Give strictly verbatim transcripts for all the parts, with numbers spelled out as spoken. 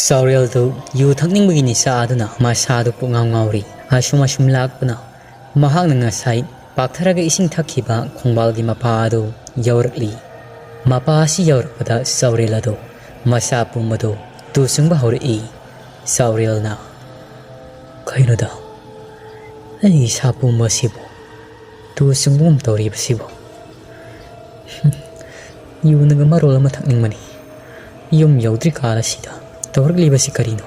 ꯆꯥꯎꯔꯦꯜꯗꯨ U ꯊꯛꯅꯤꯡꯕꯒꯤ ꯅꯤꯁꯥ ꯑꯗꯨꯅ ꯃꯁꯥꯗꯨ ꯄꯨꯡꯉꯥꯎ ꯉꯥꯎꯔꯤ꯫ ꯑꯁꯨꯝ ꯑꯁꯨꯝ ꯂꯥꯛꯄꯅ ꯃꯍꯥꯛꯅ ꯉꯁꯥꯏ ꯄꯥꯛꯊꯔꯒ ꯏꯁꯤꯡ ꯊꯛꯈꯤꯕ ꯈꯣꯡꯕꯥꯜꯒꯤ ꯃꯄꯥ ꯑꯗꯨ ꯌꯧꯔꯛꯂꯤ꯫ ꯃꯄꯥ ꯑꯁꯤ ꯌꯧꯔꯛꯄꯗ ꯆꯥꯎꯔꯦꯜ ꯑꯗꯨ ꯃꯁꯥ ꯄꯨꯝꯕꯗꯨ ꯇꯨ ꯆꯨꯡꯕ ꯍꯧꯔꯛꯏ꯫ ꯆꯥꯎꯔꯦꯜꯅ, "ꯀꯩꯅꯣꯗ, ꯑꯩ ꯏꯁꯥ ꯄꯨꯝꯕ ꯑꯁꯤꯕꯨ ꯇꯨ ꯆꯨꯡꯕꯒꯨꯝ ꯇꯧꯔꯤꯕꯁꯤꯕꯨ? ꯌꯨꯅꯒ ꯃꯔꯣꯜ ꯑꯃ ꯊꯛꯅꯤꯡꯕꯅꯤ꯫ ꯌꯨꯝ ꯌꯧꯗ꯭ꯔꯤꯀꯥꯟ ꯑꯁꯤꯗ ꯇꯧꯔꯛꯂꯤꯕꯁꯤ ꯀꯔꯤꯅꯣ?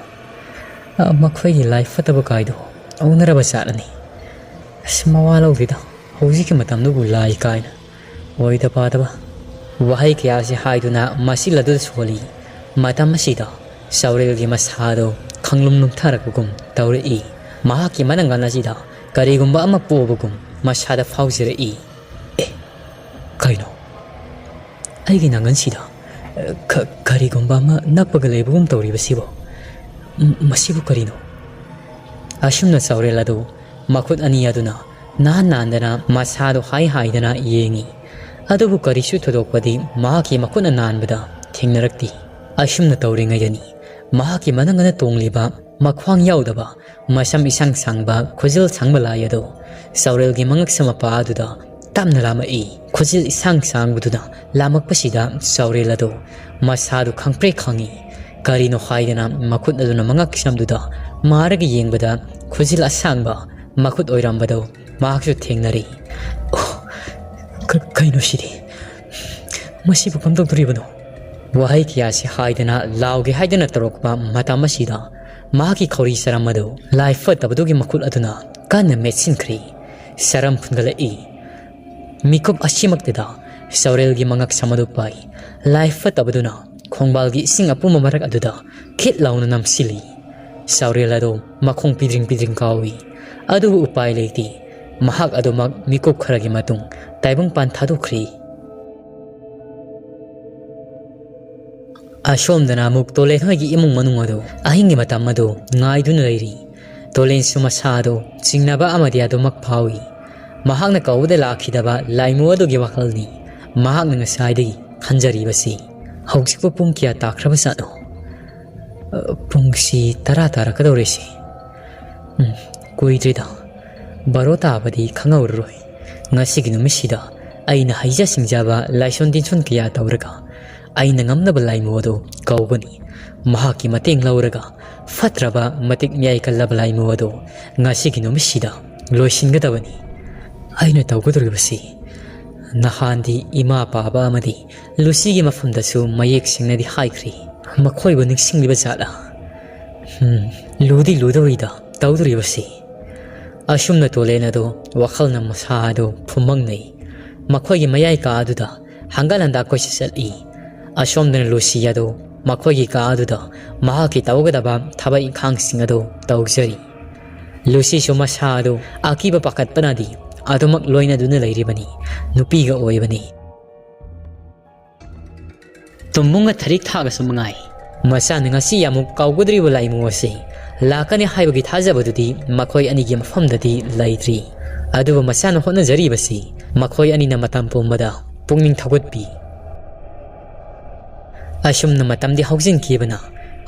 ꯑ, ꯃꯈꯣꯏꯒꯤ ꯂꯥꯏ ꯐꯠꯇꯕ ꯀꯥꯏꯗꯣ ꯎꯅꯔꯕ ꯖꯥꯠꯂꯅꯤ꯫ ꯑꯁ, ꯃꯋꯥ ꯂꯧꯗꯦꯗ, ꯍꯧꯖꯤꯛꯀꯤ ꯃꯇꯝꯗꯨꯕꯨ ꯂꯥꯏ ꯀꯥꯏꯅ꯫ ꯑꯣꯏꯗ ꯄꯥꯗꯕ ꯋꯥꯍꯩ ꯀꯌꯥꯁꯤ ꯍꯥꯏꯗꯨꯅ ꯃꯁꯤꯜ ꯑꯗꯨꯗ ꯁꯣꯜꯂꯤ꯫ ꯃꯇꯝ ꯑꯁꯤꯗ ꯆꯥꯎꯔꯦꯜꯒꯤ ꯃꯁꯥꯗꯣ ꯈꯪꯂꯨꯝ ꯂꯨꯝꯊꯔꯛꯄꯒꯨꯝ ꯇꯧꯔꯛꯏ꯫ ꯃꯍꯥꯛꯀꯤ ꯃꯅꯪꯒꯟ ꯑꯁꯤꯗ ꯀꯔꯤꯒꯨꯝꯕ ꯑꯃ ꯄꯣꯕꯒꯨꯝ ꯃꯁꯥꯗ ꯐꯥꯎꯖꯔꯛꯏ꯫ ꯑꯦ, ꯀꯩꯅꯣ? ꯑꯩꯒꯤ ꯅꯪꯒꯟꯁꯤꯗ, ꯑ, ꯀ-, ꯀꯔꯤꯒꯨꯝꯕ ꯑꯃ ꯅꯞꯄꯒ ꯂꯩꯕꯒꯨꯝ ꯇꯧꯔꯤꯕꯁꯤꯕꯣ? ꯃ-, ꯃꯁꯤꯕꯨ ꯀꯔꯤꯅꯣ? ꯑꯁꯨꯝꯅ ꯆꯥꯎꯔꯦꯜ ꯑꯗꯨ ꯃꯈꯨꯠ ꯑꯅꯤ ꯑꯗꯨꯅ ꯅꯥꯟ ꯅꯥꯟꯗꯅ ꯃꯁꯥꯗꯨ ꯍꯥꯏ ꯍꯥꯏꯗꯅ ꯌꯦꯡꯉꯤ꯫ ꯑꯗꯨꯕꯨ ꯀꯔꯤꯁꯨ ꯊꯣꯏꯗꯣꯛꯄꯗꯤ ꯃꯍꯥꯛꯀꯤ ꯃꯈꯨꯠꯅ ꯅꯥꯟꯕꯗ ꯊꯦꯡꯅꯔꯛꯇꯦ꯫ ꯑꯁꯨꯝꯅ ꯇꯧꯔꯤꯉꯩꯗꯅꯤ ꯃꯍꯥꯛꯀꯤ ꯃꯅꯪꯒꯟꯗ ꯇꯣꯡꯂꯤꯕ ꯃꯈ꯭ꯋꯥꯡ ꯌꯥꯎꯗꯕ ꯃꯁꯝ ꯏꯁꯥꯡ ꯁꯥꯡꯕ ꯈꯨꯖꯤꯜ ꯁꯥꯡꯕ ꯂꯥꯏ ꯑꯗꯨ ꯆꯥꯎꯔꯦꯜꯒꯤ ꯃꯉꯛꯁꯝ ꯃꯄꯥ ꯑꯗꯨꯗ ꯇꯞꯅ ꯂꯥꯝꯃꯛꯏ꯫ ꯈꯨꯖꯤꯜ ꯏꯁꯥꯡ ꯁꯥꯡꯕꯗꯨꯅ ꯂꯥꯝꯃꯛꯄꯁꯤꯗ ꯆꯥꯎꯔꯦꯜ ꯑꯗꯨ ꯃꯁꯥꯗꯨ ꯈꯪꯄ꯭ꯔꯦꯛ ꯈꯪꯉꯤ꯫ ꯀꯔꯤꯅꯣ ꯍꯥꯏꯗꯅ ꯃꯈꯨꯠ ꯑꯗꯨꯅ ꯃꯉꯛꯁꯝꯗꯨꯗ ꯃꯥꯔꯒ ꯌꯦꯡꯕꯗ ꯈꯨꯖꯤꯜ ꯑꯁꯥꯡꯕ ꯃꯈꯨꯠ ꯑꯣꯏꯔꯝꯕꯗꯨ ꯃꯍꯥꯛꯁꯨ ꯊꯦꯡꯅꯔꯤ꯫ "ꯑꯣ, ꯀ-, ꯀꯩꯅꯣ ꯁꯤꯗꯤ? ꯃꯁꯤꯕꯨ ꯀꯝꯗꯧꯗꯣꯔꯤꯕꯅꯣ?" ꯋꯥꯍꯩ ꯀꯌꯥꯁꯤ ꯍꯥꯏꯗꯅ ꯂꯥꯎꯒꯦ ꯍꯥꯏꯗꯅ ꯇꯧꯔꯛꯄ ꯃꯇꯝ ꯑꯁꯤꯗ ꯃꯍꯥꯛꯀꯤ ꯈꯧꯔꯤ ꯆꯔꯝ ꯑꯗꯨ ꯂꯥꯏ ꯐꯠꯇꯕꯗꯨꯒꯤ ꯃꯈꯨꯠ ꯑꯗꯨꯅ ꯀꯟꯅ ꯃꯦꯠꯁꯤꯟꯈ꯭ꯔꯦ꯫ ꯆꯔꯝ ꯐꯨꯟꯒꯠꯂꯛꯏ꯫ ꯃꯤꯀꯨꯞ ꯑꯁꯤꯃꯛꯇꯗ ꯆꯥꯎꯔꯦꯜꯒꯤ ꯃꯉꯛꯁꯝ ꯑꯗꯨ ꯄꯥꯏ꯫ ꯂꯥꯏ ꯐꯠꯇꯕꯗꯨꯅ ꯈꯣꯡꯕꯥꯜꯒꯤ ꯏꯁꯤꯡ ꯑꯄꯨꯝꯕ ꯃꯔꯛ ꯑꯗꯨꯗ ꯈꯤꯠ ꯂꯥꯎꯅ ꯅꯝꯁꯤꯜꯂꯤ꯫ ꯆꯥꯎꯔꯦꯜ ꯑꯗꯨ ꯃꯈꯣꯡ ꯄꯤꯗ꯭ꯔꯤꯡ ꯄꯤꯗ꯭ꯔꯤꯡ ꯀꯥꯎꯏ꯫ ꯑꯗꯨꯕꯨ ꯎꯄꯥꯏ ꯂꯩꯇꯦ꯫ ꯃꯍꯥꯛ ꯑꯗꯨꯃꯛ ꯃꯤꯀꯨꯞ ꯈꯔꯒꯤ ꯃꯇꯨꯡ ꯇꯥꯏꯕꯪꯄꯥꯟ ꯊꯥꯗꯣꯛꯈ꯭ꯔꯦ꯫ ꯑꯁꯣꯝꯗꯅ ꯑꯃꯨꯛ ꯇꯣꯂꯦꯟ ꯍꯣꯏꯒꯤ ꯏꯃꯨꯡ ꯃꯅꯨꯡ ꯑꯗꯨ ꯑꯍꯤꯡꯒꯤ ꯃꯇꯝ ꯑꯗꯨ ꯉꯥꯏꯗꯨꯅ ꯂꯩꯔꯤ꯫ ꯇꯣꯂꯦꯟꯁꯨ ꯃꯁꯥ ꯑꯗꯨ ꯆꯤꯡꯅꯕ ꯑꯃꯗꯤ ꯑꯗꯨꯃꯛ ꯐꯥꯎꯏ꯫ ꯃꯍꯥꯛꯅ ꯀꯧꯕꯗ ꯂꯥꯛꯈꯤꯗꯕ ꯂꯥꯏꯃꯨ ꯑꯗꯨꯒꯤ ꯋꯥꯈꯜꯅꯤ ꯃꯍꯥꯛꯅ ꯉꯁꯥꯏꯗꯒꯤ ꯈꯟꯖꯔꯤꯕꯁꯤ꯫ ꯍꯧꯖꯤꯛꯄꯨ ꯄꯨꯡ ꯀꯌꯥ ꯇꯥꯈ꯭ꯔꯕꯖꯥꯠꯅꯣ? ꯑ, ꯄꯨꯡꯁꯤ ꯇꯔꯥ ꯇꯥꯔꯛꯀꯗꯧꯔꯦ ꯁꯤ꯫ ꯎꯝ, ꯀꯨꯏꯗ꯭ꯔꯤꯗ꯫ ꯕꯥꯔꯣ ꯇꯥꯕꯗꯤ ꯈꯪꯍꯧꯔꯔꯣꯏ꯫ ꯉꯁꯤꯒꯤ ꯅꯨꯃꯤꯠꯁꯤꯗ ꯑꯩꯅ ꯍꯩꯖ ꯁꯤꯡꯖꯕ ꯂꯥꯏꯁꯣꯟ ꯇꯤꯟꯁꯣꯟ ꯀꯌꯥ ꯇꯧꯔꯒ ꯑꯩꯅ ꯉꯝꯅꯕ ꯂꯥꯏꯃꯨ ꯑꯗꯨ ꯀꯧꯒꯅꯤ꯫ ꯃꯍꯥꯛꯀꯤ ꯃꯇꯦꯡ ꯂꯧꯔꯒ ꯐꯠꯇ꯭ꯔꯕ ꯃꯇꯤꯛ ꯃꯌꯥꯏ ꯀꯜꯂꯕ ꯂꯥꯏꯃꯨ ꯑꯗꯨ ꯉꯁꯤꯒꯤ ꯅꯨꯃꯤꯠꯁꯤꯗ ꯂꯣꯏꯁꯤꯟꯒꯗꯕꯅꯤ꯫ ꯑꯩꯅ ꯇꯧꯒꯗꯧꯔꯤꯕꯁꯤ ꯅꯍꯥꯟꯗꯤ ꯏꯃꯥ ꯄꯥꯕ ꯑꯃꯗꯤ ꯂꯨꯁꯤꯒꯤ ꯃꯐꯝꯗꯁꯨ ꯃꯌꯦꯛ ꯁꯦꯡꯅꯗꯤ ꯍꯥꯏꯈ꯭ꯔꯤ꯫ ꯃꯈꯣꯏꯕꯨ ꯅꯤꯡꯁꯤꯡꯂꯤꯕ ꯖꯥꯠꯂꯥ? ꯍꯝ, ꯂꯨꯗꯤ ꯂꯨꯗꯧꯔꯤꯗ ꯇꯧꯗꯧꯔꯤꯕꯁꯤ꯫ ꯑꯁꯨꯝꯅ ꯇꯣꯂꯦꯟ ꯑꯗꯨ ꯋꯥꯈꯜꯅ ꯃꯁꯥ ꯑꯗꯨ ꯐꯨꯝꯃꯪꯅꯩ꯫ ꯃꯈꯣꯏꯒꯤ ꯃꯌꯥꯏ ꯀꯥ ꯑꯗꯨꯗ ꯍꯪꯒꯠ ꯍꯟꯗꯥ ꯀꯣꯏꯆꯠ ꯆꯠꯂꯤ꯫ ꯑꯁꯣꯝꯗꯅ ꯂꯨꯁꯤ ꯑꯗꯨ ꯃꯈꯣꯏꯒꯤ ꯀꯥ ꯑꯗꯨꯗ ꯃꯍꯥꯛꯀꯤ ꯇꯧꯒꯗꯕ ꯊꯕꯛ ꯏꯪꯈꯥꯡꯁꯤꯡ ꯑꯗꯨ ꯇꯧꯖꯔꯤ꯫ ꯂꯨꯁꯤꯁꯨ ꯃꯁꯥ ꯑꯗꯨ ꯑꯀꯤꯕ ꯄꯥꯈꯠꯄꯅꯗꯤ ꯑꯗꯨꯃꯛ ꯂꯣꯏꯅꯗꯨꯅ ꯂꯩꯔꯤꯕꯅꯤ꯫ ꯅꯨꯄꯤꯒ ꯑꯣꯏꯕꯅꯤ꯫ ꯇꯨꯝꯕꯨꯡꯒ ꯊꯔꯤꯛ ꯊꯥꯒꯁꯨ ꯃꯉꯥꯏ꯫ ꯃꯆꯥꯅ ꯉꯁꯤ ꯑꯃꯨꯛ ꯀꯥꯎꯒꯗꯧꯔꯤꯕ ꯂꯥꯏꯃꯨ ꯑꯁꯤ ꯂꯥꯛꯀꯅꯤ ꯍꯥꯏꯕꯒꯤ ꯊꯥꯖꯕꯗꯨꯗꯤ ꯃꯈꯣꯏ ꯑꯅꯤꯒꯤ ꯃꯐꯝꯗꯗꯤ ꯂꯩꯇ꯭ꯔꯤ꯫ ꯑꯗꯨꯕꯨ ꯃꯆꯥꯅ ꯍꯣꯠꯅꯖꯔꯤꯕꯁꯤ ꯃꯈꯣꯏ ꯑꯅꯤꯅ ꯃꯇꯝ ꯄꯨꯝꯕꯗ ꯄꯨꯛꯅꯤꯡ ꯊꯧꯒꯠꯄꯤ꯫ ꯑꯁꯨꯝꯅ ꯃꯇꯝꯗꯤ ꯍꯧꯖꯤꯟꯈꯤꯕꯅ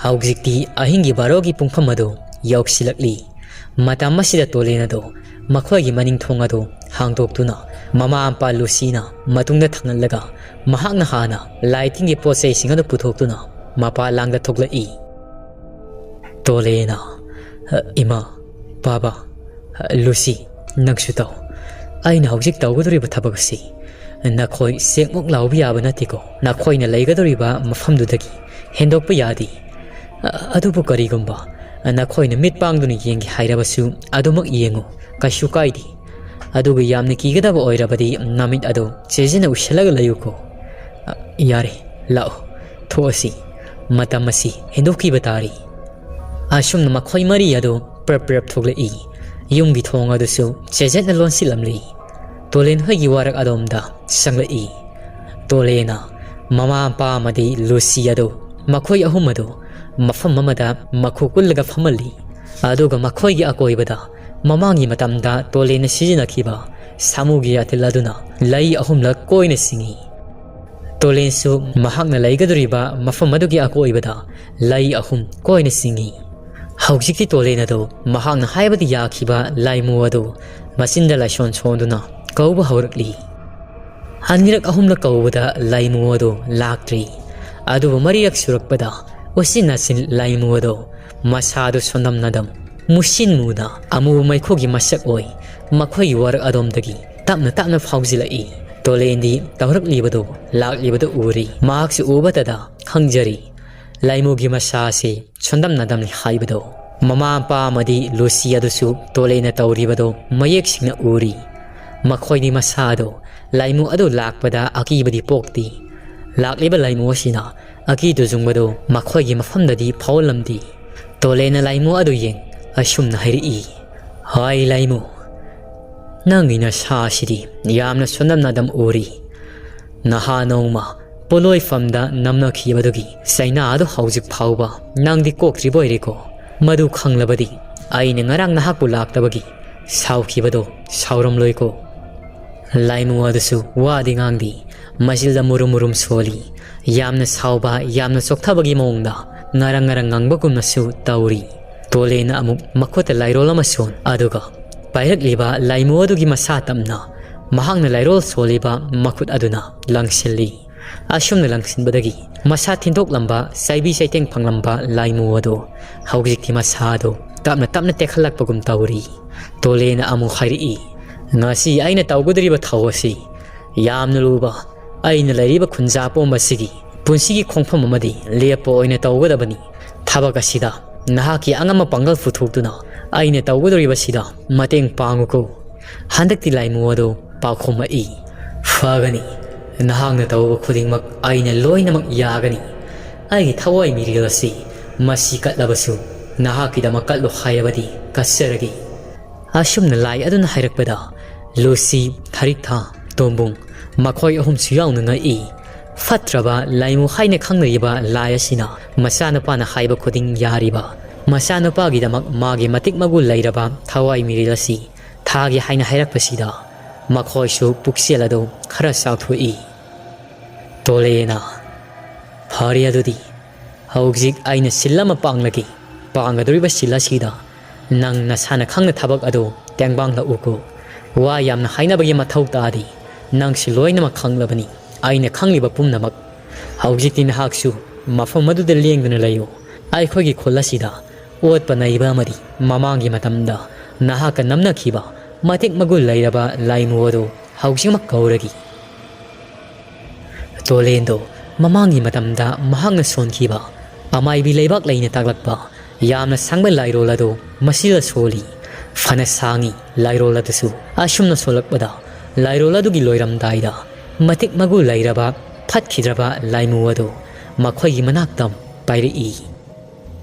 ꯍꯧꯖꯤꯛꯇꯤ ꯑꯍꯤꯡꯒꯤ ꯕꯥꯔꯣꯒꯤ ꯄꯨꯡꯐꯝ ꯑꯗꯨ ꯌꯧꯁꯤꯜꯂꯛꯂꯤ꯫ ꯃꯇꯝ ꯑꯁꯤꯗ ꯇꯣꯂꯦꯟ ꯑꯗꯨ ꯃꯈꯣꯏꯒꯤ ꯃꯅꯤꯡ ꯊꯣꯡ ꯑꯗꯨ ꯍꯥꯡꯗꯣꯛꯇꯨꯅ ꯃꯃꯥ ꯃꯄꯥ ꯂꯨꯁꯤꯅ ꯃꯇꯨꯡꯗ ꯊꯥꯡꯒꯠꯂꯒ ꯃꯍꯥꯛꯅ ꯍꯥꯟꯅ ꯂꯥꯏ ꯇꯤꯟꯒꯤ ꯄꯣꯠ ꯆꯩꯁꯤꯡ ꯑꯗꯨ ꯄꯨꯊꯣꯛꯇꯨꯅ ꯃꯄꯥꯟ ꯂꯥꯡꯗ ꯊꯣꯛꯂꯛꯏ꯫ ꯇꯣꯂꯦꯅ, "ꯏꯃꯥ, ꯕꯥꯕꯥ, ꯂꯨꯁꯤ, ꯅꯪꯁꯨ ꯇꯧ꯫ ꯑꯩꯅ ꯍꯧꯖꯤꯛ ꯇꯧꯒꯗꯧꯔꯤꯕ ꯊꯕꯛ ꯑꯁꯤ ꯅꯈꯣꯏ ꯆꯦꯛꯃꯨꯛ ꯂꯥꯎꯕ ꯌꯥꯕ ꯅꯠꯇꯦꯀꯣ꯫ ꯅꯈꯣꯏꯅ ꯂꯩꯒꯗꯧꯔꯤꯕ ꯃꯐꯝꯗꯨꯗꯒꯤ ꯍꯦꯟꯗꯣꯛꯄ ꯌꯥꯗꯦ꯫ ꯑꯗꯨꯕꯨ ꯀꯔꯤꯒꯨꯝꯕ ꯅꯈꯣꯏꯅ ꯃꯤꯠ ꯄꯥꯡꯗꯨꯅ ꯌꯦꯡꯒꯦ ꯍꯥꯏꯔꯕꯁꯨ ꯑꯗꯨꯃꯛ ꯌꯦꯡꯉꯨ, ꯀꯩꯁꯨ ꯀꯥꯏꯗꯦ꯫ ꯑꯗꯨꯒ ꯌꯥꯝꯅ ꯀꯤꯒꯗꯕ ꯑꯣꯏꯔꯕꯗꯤ ꯅꯃꯤꯠ ꯑꯗꯨ ꯆꯦꯖꯅ ꯎꯏꯁꯜꯂꯒ ꯂꯩꯌꯨꯀꯣ꯫ ꯌꯥꯔꯦ, ꯂꯥꯛꯑꯣ, ꯊꯣꯛꯑꯁꯤ꯫ ꯃꯇꯝ ꯑꯁꯤ ꯍꯦꯟꯗꯣꯛꯈꯤꯕ ꯇꯥꯔꯦ꯫" ꯑꯁꯨꯝꯅ ꯃꯈꯣꯏ ꯃꯔꯤ ꯑꯗꯨ ꯄ꯭ꯔꯞ ꯄ꯭ꯔꯞ ꯊꯣꯛꯂꯛꯏ꯫ ꯌꯨꯝꯒꯤ ꯊꯣꯡ ꯑꯗꯨꯁꯨ ꯆꯦꯖꯠꯅ ꯂꯣꯟꯁꯤꯜꯂꯝꯂꯤ꯫ ꯇꯣꯂꯦꯟ ꯍꯣꯏꯒꯤ ꯋꯥꯔꯛ ꯑꯗꯣꯝꯗ ꯆꯪꯂꯛꯏ꯫ ꯇꯣꯂꯦꯅ ꯃꯃꯥ ꯃꯄꯥ ꯑꯃꯗꯤ ꯂꯨꯁꯤ ꯑꯗꯨ, ꯃꯈꯣꯏ ꯑꯍꯨꯝ ꯑꯗꯨ ꯃꯐꯝ ꯑꯃꯗ ꯃꯈꯨ ꯀꯨꯜꯂꯒ ꯐꯝꯍꯜꯂꯤ꯫ ꯑꯗꯨꯒ ꯃꯈꯣꯏꯒꯤ ꯑꯀꯣꯏꯕꯗ ꯃꯃꯥꯡꯒꯤ ꯃꯇꯝꯗ ꯇꯣꯂꯦꯟꯅ ꯁꯤꯖꯤꯟꯅꯈꯤꯕ ꯁꯥꯃꯨꯒꯤ ꯌꯥꯇꯤꯜ ꯑꯗꯨꯅ ꯂꯩ ꯑꯍꯨꯝꯂꯛ ꯀꯣꯏꯅ ꯆꯤꯡꯏ꯫ ꯇꯣꯂꯦꯟꯁꯨ ꯃꯍꯥꯛꯅ ꯂꯩꯒꯗꯧꯔꯤꯕ ꯃꯐꯝ ꯑꯗꯨꯒꯤ ꯑꯀꯣꯏꯕꯗ ꯂꯩ ꯑꯍꯨꯝ ꯀꯣꯏꯅ ꯆꯤꯡꯏ꯫ ꯍꯧꯖꯤꯛꯇꯤ ꯇꯣꯂꯦꯟ ꯑꯗꯨ ꯃꯍꯥꯛꯅ ꯍꯥꯏꯕꯗ ꯌꯥꯈꯤꯕ ꯂꯥꯏꯃꯨ ꯑꯗꯨ ꯃꯆꯤꯟꯗ ꯂꯥꯏꯁꯣꯟ ꯁꯣꯟꯗꯨꯅ ꯀꯧꯕ ꯍꯧꯔꯛꯂꯤ꯫ ꯑꯅꯤꯔꯛ ꯑꯍꯨꯝꯂꯛ ꯀꯧꯕꯗ ꯂꯥꯏꯃꯨ ꯑꯗꯨ ꯂꯥꯛꯇ꯭ꯔꯤ꯫ ꯑꯗꯨꯕꯨ ꯃꯔꯤꯔꯛ ꯁꯨꯔꯛꯄꯗ ꯎꯆꯤꯟ ꯅꯥꯆꯤꯟ ꯂꯥꯏꯃꯨ ꯑꯗꯨ ꯃꯁꯥꯗꯨ ꯁꯣꯟꯗꯝ ꯅꯥꯗꯝ, ꯃꯨꯁꯤꯟ ꯃꯨꯅ ꯑꯃꯨꯕ ꯃꯩꯈꯨꯒꯤ ꯃꯁꯛ ꯑꯣꯏ ꯃꯈꯣꯏꯒꯤ ꯋꯥꯔꯛ ꯑꯗꯣꯝꯗꯒꯤ ꯇꯞꯅ ꯇꯞꯅ ꯐꯥꯎꯖꯤꯜꯂꯛꯏ꯫ ꯇꯣꯂꯦꯟꯗꯤ ꯇꯧꯔꯛꯂꯤꯕꯗꯨ, ꯂꯥꯛꯂꯤꯕꯗꯨ ꯎꯔꯤ꯫ ꯃꯍꯥꯛꯁꯨ ꯎꯕꯇꯗ ꯈꯪꯖꯔꯤ ꯂꯥꯏꯃꯨꯒꯤ ꯃꯁꯥ ꯑꯁꯤ ꯁꯣꯟꯗꯝ ꯅꯥꯗꯝꯅꯤ ꯍꯥꯏꯕꯗꯨ꯫ ꯃꯃꯥ ꯃꯄꯥ ꯑꯃꯗꯤ ꯂꯨꯁꯤ ꯑꯗꯨꯁꯨ ꯇꯣꯂꯦꯟꯅ ꯇꯧꯔꯤꯕꯗꯨ ꯃꯌꯦꯛ ꯁꯦꯡꯅ ꯎꯔꯤ꯫ ꯃꯈꯣꯏꯗꯤ ꯃꯁꯥ ꯑꯗꯨ ꯂꯥꯏꯃꯨ ꯑꯗꯨ ꯂꯥꯛꯄꯗ ꯑꯀꯤꯕꯗꯤ ꯄꯣꯛꯇꯦ꯫ ꯂꯥꯛꯂꯤꯕ ꯂꯥꯏꯃꯨ ꯑꯁꯤꯅ ꯑꯀꯤ ꯇꯨꯖꯨꯡꯕꯗꯨ ꯃꯈꯣꯏꯒꯤ ꯃꯐꯝꯗꯗꯤ ꯐꯥꯎꯍꯜꯂꯝꯗꯦ꯫ ꯇꯣꯂꯦꯟꯅ ꯂꯥꯏꯃꯨ ꯑꯗꯨ ꯌꯦꯡ ꯑꯁꯨꯝꯅ ꯍꯥꯏꯔꯛꯏ, "ꯍꯥꯏ ꯂꯥꯏꯃꯨ, ꯅꯪꯒꯤ ꯅꯁꯥ ꯑꯁꯤꯗꯤ ꯌꯥꯝꯅ ꯁꯣꯟꯗꯝ ꯅꯥꯗꯝ ꯎꯔꯤ꯫ ꯅꯍꯥ ꯅꯣꯡꯃ ꯄꯣꯠꯂꯣꯏꯐꯝꯗ ꯅꯝꯅꯈꯤꯕꯗꯨꯒꯤ ꯆꯩꯅꯥ ꯑꯗꯨ ꯍꯧꯖꯤꯛ ꯐꯥꯎꯕ ꯅꯪꯗꯤ ꯀꯣꯛꯇ꯭ꯔꯤꯕ ꯑꯣꯏꯔꯦꯀꯣ? ꯃꯗꯨ ꯈꯪꯂꯕꯗꯤ ꯑꯩꯅ ꯉꯔꯥꯡ ꯅꯍꯥꯛꯄꯨ ꯂꯥꯛꯇꯕꯒꯤ ꯁꯥꯎꯈꯤꯕꯗꯣ ꯁꯥꯎꯔꯝꯂꯣꯏꯀꯣ?" ꯂꯥꯏꯃꯨ ꯑꯗꯨꯁꯨ ꯋꯥꯗꯤ ꯉꯥꯡꯗꯦ, ꯃꯆꯤꯜꯗ ꯃꯨꯔꯨꯝ ꯃꯨꯔꯨꯝ ꯁꯣꯜꯂꯤ꯫ ꯌꯥꯝꯅ ꯁꯥꯎꯕ, ꯌꯥꯝꯅ ꯆꯣꯛꯊꯕꯒꯤ ꯃꯑꯣꯡꯗ ꯉꯔꯪ ꯉꯔꯪ ꯉꯪꯕꯒꯨꯝꯅꯁꯨ ꯇꯧꯔꯤ꯫ ꯇꯣꯂꯦꯟꯅ ꯑꯃꯨꯛ ꯃꯈꯨꯠꯇ ꯂꯥꯏꯔꯣꯜ ꯑꯃ ꯁꯣꯟ, ꯑꯗꯨꯒ ꯄꯥꯏꯔꯛꯂꯤꯕ ꯂꯥꯏꯃꯨ ꯑꯗꯨꯒꯤ ꯃꯁꯥ ꯇꯝꯅ ꯃꯍꯥꯛꯅ ꯂꯥꯏꯔꯣꯜ ꯁꯣꯜꯂꯤꯕ ꯃꯈꯨꯠ ꯑꯗꯨꯅ ꯂꯪꯁꯤꯜꯂꯤ꯫ ꯑꯁꯨꯝꯅ ꯂꯪꯁꯤꯟꯕꯗꯒꯤ ꯃꯁꯥ ꯊꯤꯟꯗꯣꯛꯂꯝꯕ, ꯆꯩꯕꯤ ꯆꯩꯇꯦꯡ ꯐꯪꯂꯝꯕ ꯂꯥꯏꯃꯨ ꯑꯗꯨ ꯍꯧꯖꯤꯛꯇꯤ ꯃꯁꯥ ꯑꯗꯨ ꯇꯞꯅ ꯇꯞꯅ ꯇꯦꯛꯈꯠꯂꯛꯄꯒꯨꯝ ꯇꯧꯔꯤ꯫ ꯇꯣꯂꯦꯟꯅ ꯑꯃꯨꯛ ꯍꯥꯏꯔꯛꯏ, "ꯉꯁꯤ ꯑꯩꯅ ꯇꯧꯒꯗꯧꯔꯤꯕ ꯊꯧ ꯑꯁꯤ ꯌꯥꯝꯅ ꯂꯨꯕ, ꯑꯩꯅ ꯂꯩꯔꯤꯕ ꯈꯨꯟꯖꯥ ꯄꯣꯝꯕ ꯑꯁꯤꯒꯤ ꯄꯨꯟꯁꯤꯒꯤ ꯈꯣꯡꯐꯝ ꯑꯃꯗꯤ ꯂꯦꯞꯄ ꯑꯣꯏꯅ ꯇꯧꯒꯗꯕꯅꯤ꯫ ꯊꯕꯛ ꯑꯁꯤꯗ ꯅꯍꯥꯛꯀꯤ ꯑꯉꯝꯕ ꯄꯥꯡꯒꯜ ꯄꯨꯊꯣꯛꯇꯨꯅ ꯑꯩꯅ ꯇꯧꯒꯗꯧꯔꯤꯕꯁꯤꯗ ꯃꯇꯦꯡ ꯄꯥꯡꯉꯨꯀꯣ꯫" ꯍꯟꯗꯛꯇꯤ ꯂꯥꯏꯃꯨ ꯑꯗꯨ ꯄꯥꯎꯈꯨꯝꯃꯛꯏ, "ꯐꯒꯅꯤ, ꯅꯍꯥꯛꯅ ꯇꯧꯕ ꯈꯨꯗꯤꯡꯃꯛ ꯑꯩꯅ ꯂꯣꯏꯅꯃꯛ ꯌꯥꯒꯅꯤ꯫ ꯑꯩꯒꯤ ꯊꯋꯥꯏ ꯃꯤꯔꯦꯜ ꯑꯁꯤ ꯃꯁꯤ ꯀꯠꯂꯕꯁꯨ ꯅꯍꯥꯛꯀꯤꯗꯃꯛ ꯀꯠꯂꯨ ꯍꯥꯏꯔꯕꯗꯤ ꯀꯠꯆꯔꯒꯦ꯫" ꯑꯁꯨꯝꯅ ꯂꯥꯏ ꯑꯗꯨꯅ ꯍꯥꯏꯔꯛꯄꯗ ꯂꯨꯁꯤ, ꯊꯔꯤꯛꯊꯥ, ꯇꯣꯝꯕꯨꯡ ꯃꯈꯣꯏ ꯑꯍꯨꯝꯁꯨ ꯌꯥꯎꯅ ꯉꯛꯏ꯫ ꯐꯠꯇ꯭ꯔꯕ ꯂꯥꯏꯃꯨ ꯍꯥꯏꯅ ꯈꯪꯅꯔꯤꯕ ꯂꯥꯏ ꯑꯁꯤꯅ ꯃꯆꯥꯅꯨꯄꯥꯅ ꯍꯥꯏꯕ ꯈꯨꯗꯤꯡ ꯌꯥꯔꯤꯕ, ꯃꯆꯥꯅꯨꯄꯥꯒꯤꯗꯃꯛ ꯃꯥꯒꯤ ꯃꯇꯤꯛ ꯃꯒꯨꯟ ꯂꯩꯔꯕ ꯊꯋꯥꯏ ꯃꯤꯔꯦꯜ ꯑꯁꯤ ꯊꯥꯒꯦ ꯍꯥꯏꯅ ꯍꯥꯏꯔꯛꯄꯁꯤꯗ ꯃꯈꯣꯏꯁꯨ ꯄꯨꯛꯆꯦꯜ ꯑꯗꯨ ꯈꯔ ꯆꯥꯎꯊꯣꯛꯏ꯫ ꯇꯣꯂꯦꯅ, "ꯐꯔꯦ ꯑꯗꯨꯗꯤ, ꯍꯧꯖꯤꯛ ꯑꯩꯅ ꯁꯤꯜ ꯑꯃ ꯄꯥꯡꯂꯒꯦ꯫ ꯄꯥꯡꯒꯗꯧꯔꯤꯕ ꯁꯤꯜ ꯑꯁꯤꯗ ꯅꯪ ꯅꯁꯥꯅ ꯈꯪꯅ ꯊꯕꯛ ꯑꯗꯨ ꯇꯦꯡꯕꯥꯡꯂꯛꯎꯀꯣ꯫ ꯋꯥ ꯌꯥꯝꯅ ꯍꯥꯏꯅꯕꯒꯤ ꯃꯊꯧ ꯇꯥꯗꯦ꯫ ꯅꯪꯁꯨ ꯂꯣꯏꯅꯃꯛ ꯈꯪꯂꯕꯅꯤ, ꯑꯩꯅ ꯈꯪꯂꯤꯕ ꯄꯨꯝꯅꯃꯛ꯫ ꯍꯧꯖꯤꯛꯇꯤ ꯅꯍꯥꯛꯁꯨ ꯃꯐꯝ ꯑꯗꯨꯗ ꯂꯦꯡꯗꯨꯅ ꯂꯩꯌꯨ꯫ ꯑꯩꯈꯣꯏꯒꯤ ꯈꯨꯜ ꯑꯁꯤꯗ ꯑꯣꯠꯄ ꯅꯩꯕ ꯑꯃꯗꯤ ꯃꯃꯥꯡꯒꯤ ꯃꯇꯝꯗ ꯅꯍꯥꯛꯀ ꯅꯝꯅꯈꯤꯕ ꯃꯇꯤꯛ ꯃꯒꯨꯟ ꯂꯩꯔꯕ ꯂꯥꯏꯃꯨ ꯑꯗꯨ ꯍꯧꯖꯤꯛꯃꯛ ꯀꯧꯔꯒꯦ꯫" ꯇꯣꯂꯦꯟꯗꯣ ꯃꯃꯥꯡꯒꯤ ꯃꯇꯝꯗ ꯃꯍꯥꯛꯅ ꯁꯣꯟꯈꯤꯕ ꯑꯃꯥꯏꯕꯤ ꯂꯩꯕꯥꯛ ꯂꯩꯅ ꯇꯥꯛꯂꯛꯄ ꯌꯥꯝꯅ ꯁꯥꯡꯕ ꯂꯥꯏꯔꯣꯜ ꯑꯗꯨ ꯃꯁꯤꯗ ꯁꯣꯜꯂꯤ꯫ ꯐꯅ ꯁꯥꯡꯉꯤ ꯂꯥꯏꯔꯣꯜ ꯑꯗꯨꯁꯨ꯫ ꯑꯁꯨꯝꯅ ꯁꯣꯜꯂꯛꯄꯗ ꯂꯥꯏꯔꯣꯜ ꯑꯗꯨꯒꯤ ꯂꯣꯏꯔꯝꯗꯥꯏꯗ ꯃꯇꯤꯛ ꯃꯒꯨ ꯂꯩꯔꯕ ꯐꯠꯈꯤꯗ꯭ꯔꯕ ꯂꯥꯏꯃꯨ ꯑꯗꯨ ꯃꯈꯣꯏꯒꯤ ꯃꯅꯥꯛꯇ ꯄꯥꯏꯔꯛꯏ꯫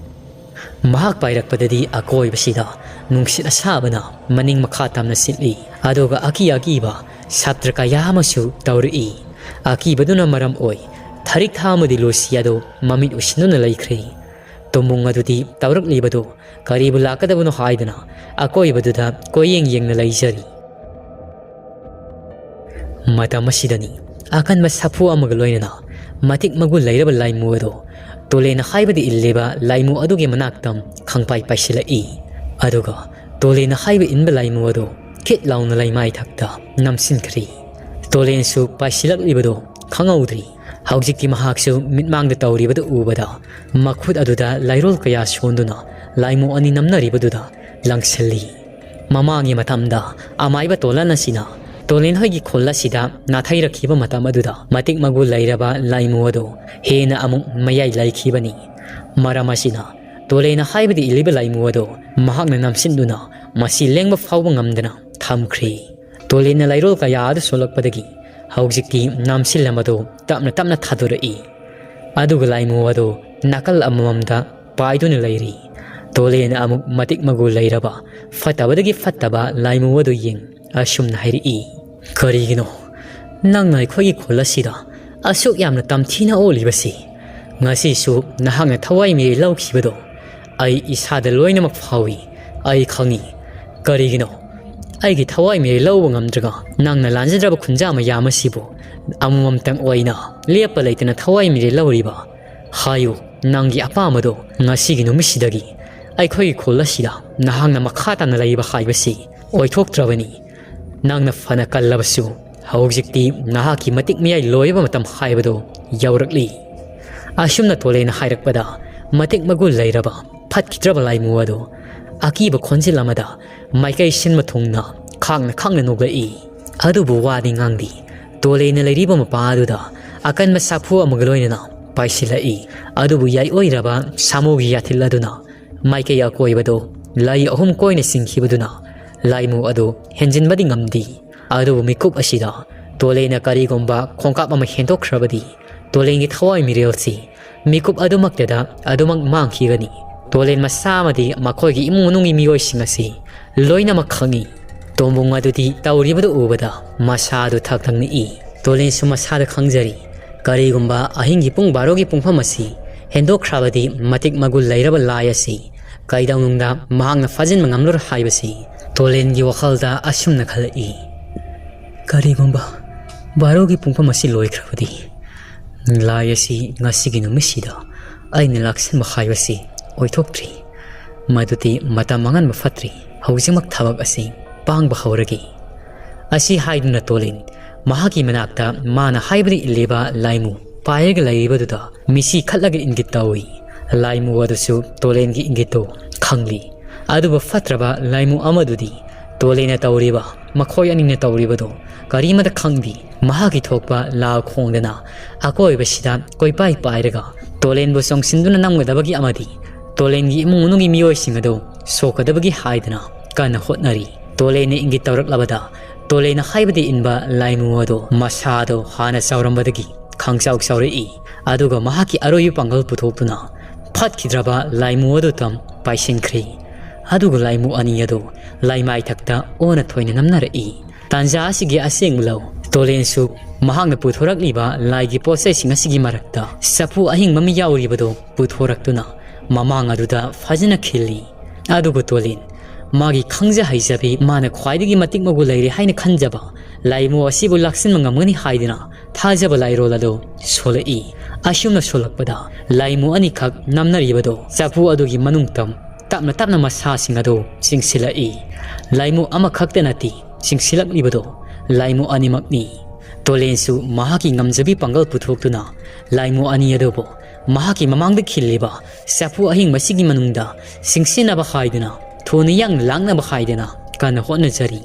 ꯃꯍꯥꯛ ꯄꯥꯏꯔꯛꯄꯗꯗꯤ ꯑꯀꯣꯏꯕꯁꯤꯗ ꯅꯨꯡꯁꯤꯠ ꯑꯁꯥꯕꯅ ꯃꯅꯤꯡ ꯃꯈꯥ ꯇꯝꯅ ꯁꯤꯠꯂꯤ, ꯑꯗꯨꯒ ꯑꯀꯤ ꯑꯀꯤꯕ ꯁꯥꯇ꯭ꯔ ꯀꯌꯥ ꯑꯃꯁꯨ ꯇꯧꯔꯛꯏ꯫ ꯑꯀꯤꯕꯗꯨꯅ ꯃꯔꯝ ꯑꯣꯏ ꯊꯔꯤꯛ ꯊꯥ ꯑꯃꯗꯤ ꯂꯨꯁꯤ ꯑꯗꯨ ꯃꯃꯤꯠ ꯎꯏꯁꯤꯟꯗꯨꯅ ꯂꯩꯈ꯭ꯔꯦ꯫ ꯇꯨꯝꯕꯨꯡ ꯑꯗꯨꯗꯤ ꯇꯧꯔꯛꯂꯤꯕꯗꯨ ꯀꯔꯤꯕꯨ ꯂꯥꯛꯀꯗꯕꯅꯣ ꯍꯥꯏꯗꯨꯅ ꯑꯀꯣꯏꯕꯗꯨꯗ ꯀꯣꯏꯌꯦꯡ ꯌꯦꯡꯅ ꯂꯩꯖꯔꯤ꯫ ꯃꯇꯝ ꯑꯁꯤꯗꯅꯤ ꯑꯀꯟꯕ ꯁꯥꯐꯨ ꯑꯃꯒ ꯂꯣꯏꯅꯅ ꯃꯇꯤꯛ ꯃꯒꯨꯟ ꯂꯩꯔꯕ ꯂꯥꯏꯃꯨ ꯑꯗꯨ ꯇꯣꯂꯦꯟꯅ ꯍꯥꯏꯕꯗ ꯏꯜꯂꯤꯕ ꯂꯥꯏꯃꯨ ꯑꯗꯨꯒꯤ ꯃꯅꯥꯛꯇ ꯈꯪꯄꯥꯏ ꯄꯥꯏꯁꯤꯜꯂꯛꯏ꯫ ꯑꯗꯨꯒ ꯇꯣꯂꯦꯟꯅ ꯍꯥꯏꯕ ꯏꯟꯕ ꯂꯥꯏꯃꯨ ꯑꯗꯨ ꯈꯤꯠ ꯂꯥꯎꯅ ꯂꯩꯃꯥꯏ ꯊꯛꯇ ꯅꯝꯁꯤꯟꯈ꯭ꯔꯦ꯫ ꯇꯣꯂꯦꯟꯁꯨ ꯄꯥꯏꯁꯤꯜꯂꯛꯂꯤꯕꯗꯨ ꯈꯪꯍꯧꯗ꯭ꯔꯤ꯫ ꯍꯧꯖꯤꯛꯇꯤ ꯃꯍꯥꯛꯁꯨ ꯃꯤꯠꯃꯥꯡꯗ ꯇꯧꯔꯤꯕꯗꯨ ꯎꯕꯗ ꯃꯈꯨꯠ ꯑꯗꯨꯗ ꯂꯥꯏꯔꯣꯜ ꯀꯌꯥ ꯁꯣꯟꯗꯨꯅ ꯂꯥꯏꯃꯨ ꯑꯅꯤ ꯅꯝꯅꯔꯤꯕꯗꯨꯗ ꯂꯪꯁꯤꯜꯂꯤ꯫ ꯃꯃꯥꯡꯒꯤ ꯃꯇꯝꯗ ꯑꯃꯥꯏꯕ ꯇꯣꯂꯟ ꯑꯁꯤꯅ ꯇꯣꯂꯦꯟ ꯍꯣꯏꯒꯤ ꯈꯨꯜ ꯑꯁꯤꯗ ꯅꯥꯊꯩꯔꯛꯈꯤꯕ ꯃꯇꯝ ꯑꯗꯨꯗ ꯃꯇꯤꯛ ꯃꯒꯨ ꯂꯩꯔꯕ ꯂꯥꯏꯃꯨ ꯑꯗꯨ ꯍꯦꯟꯅ ꯑꯃꯨꯛ ꯃꯌꯥꯏ ꯂꯩꯈꯤꯕꯅꯤ꯫ ꯃꯔꯝ ꯑꯁꯤꯅ ꯇꯣꯂꯦꯟꯅ ꯍꯥꯏꯕꯗ ꯏꯜꯂꯤꯕ ꯂꯥꯏꯃꯨ ꯑꯗꯨ ꯃꯍꯥꯛꯅ ꯅꯝꯁꯤꯟꯗꯨꯅ ꯃꯁꯤ ꯂꯦꯡꯕ ꯐꯥꯎꯕ ꯉꯝꯗꯅ ꯊꯝꯈ꯭ꯔꯦ꯫ ꯇꯣꯂꯦꯟꯅ ꯂꯥꯏꯔꯣꯜ ꯀꯌꯥ ꯑꯗꯨ ꯁꯣꯜꯂꯛꯄꯗꯒꯤ ꯍꯧꯖꯤꯛꯇꯤ ꯅꯝꯁꯤꯜ ꯑꯃꯗꯨ ꯇꯞꯅ ꯇꯞꯅ ꯊꯥꯗꯣꯔꯛꯏ꯫ ꯑꯗꯨꯒ ꯂꯥꯏꯃꯨ ꯑꯗꯨ ꯅꯥꯀꯜ ꯑꯃꯃꯝꯗ ꯄꯥꯏꯗꯨꯅ ꯂꯩꯔꯤ꯫ ꯇꯣꯂꯦꯟꯅ ꯑꯃꯨꯛ ꯃꯇꯤꯛ ꯃꯒꯨ ꯂꯩꯔꯕ ꯐꯠꯇꯕꯗꯒꯤ ꯐꯠꯇꯕ ꯂꯥꯏꯃꯨ ꯑꯗꯨ ꯌꯦꯡ ꯑꯁꯨꯝꯅ ꯍꯥꯏꯔꯛꯏ, "ꯀꯔꯤꯒꯤꯅꯣ ꯅꯪꯅ ꯑꯩꯈꯣꯏꯒꯤ ꯈꯨꯜ ꯑꯁꯤꯗ ꯑꯁꯨꯛ ꯌꯥꯝꯅ ꯇꯝꯊꯤꯅ ꯑꯣꯜꯂꯤꯕꯁꯤ? ꯉꯁꯤꯁꯨ ꯅꯍꯥꯛꯅ ꯊꯋꯥꯏ ꯃꯤꯔꯦ ꯂꯧꯈꯤꯕꯗꯣ ꯑꯩ ꯏꯁꯥꯗ ꯂꯣꯏꯅꯃꯛ ꯐꯥꯎꯏ꯫ ꯑꯩ ꯈꯪꯏ꯫ ꯀꯔꯤꯒꯤꯅꯣ? ꯑꯩꯒꯤ ꯊꯋꯥꯏ ꯃꯤꯔꯦꯜ ꯂꯧꯕ ꯉꯝꯗ꯭ꯔꯒ ꯅꯪꯅ ꯂꯥꯟꯖꯗ꯭ꯔꯕ ꯈꯨꯟꯖꯥ ꯃꯌꯥꯝ ꯑꯁꯤꯕꯨ ꯑꯃꯃꯝꯇꯪ ꯑꯣꯏꯅ ꯂꯦꯞꯄ ꯂꯩꯇꯅ ꯊꯋꯥꯏ ꯃꯤꯔꯦꯜ ꯂꯧꯔꯤꯕ? ꯍꯥꯏꯌꯨ, ꯅꯪꯒꯤ ꯑꯄꯥꯝꯕꯗꯣ ꯉꯁꯤꯒꯤ ꯅꯨꯃꯤꯠꯁꯤꯗꯒꯤ ꯑꯩꯈꯣꯏꯒꯤ ꯈꯨꯜ ꯑꯁꯤꯗ ꯅꯍꯥꯛꯅ ꯃꯈꯥ ꯇꯥꯅ ꯂꯩꯕ ꯍꯥꯏꯕꯁꯤ ꯑꯣꯏꯊꯣꯛꯇ꯭ꯔꯕꯅꯤ꯫ ꯅꯪꯅ ꯐꯅ ꯀꯜꯂꯕꯁꯨ ꯍꯧꯖꯤꯛꯇꯤ ꯅꯍꯥꯛꯀꯤ ꯃꯇꯤꯛ ꯃꯌꯥꯏ ꯂꯣꯏꯔꯕ ꯃꯇꯝ ꯍꯥꯏꯕꯗꯣ ꯌꯧꯔꯛꯂꯤ꯫ ꯑꯁꯨꯝꯅ ꯇꯣꯂꯦꯅ ꯍꯥꯏꯔꯛꯄꯗ ꯃꯇꯤꯛ ꯃꯒꯨꯟ ꯂꯩꯔꯕ ꯐꯠꯈꯤꯗ꯭ꯔꯕ ꯂꯥꯏꯃꯨ ꯑꯗꯨ ꯑꯀꯤꯕ ꯈꯣꯟꯖꯦꯜ ꯑꯃꯗ ꯃꯥꯏꯀꯩ ꯁꯤꯟꯕ ꯊꯨꯡꯅ ꯈꯥꯡꯅ ꯈꯥꯡꯅ ꯅꯣꯛꯂꯛꯏ꯫ ꯑꯗꯨꯕꯨ ꯋꯥꯗꯤ ꯉꯥꯡꯗꯦ꯫ ꯇꯣꯂꯦꯅ ꯂꯩꯔꯤꯕ ꯃꯄꯥ ꯑꯗꯨꯗ ꯑꯀꯟꯕ ꯁꯥꯐꯨ ꯑꯃꯒ ꯂꯣꯏꯅꯅ ꯄꯥꯏꯁꯤꯜꯂꯛꯏ꯫ ꯑꯗꯨꯕꯨ ꯌꯥꯏꯑꯣꯏꯔꯕ ꯁꯥꯃꯨꯒꯤ ꯌꯥꯊꯤꯜ ꯑꯗꯨꯅ ꯃꯥꯏꯀꯩ ꯑꯀꯣꯏꯕꯗꯨ ꯂꯥꯏ ꯑꯍꯨꯝ ꯀꯣꯏꯅ ꯆꯤꯡꯈꯤꯕꯗꯨꯅ ꯂꯥꯏꯃꯨ ꯑꯗꯨ ꯍꯦꯟꯖꯤꯟꯕꯗꯤ ꯉꯝꯗꯦ꯫ ꯑꯗꯨꯕꯨ ꯃꯤꯀꯨꯞ ꯑꯁꯤꯗ ꯇꯣꯂꯦꯅ ꯀꯔꯤꯒꯨꯝꯕ ꯈꯣꯡꯀꯥꯞ ꯑꯃ ꯍꯦꯟꯗꯣꯛꯈ꯭ꯔꯕꯗꯤ ꯇꯣꯂꯦꯟꯒꯤ ꯊꯋꯥꯏ ꯃꯤꯔꯦꯜꯁꯤ ꯃꯤꯀꯨꯞ ꯑꯗꯨꯃꯛꯇꯗ ꯑꯗꯨꯃꯛ ꯃꯥꯡꯈꯤꯒꯅꯤ꯫ ꯇꯣꯂꯦꯟ ꯃꯁꯥ ꯑꯃꯗꯤ ꯃꯈꯣꯏꯒꯤ ꯏꯃꯨꯡ ꯃꯅꯨꯡꯒꯤ ꯃꯤꯑꯣꯏꯁꯤꯡ ꯑꯁꯤ ꯂꯣꯏꯅꯃꯛ ꯈꯪꯏ꯫ ꯇꯣꯝꯕꯨꯡ ꯑꯗꯨꯗꯤ ꯇꯧꯔꯤꯕꯗꯨ ꯎꯕꯗ ꯃꯁꯥꯗꯨ ꯊꯛ ꯊꯛ ꯅꯤꯛꯏ꯫ ꯇꯣꯂꯦꯟꯁꯨ ꯃꯁꯥꯗ ꯈꯪꯖꯔꯤ, ꯀꯔꯤꯒꯨꯝꯕ ꯑꯍꯤꯡꯒꯤ ꯄꯨꯡ ꯕꯥꯔꯣꯒꯤ ꯄꯨꯡꯐꯝ ꯑꯁꯤ ꯍꯦꯟꯗꯣꯛꯈ꯭ꯔꯕꯗꯤ ꯃꯇꯤꯛ ꯃꯒꯨꯟ ꯂꯩꯔꯕ ꯂꯥꯏ ꯑꯁꯤ ꯀꯩꯗꯧꯅꯨꯡꯗ ꯃꯍꯥꯛꯅ ꯐꯥꯖꯤꯟꯕ ꯉꯝꯂꯔꯣꯏ ꯍꯥꯏꯕꯁꯤ ꯇꯣꯂꯦꯟꯒꯤ ꯋꯥꯈꯜꯗ ꯑꯁꯨꯝꯅ ꯈꯜꯂꯛꯏ꯫ ꯀꯔꯤꯒꯨꯝꯕ ꯕꯥꯔꯣꯒꯤ ꯄꯨꯡꯐꯝ ꯑꯁꯤ ꯂꯣꯏꯈ꯭ꯔꯕꯗꯤ ꯂꯥꯏ ꯑꯁꯤ ꯉꯁꯤꯒꯤ ꯅꯨꯃꯤꯠꯁꯤꯗ ꯑꯩꯅ ꯂꯥꯛꯁꯤꯟꯕ ꯍꯥꯏꯕꯁꯤ ꯑꯣꯏꯊꯣꯛꯇ꯭ꯔꯤ꯫ ꯃꯗꯨꯗꯤ ꯃꯇꯝ ꯃꯥꯡꯍꯟꯕ ꯐꯠꯇ꯭ꯔꯤ꯫ ꯍꯧꯖꯤꯛꯃꯛ ꯊꯕꯛ ꯑꯁꯤ ꯄꯥꯡꯕ ꯍꯧꯔꯒꯦ꯫ ꯑꯁꯤ ꯍꯥꯏꯗꯨꯅ ꯇꯣꯂꯤꯟ ꯃꯍꯥꯛꯀꯤ ꯃꯅꯥꯛꯇ ꯃꯥꯅ ꯍꯥꯏꯕꯗ ꯏꯜꯂꯤꯕ ꯂꯥꯏꯃꯨ ꯄꯥꯏꯔꯒ ꯂꯩꯔꯤꯕꯗꯨꯗ ꯃꯤꯁꯤ ꯈꯠꯂꯒ ꯏꯪꯒꯤꯠ ꯇꯧꯏ꯫ ꯂꯥꯏꯃꯨ ꯑꯗꯨꯁꯨ ꯇꯣꯂꯦꯟꯒꯤ ꯏꯪꯒꯤꯠꯇꯨ ꯈꯪꯂꯤ꯫ ꯑꯗꯨꯕꯨ ꯐꯠꯇ꯭ꯔꯕ ꯂꯥꯏꯃꯨ ꯑꯃꯗꯨꯗꯤ ꯇꯣꯂꯦꯟꯅ ꯇꯧꯔꯤꯕ, ꯃꯈꯣꯏ ꯑꯅꯤꯅ ꯇꯧꯔꯤꯕꯗꯨ ꯀꯔꯤꯃꯇ ꯈꯪꯗꯦ꯫ ꯃꯍꯥꯛꯀꯤ ꯊꯣꯛꯄ ꯂꯥ ꯈꯣꯡꯗꯅ ꯑꯀꯣꯏꯕꯁꯤꯗ ꯀꯣꯏꯄꯥꯏ ꯄꯥꯏꯔꯒ ꯇꯣꯂꯦꯟꯕꯨ ꯆꯣꯡꯁꯤꯟꯗꯨꯅ ꯅꯝꯒꯗꯕꯒꯤ ꯑꯃꯗꯤ ꯇꯣꯂꯦꯟꯒꯤ ꯏꯃꯨꯡ ꯃꯅꯨꯡꯒꯤ ꯃꯤꯑꯣꯏꯁꯤꯡ ꯑꯗꯨ ꯁꯣꯛꯀꯗꯕꯒꯤ ꯍꯥꯏꯗꯅ ꯀꯟꯅ ꯍꯣꯠꯅꯔꯤ꯫ ꯇꯣꯂꯦꯟꯅ ꯏꯪꯒꯤꯠ ꯇꯧꯔꯛꯂꯕꯗ ꯇꯣꯂꯦꯟꯅ ꯍꯥꯏꯕꯗꯤ ꯏꯟꯕ ꯂꯥꯏꯃꯨ ꯑꯗꯨ ꯃꯁꯥꯗꯣ ꯍꯥꯟꯅ ꯆꯥꯎꯔꯝꯕꯗꯒꯤ ꯈꯪꯆꯥꯎ ꯆꯥꯎꯔꯛꯏ꯫ ꯑꯗꯨꯒ ꯃꯍꯥꯛꯀꯤ ꯑꯔꯣꯏꯕ ꯄꯥꯡꯒꯜ ꯄꯨꯊꯣꯛꯇꯨꯅ ꯐꯠꯈꯤꯗ꯭ꯔꯕ ꯂꯥꯏꯃꯨ ꯑꯗꯨ ꯇꯝ ꯄꯥꯏꯁꯤꯟꯈ꯭ꯔꯤ꯫ ꯑꯗꯨꯒ ꯂꯥꯏꯃꯨ ꯑꯅꯤ ꯑꯗꯨ ꯂꯥꯏꯃꯥꯏꯊꯛꯇ ꯑꯣꯟꯅ ꯊꯣꯏꯅ ꯅꯝꯅꯔꯛꯏ꯫ ꯇꯥꯟꯖꯥ ꯑꯁꯤꯒꯤ ꯑꯁꯦꯡꯕ ꯂꯧ ꯇꯣꯂꯦꯟꯁꯨ ꯃꯍꯥꯛꯅ ꯄꯨꯊꯣꯔꯛꯂꯤꯕ ꯂꯥꯏꯒꯤ ꯄꯣꯠꯆꯩꯁꯤꯡ ꯑꯁꯤꯒꯤ ꯃꯔꯛꯇ ꯆꯐꯨ ꯑꯍꯤꯡꯕ ꯑꯃ ꯌꯥꯎꯔꯤꯕꯗꯨ ꯄꯨꯊꯣꯔꯛꯇꯨꯅ ꯃꯃꯥꯡ ꯑꯗꯨꯗ ꯐꯖꯅ ꯈꯤꯜꯂꯤ꯫ ꯑꯗꯨꯒ ꯇꯣꯂꯦꯟ ꯃꯥꯒꯤ ꯈꯪꯖ ꯍꯩꯖꯕꯤ, ꯃꯥꯅ ꯈ꯭ꯋꯥꯏꯗꯒꯤ ꯃꯇꯤꯛ ꯃꯒꯨꯟ ꯂꯩꯔꯦ ꯍꯥꯏꯅ ꯈꯟꯖꯕ ꯂꯥꯏꯃꯣ ꯑꯁꯤꯕꯨ ꯂꯥꯛꯁꯤꯟꯕ ꯉꯝꯒꯅꯤ ꯍꯥꯏꯗꯨꯅ ꯊꯥꯖꯕ ꯂꯥꯏꯔꯣꯜ ꯑꯗꯨ ꯁꯣꯜꯂꯛꯏ꯫ ꯑꯁꯨꯝꯅ ꯁꯣꯜꯂꯛꯄꯗ ꯂꯥꯏꯃꯣ ꯑꯅꯤꯈꯛ ꯅꯝꯅꯔꯤꯕꯗꯨ ꯆꯐꯨ ꯑꯗꯨꯒꯤ ꯃꯅꯨꯡ ꯇꯝ ꯇꯞꯅ ꯇꯞꯅ ꯃꯁꯥꯁꯤꯡ ꯑꯗꯨ ꯆꯤꯡꯁꯤꯜꯂꯛꯏ꯫ ꯂꯥꯏꯃꯣ ꯑꯃꯈꯛꯇ ꯅꯠꯇꯦ, ꯆꯤꯡꯁꯤꯜꯂꯛꯂꯤꯕꯗꯨ ꯂꯥꯏꯃꯣ ꯑꯅꯤꯃꯛꯅꯤ꯫ ꯇꯣꯂꯦꯟꯁꯨ ꯃꯍꯥꯛꯀꯤ ꯉꯝꯖꯕꯤ ꯄꯥꯡꯒꯜ ꯄꯨꯊꯣꯛꯇꯨꯅ ꯂꯥꯏꯃꯣ ꯑꯅꯤ ꯑꯗꯨꯕꯨ ꯃꯍꯥꯛꯀꯤ ꯃꯃꯥꯡꯗ ꯈꯤꯜꯂꯤꯕ ꯆꯐꯨ ꯑꯍꯤꯡꯕꯁꯤꯒꯤ ꯃꯅꯨꯡꯗ ꯆꯤꯡꯁꯤꯟꯅꯕ ꯍꯥꯏꯗꯨꯅ ꯊꯨꯅ ꯌꯥꯡꯅ ꯂꯥꯛꯅꯕ ꯍꯥꯏꯗꯨꯅ ꯀꯟꯅ ꯍꯣꯠꯅꯖꯔꯤ꯫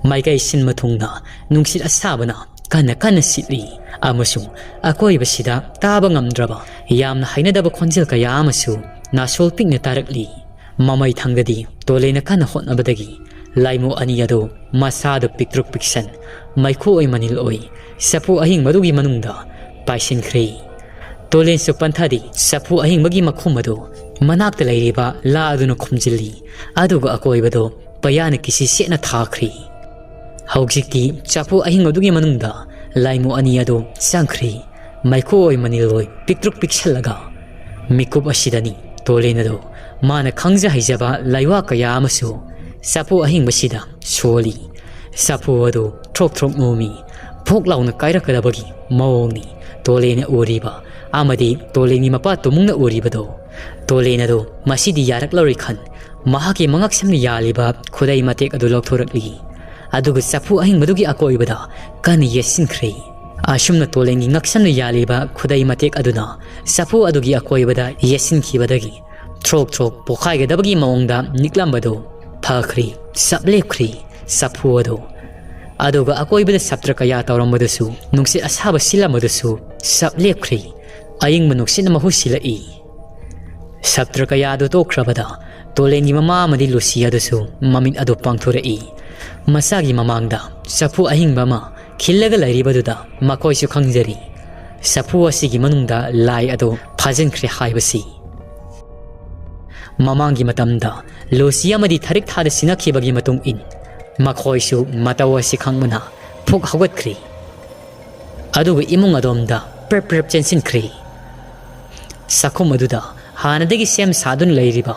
ꯃꯥꯏꯀꯩ ꯁꯤꯟꯕ ꯊꯨꯡꯅ ꯅꯨꯡꯁꯤꯠ ꯑꯁꯥꯕꯅ ꯀꯟꯅ ꯀꯟꯅ ꯁꯤꯠꯂꯤ ꯑꯃꯁꯨꯡ ꯑꯀꯣꯏꯕꯁꯤꯗ ꯇꯥꯕ ꯉꯝꯗ꯭ꯔꯕ ꯌꯥꯝꯅ ꯍꯩꯅꯗꯕ ꯈꯣꯟꯖꯦꯜ ꯀꯌꯥ ꯑꯃꯁꯨ ꯅꯥꯁꯣꯜ ꯄꯤꯛꯅ ꯇꯥꯔꯛꯂꯤ꯫ ꯃꯃꯩ ꯊꯪꯗꯗꯤ ꯇꯣꯂꯦꯅ ꯀꯟꯅ ꯍꯣꯠꯅꯕꯗꯒꯤ ꯂꯥꯏꯃꯣ ꯑꯅꯤ ꯑꯗꯨ ꯃꯁꯥꯗ ꯄꯤꯛꯇ꯭ꯔꯨꯛ ꯄꯤꯛꯁꯟ, ꯃꯩꯈꯨ ꯑꯣꯏ ꯃꯅꯤꯜ ꯑꯣꯏ ꯆꯐꯨ ꯑꯍꯤꯡꯕꯗꯨꯒꯤ ꯃꯅꯨꯡꯗ ꯄꯥꯏꯁꯤꯟꯈ꯭ꯔꯦ꯫ ꯇꯣꯂꯦꯟꯁꯨ ꯄꯟꯊꯥꯗꯤ ꯆꯐꯨ ꯑꯍꯤꯡꯕꯒꯤ ꯃꯈꯨꯝ ꯑꯗꯨ ꯃꯅꯥꯛꯇ ꯂꯩꯔꯤꯕ ꯂꯥ ꯑꯗꯨꯅ ꯈꯨꯝꯖꯤꯜꯂꯤ, ꯑꯗꯨꯒ ꯑꯀꯣꯏꯕꯗꯨ ꯄꯩꯌꯥꯅ ꯀꯤꯁꯤ ꯁꯦꯠꯅ ꯊꯥꯈ꯭ꯔꯤ꯫ ꯍꯧꯖꯤꯛꯇꯤ ꯆꯐꯨ ꯑꯍꯤꯡꯕꯗꯨꯒꯤ ꯃꯅꯨꯡꯗ ꯂꯥꯏꯃꯨ ꯑꯅꯤ ꯑꯗꯨ ꯆꯪꯈ꯭ꯔꯤ꯫ ꯃꯩꯈꯨ ꯑꯣꯏ ꯃꯅꯤꯜ ꯑꯣꯏ ꯄꯤꯛꯇ꯭ꯔꯨꯛ ꯄꯤꯛꯁꯜꯂꯒ꯫ ꯃꯤꯀꯨꯞ ꯑꯁꯤꯗꯅꯤ ꯇꯣꯂꯦꯟ ꯑꯗꯨ ꯃꯥꯅ ꯈꯪꯖ ꯍꯩꯖꯕ ꯂꯥꯏꯋꯥ ꯀꯌꯥ ꯑꯃꯁꯨ ꯆꯐꯨ ꯑꯍꯤꯡꯕꯁꯤꯗ ꯁꯣꯜꯂꯤ꯫ ꯆꯐꯨ ꯑꯗꯨ ꯊ꯭ꯔꯣꯛ ꯊ꯭ꯔꯣꯛ ꯅꯣꯝꯃꯤ꯫ ꯐꯣꯛ ꯂꯥꯎꯅ ꯀꯥꯏꯔꯛꯀꯗꯕꯒꯤ ꯃꯑꯣꯡꯅꯤ ꯇꯣꯂꯦꯟꯅ ꯎꯔꯤꯕ ꯑꯃꯗꯤ ꯇꯣꯂꯦꯟꯒꯤ ꯃꯄꯥ ꯇꯨꯃꯨꯡꯅ ꯎꯔꯤꯕꯗꯣ꯫ ꯇꯣꯂꯦꯟ ꯑꯗꯨ ꯃꯁꯤꯗꯤ ꯌꯥꯔꯛꯂꯔꯣꯏ ꯈꯟ ꯃꯍꯥꯛꯀꯤ ꯃꯉꯛꯁꯝꯅ ꯌꯥꯜꯂꯤꯕ ꯈꯨꯗꯩ ꯃꯇꯦꯛ ꯑꯗꯨ ꯂꯧꯊꯣꯔꯛꯂꯤ꯫ ꯑꯗꯨꯒ ꯆꯐꯨ ꯑꯍꯤꯡꯕꯗꯨꯒꯤ ꯑꯀꯣꯏꯕꯗ ꯀꯟꯅ ꯌꯦꯠꯁꯤꯟꯈ꯭ꯔꯦ꯫ ꯑꯁꯨꯝꯅ ꯇꯣꯂꯦꯟꯒꯤ ꯉꯛꯁꯝꯅ ꯌꯥꯜꯂꯤꯕ ꯈꯨꯗꯩ ꯃꯇꯦꯛ ꯑꯗꯨꯅ ꯆꯐꯨ ꯑꯗꯨꯒꯤ ꯑꯀꯣꯏꯕꯗ ꯌꯦꯠꯁꯤꯟꯈꯤꯕꯗꯒꯤ ꯊ꯭ꯔꯣꯛ ꯊ꯭ꯔꯣꯛ ꯄꯣꯈꯥꯏꯒꯗꯕꯒꯤ ꯃꯑꯣꯡꯗ ꯅꯤꯛꯂꯝꯕꯗꯨ ꯐꯈ꯭ꯔꯦ꯫ ꯆꯞ ꯂꯦꯞꯈ꯭ꯔꯦ ꯆꯐꯨ ꯑꯗꯨ꯫ ꯑꯗꯨꯒ ꯑꯀꯣꯏꯕꯗ ꯁꯞꯇ꯭ꯔ ꯀꯌꯥ ꯇꯧꯔꯝꯕꯗꯨꯁꯨ, ꯅꯨꯡꯁꯤꯠ ꯑꯁꯥꯕ ꯁꯤꯜꯂꯝꯕꯗꯨꯁꯨ ꯆꯞ ꯂꯦꯞꯈ꯭ꯔꯦ꯫ ꯑꯏꯪꯕ ꯅꯨꯡꯁꯤꯠꯅ ꯃꯍꯨꯠ ꯁꯤꯜꯂꯛꯏ꯫ ꯁꯞꯇ꯭ꯔ ꯀꯌꯥ ꯑꯗꯨ ꯇꯣꯛꯈ꯭ꯔꯕꯗ ꯇꯣꯂꯦꯟꯒꯤ ꯃꯃꯥ ꯑꯃꯗꯤ ꯂꯨꯁꯤ ꯑꯗꯨꯁꯨ ꯃꯃꯤꯠ ꯑꯗꯨ ꯄꯥꯡꯊꯣꯔꯛꯏ꯫ ꯃꯆꯥꯒꯤ ꯃꯃꯥꯡꯗ ꯆꯐꯨ ꯑꯍꯤꯡꯕ ꯑꯃ ꯈꯤꯜꯂꯒ ꯂꯩꯔꯤꯕꯗꯨꯗ ꯃꯈꯣꯏꯁꯨ ꯈꯪꯖꯔꯤ꯫ ꯆꯐꯨ ꯑꯁꯤꯒꯤ ꯃꯅꯨꯡꯗ ꯂꯥꯏ ꯑꯗꯨ ꯐꯥꯖꯤꯟꯈ꯭ꯔꯦ ꯍꯥꯏꯕꯁꯤ꯫ ꯃꯃꯥꯡꯒꯤ ꯃꯇꯝꯗ ꯂꯨꯁꯤ ꯑꯃꯗꯤ ꯊꯔꯤꯛ ꯊꯥꯗ ꯁꯤꯟꯅꯈꯤꯕꯒꯤ ꯃꯇꯨꯡ ꯏꯟ ꯃꯈꯣꯏꯁꯨ ꯃꯇꯧ ꯑꯁꯤ ꯈꯪꯕꯅ ꯐꯨꯛ ꯍꯧꯒꯠꯈ꯭ꯔꯤ꯫ ꯑꯗꯨꯒ ꯏꯃꯨꯡ ꯑꯗꯣꯝꯗ ꯄ꯭ꯔꯦꯞ ꯄ꯭ꯔꯦꯞ ꯆꯦꯟꯁꯤꯟꯈ꯭ꯔꯤ꯫ ꯆꯥꯛꯈꯨꯝ ꯑꯗꯨꯗ ꯍꯥꯟꯅꯗꯒꯤ ꯁꯦꯝ ꯁꯥꯗꯨꯅ ꯂꯩꯔꯤꯕ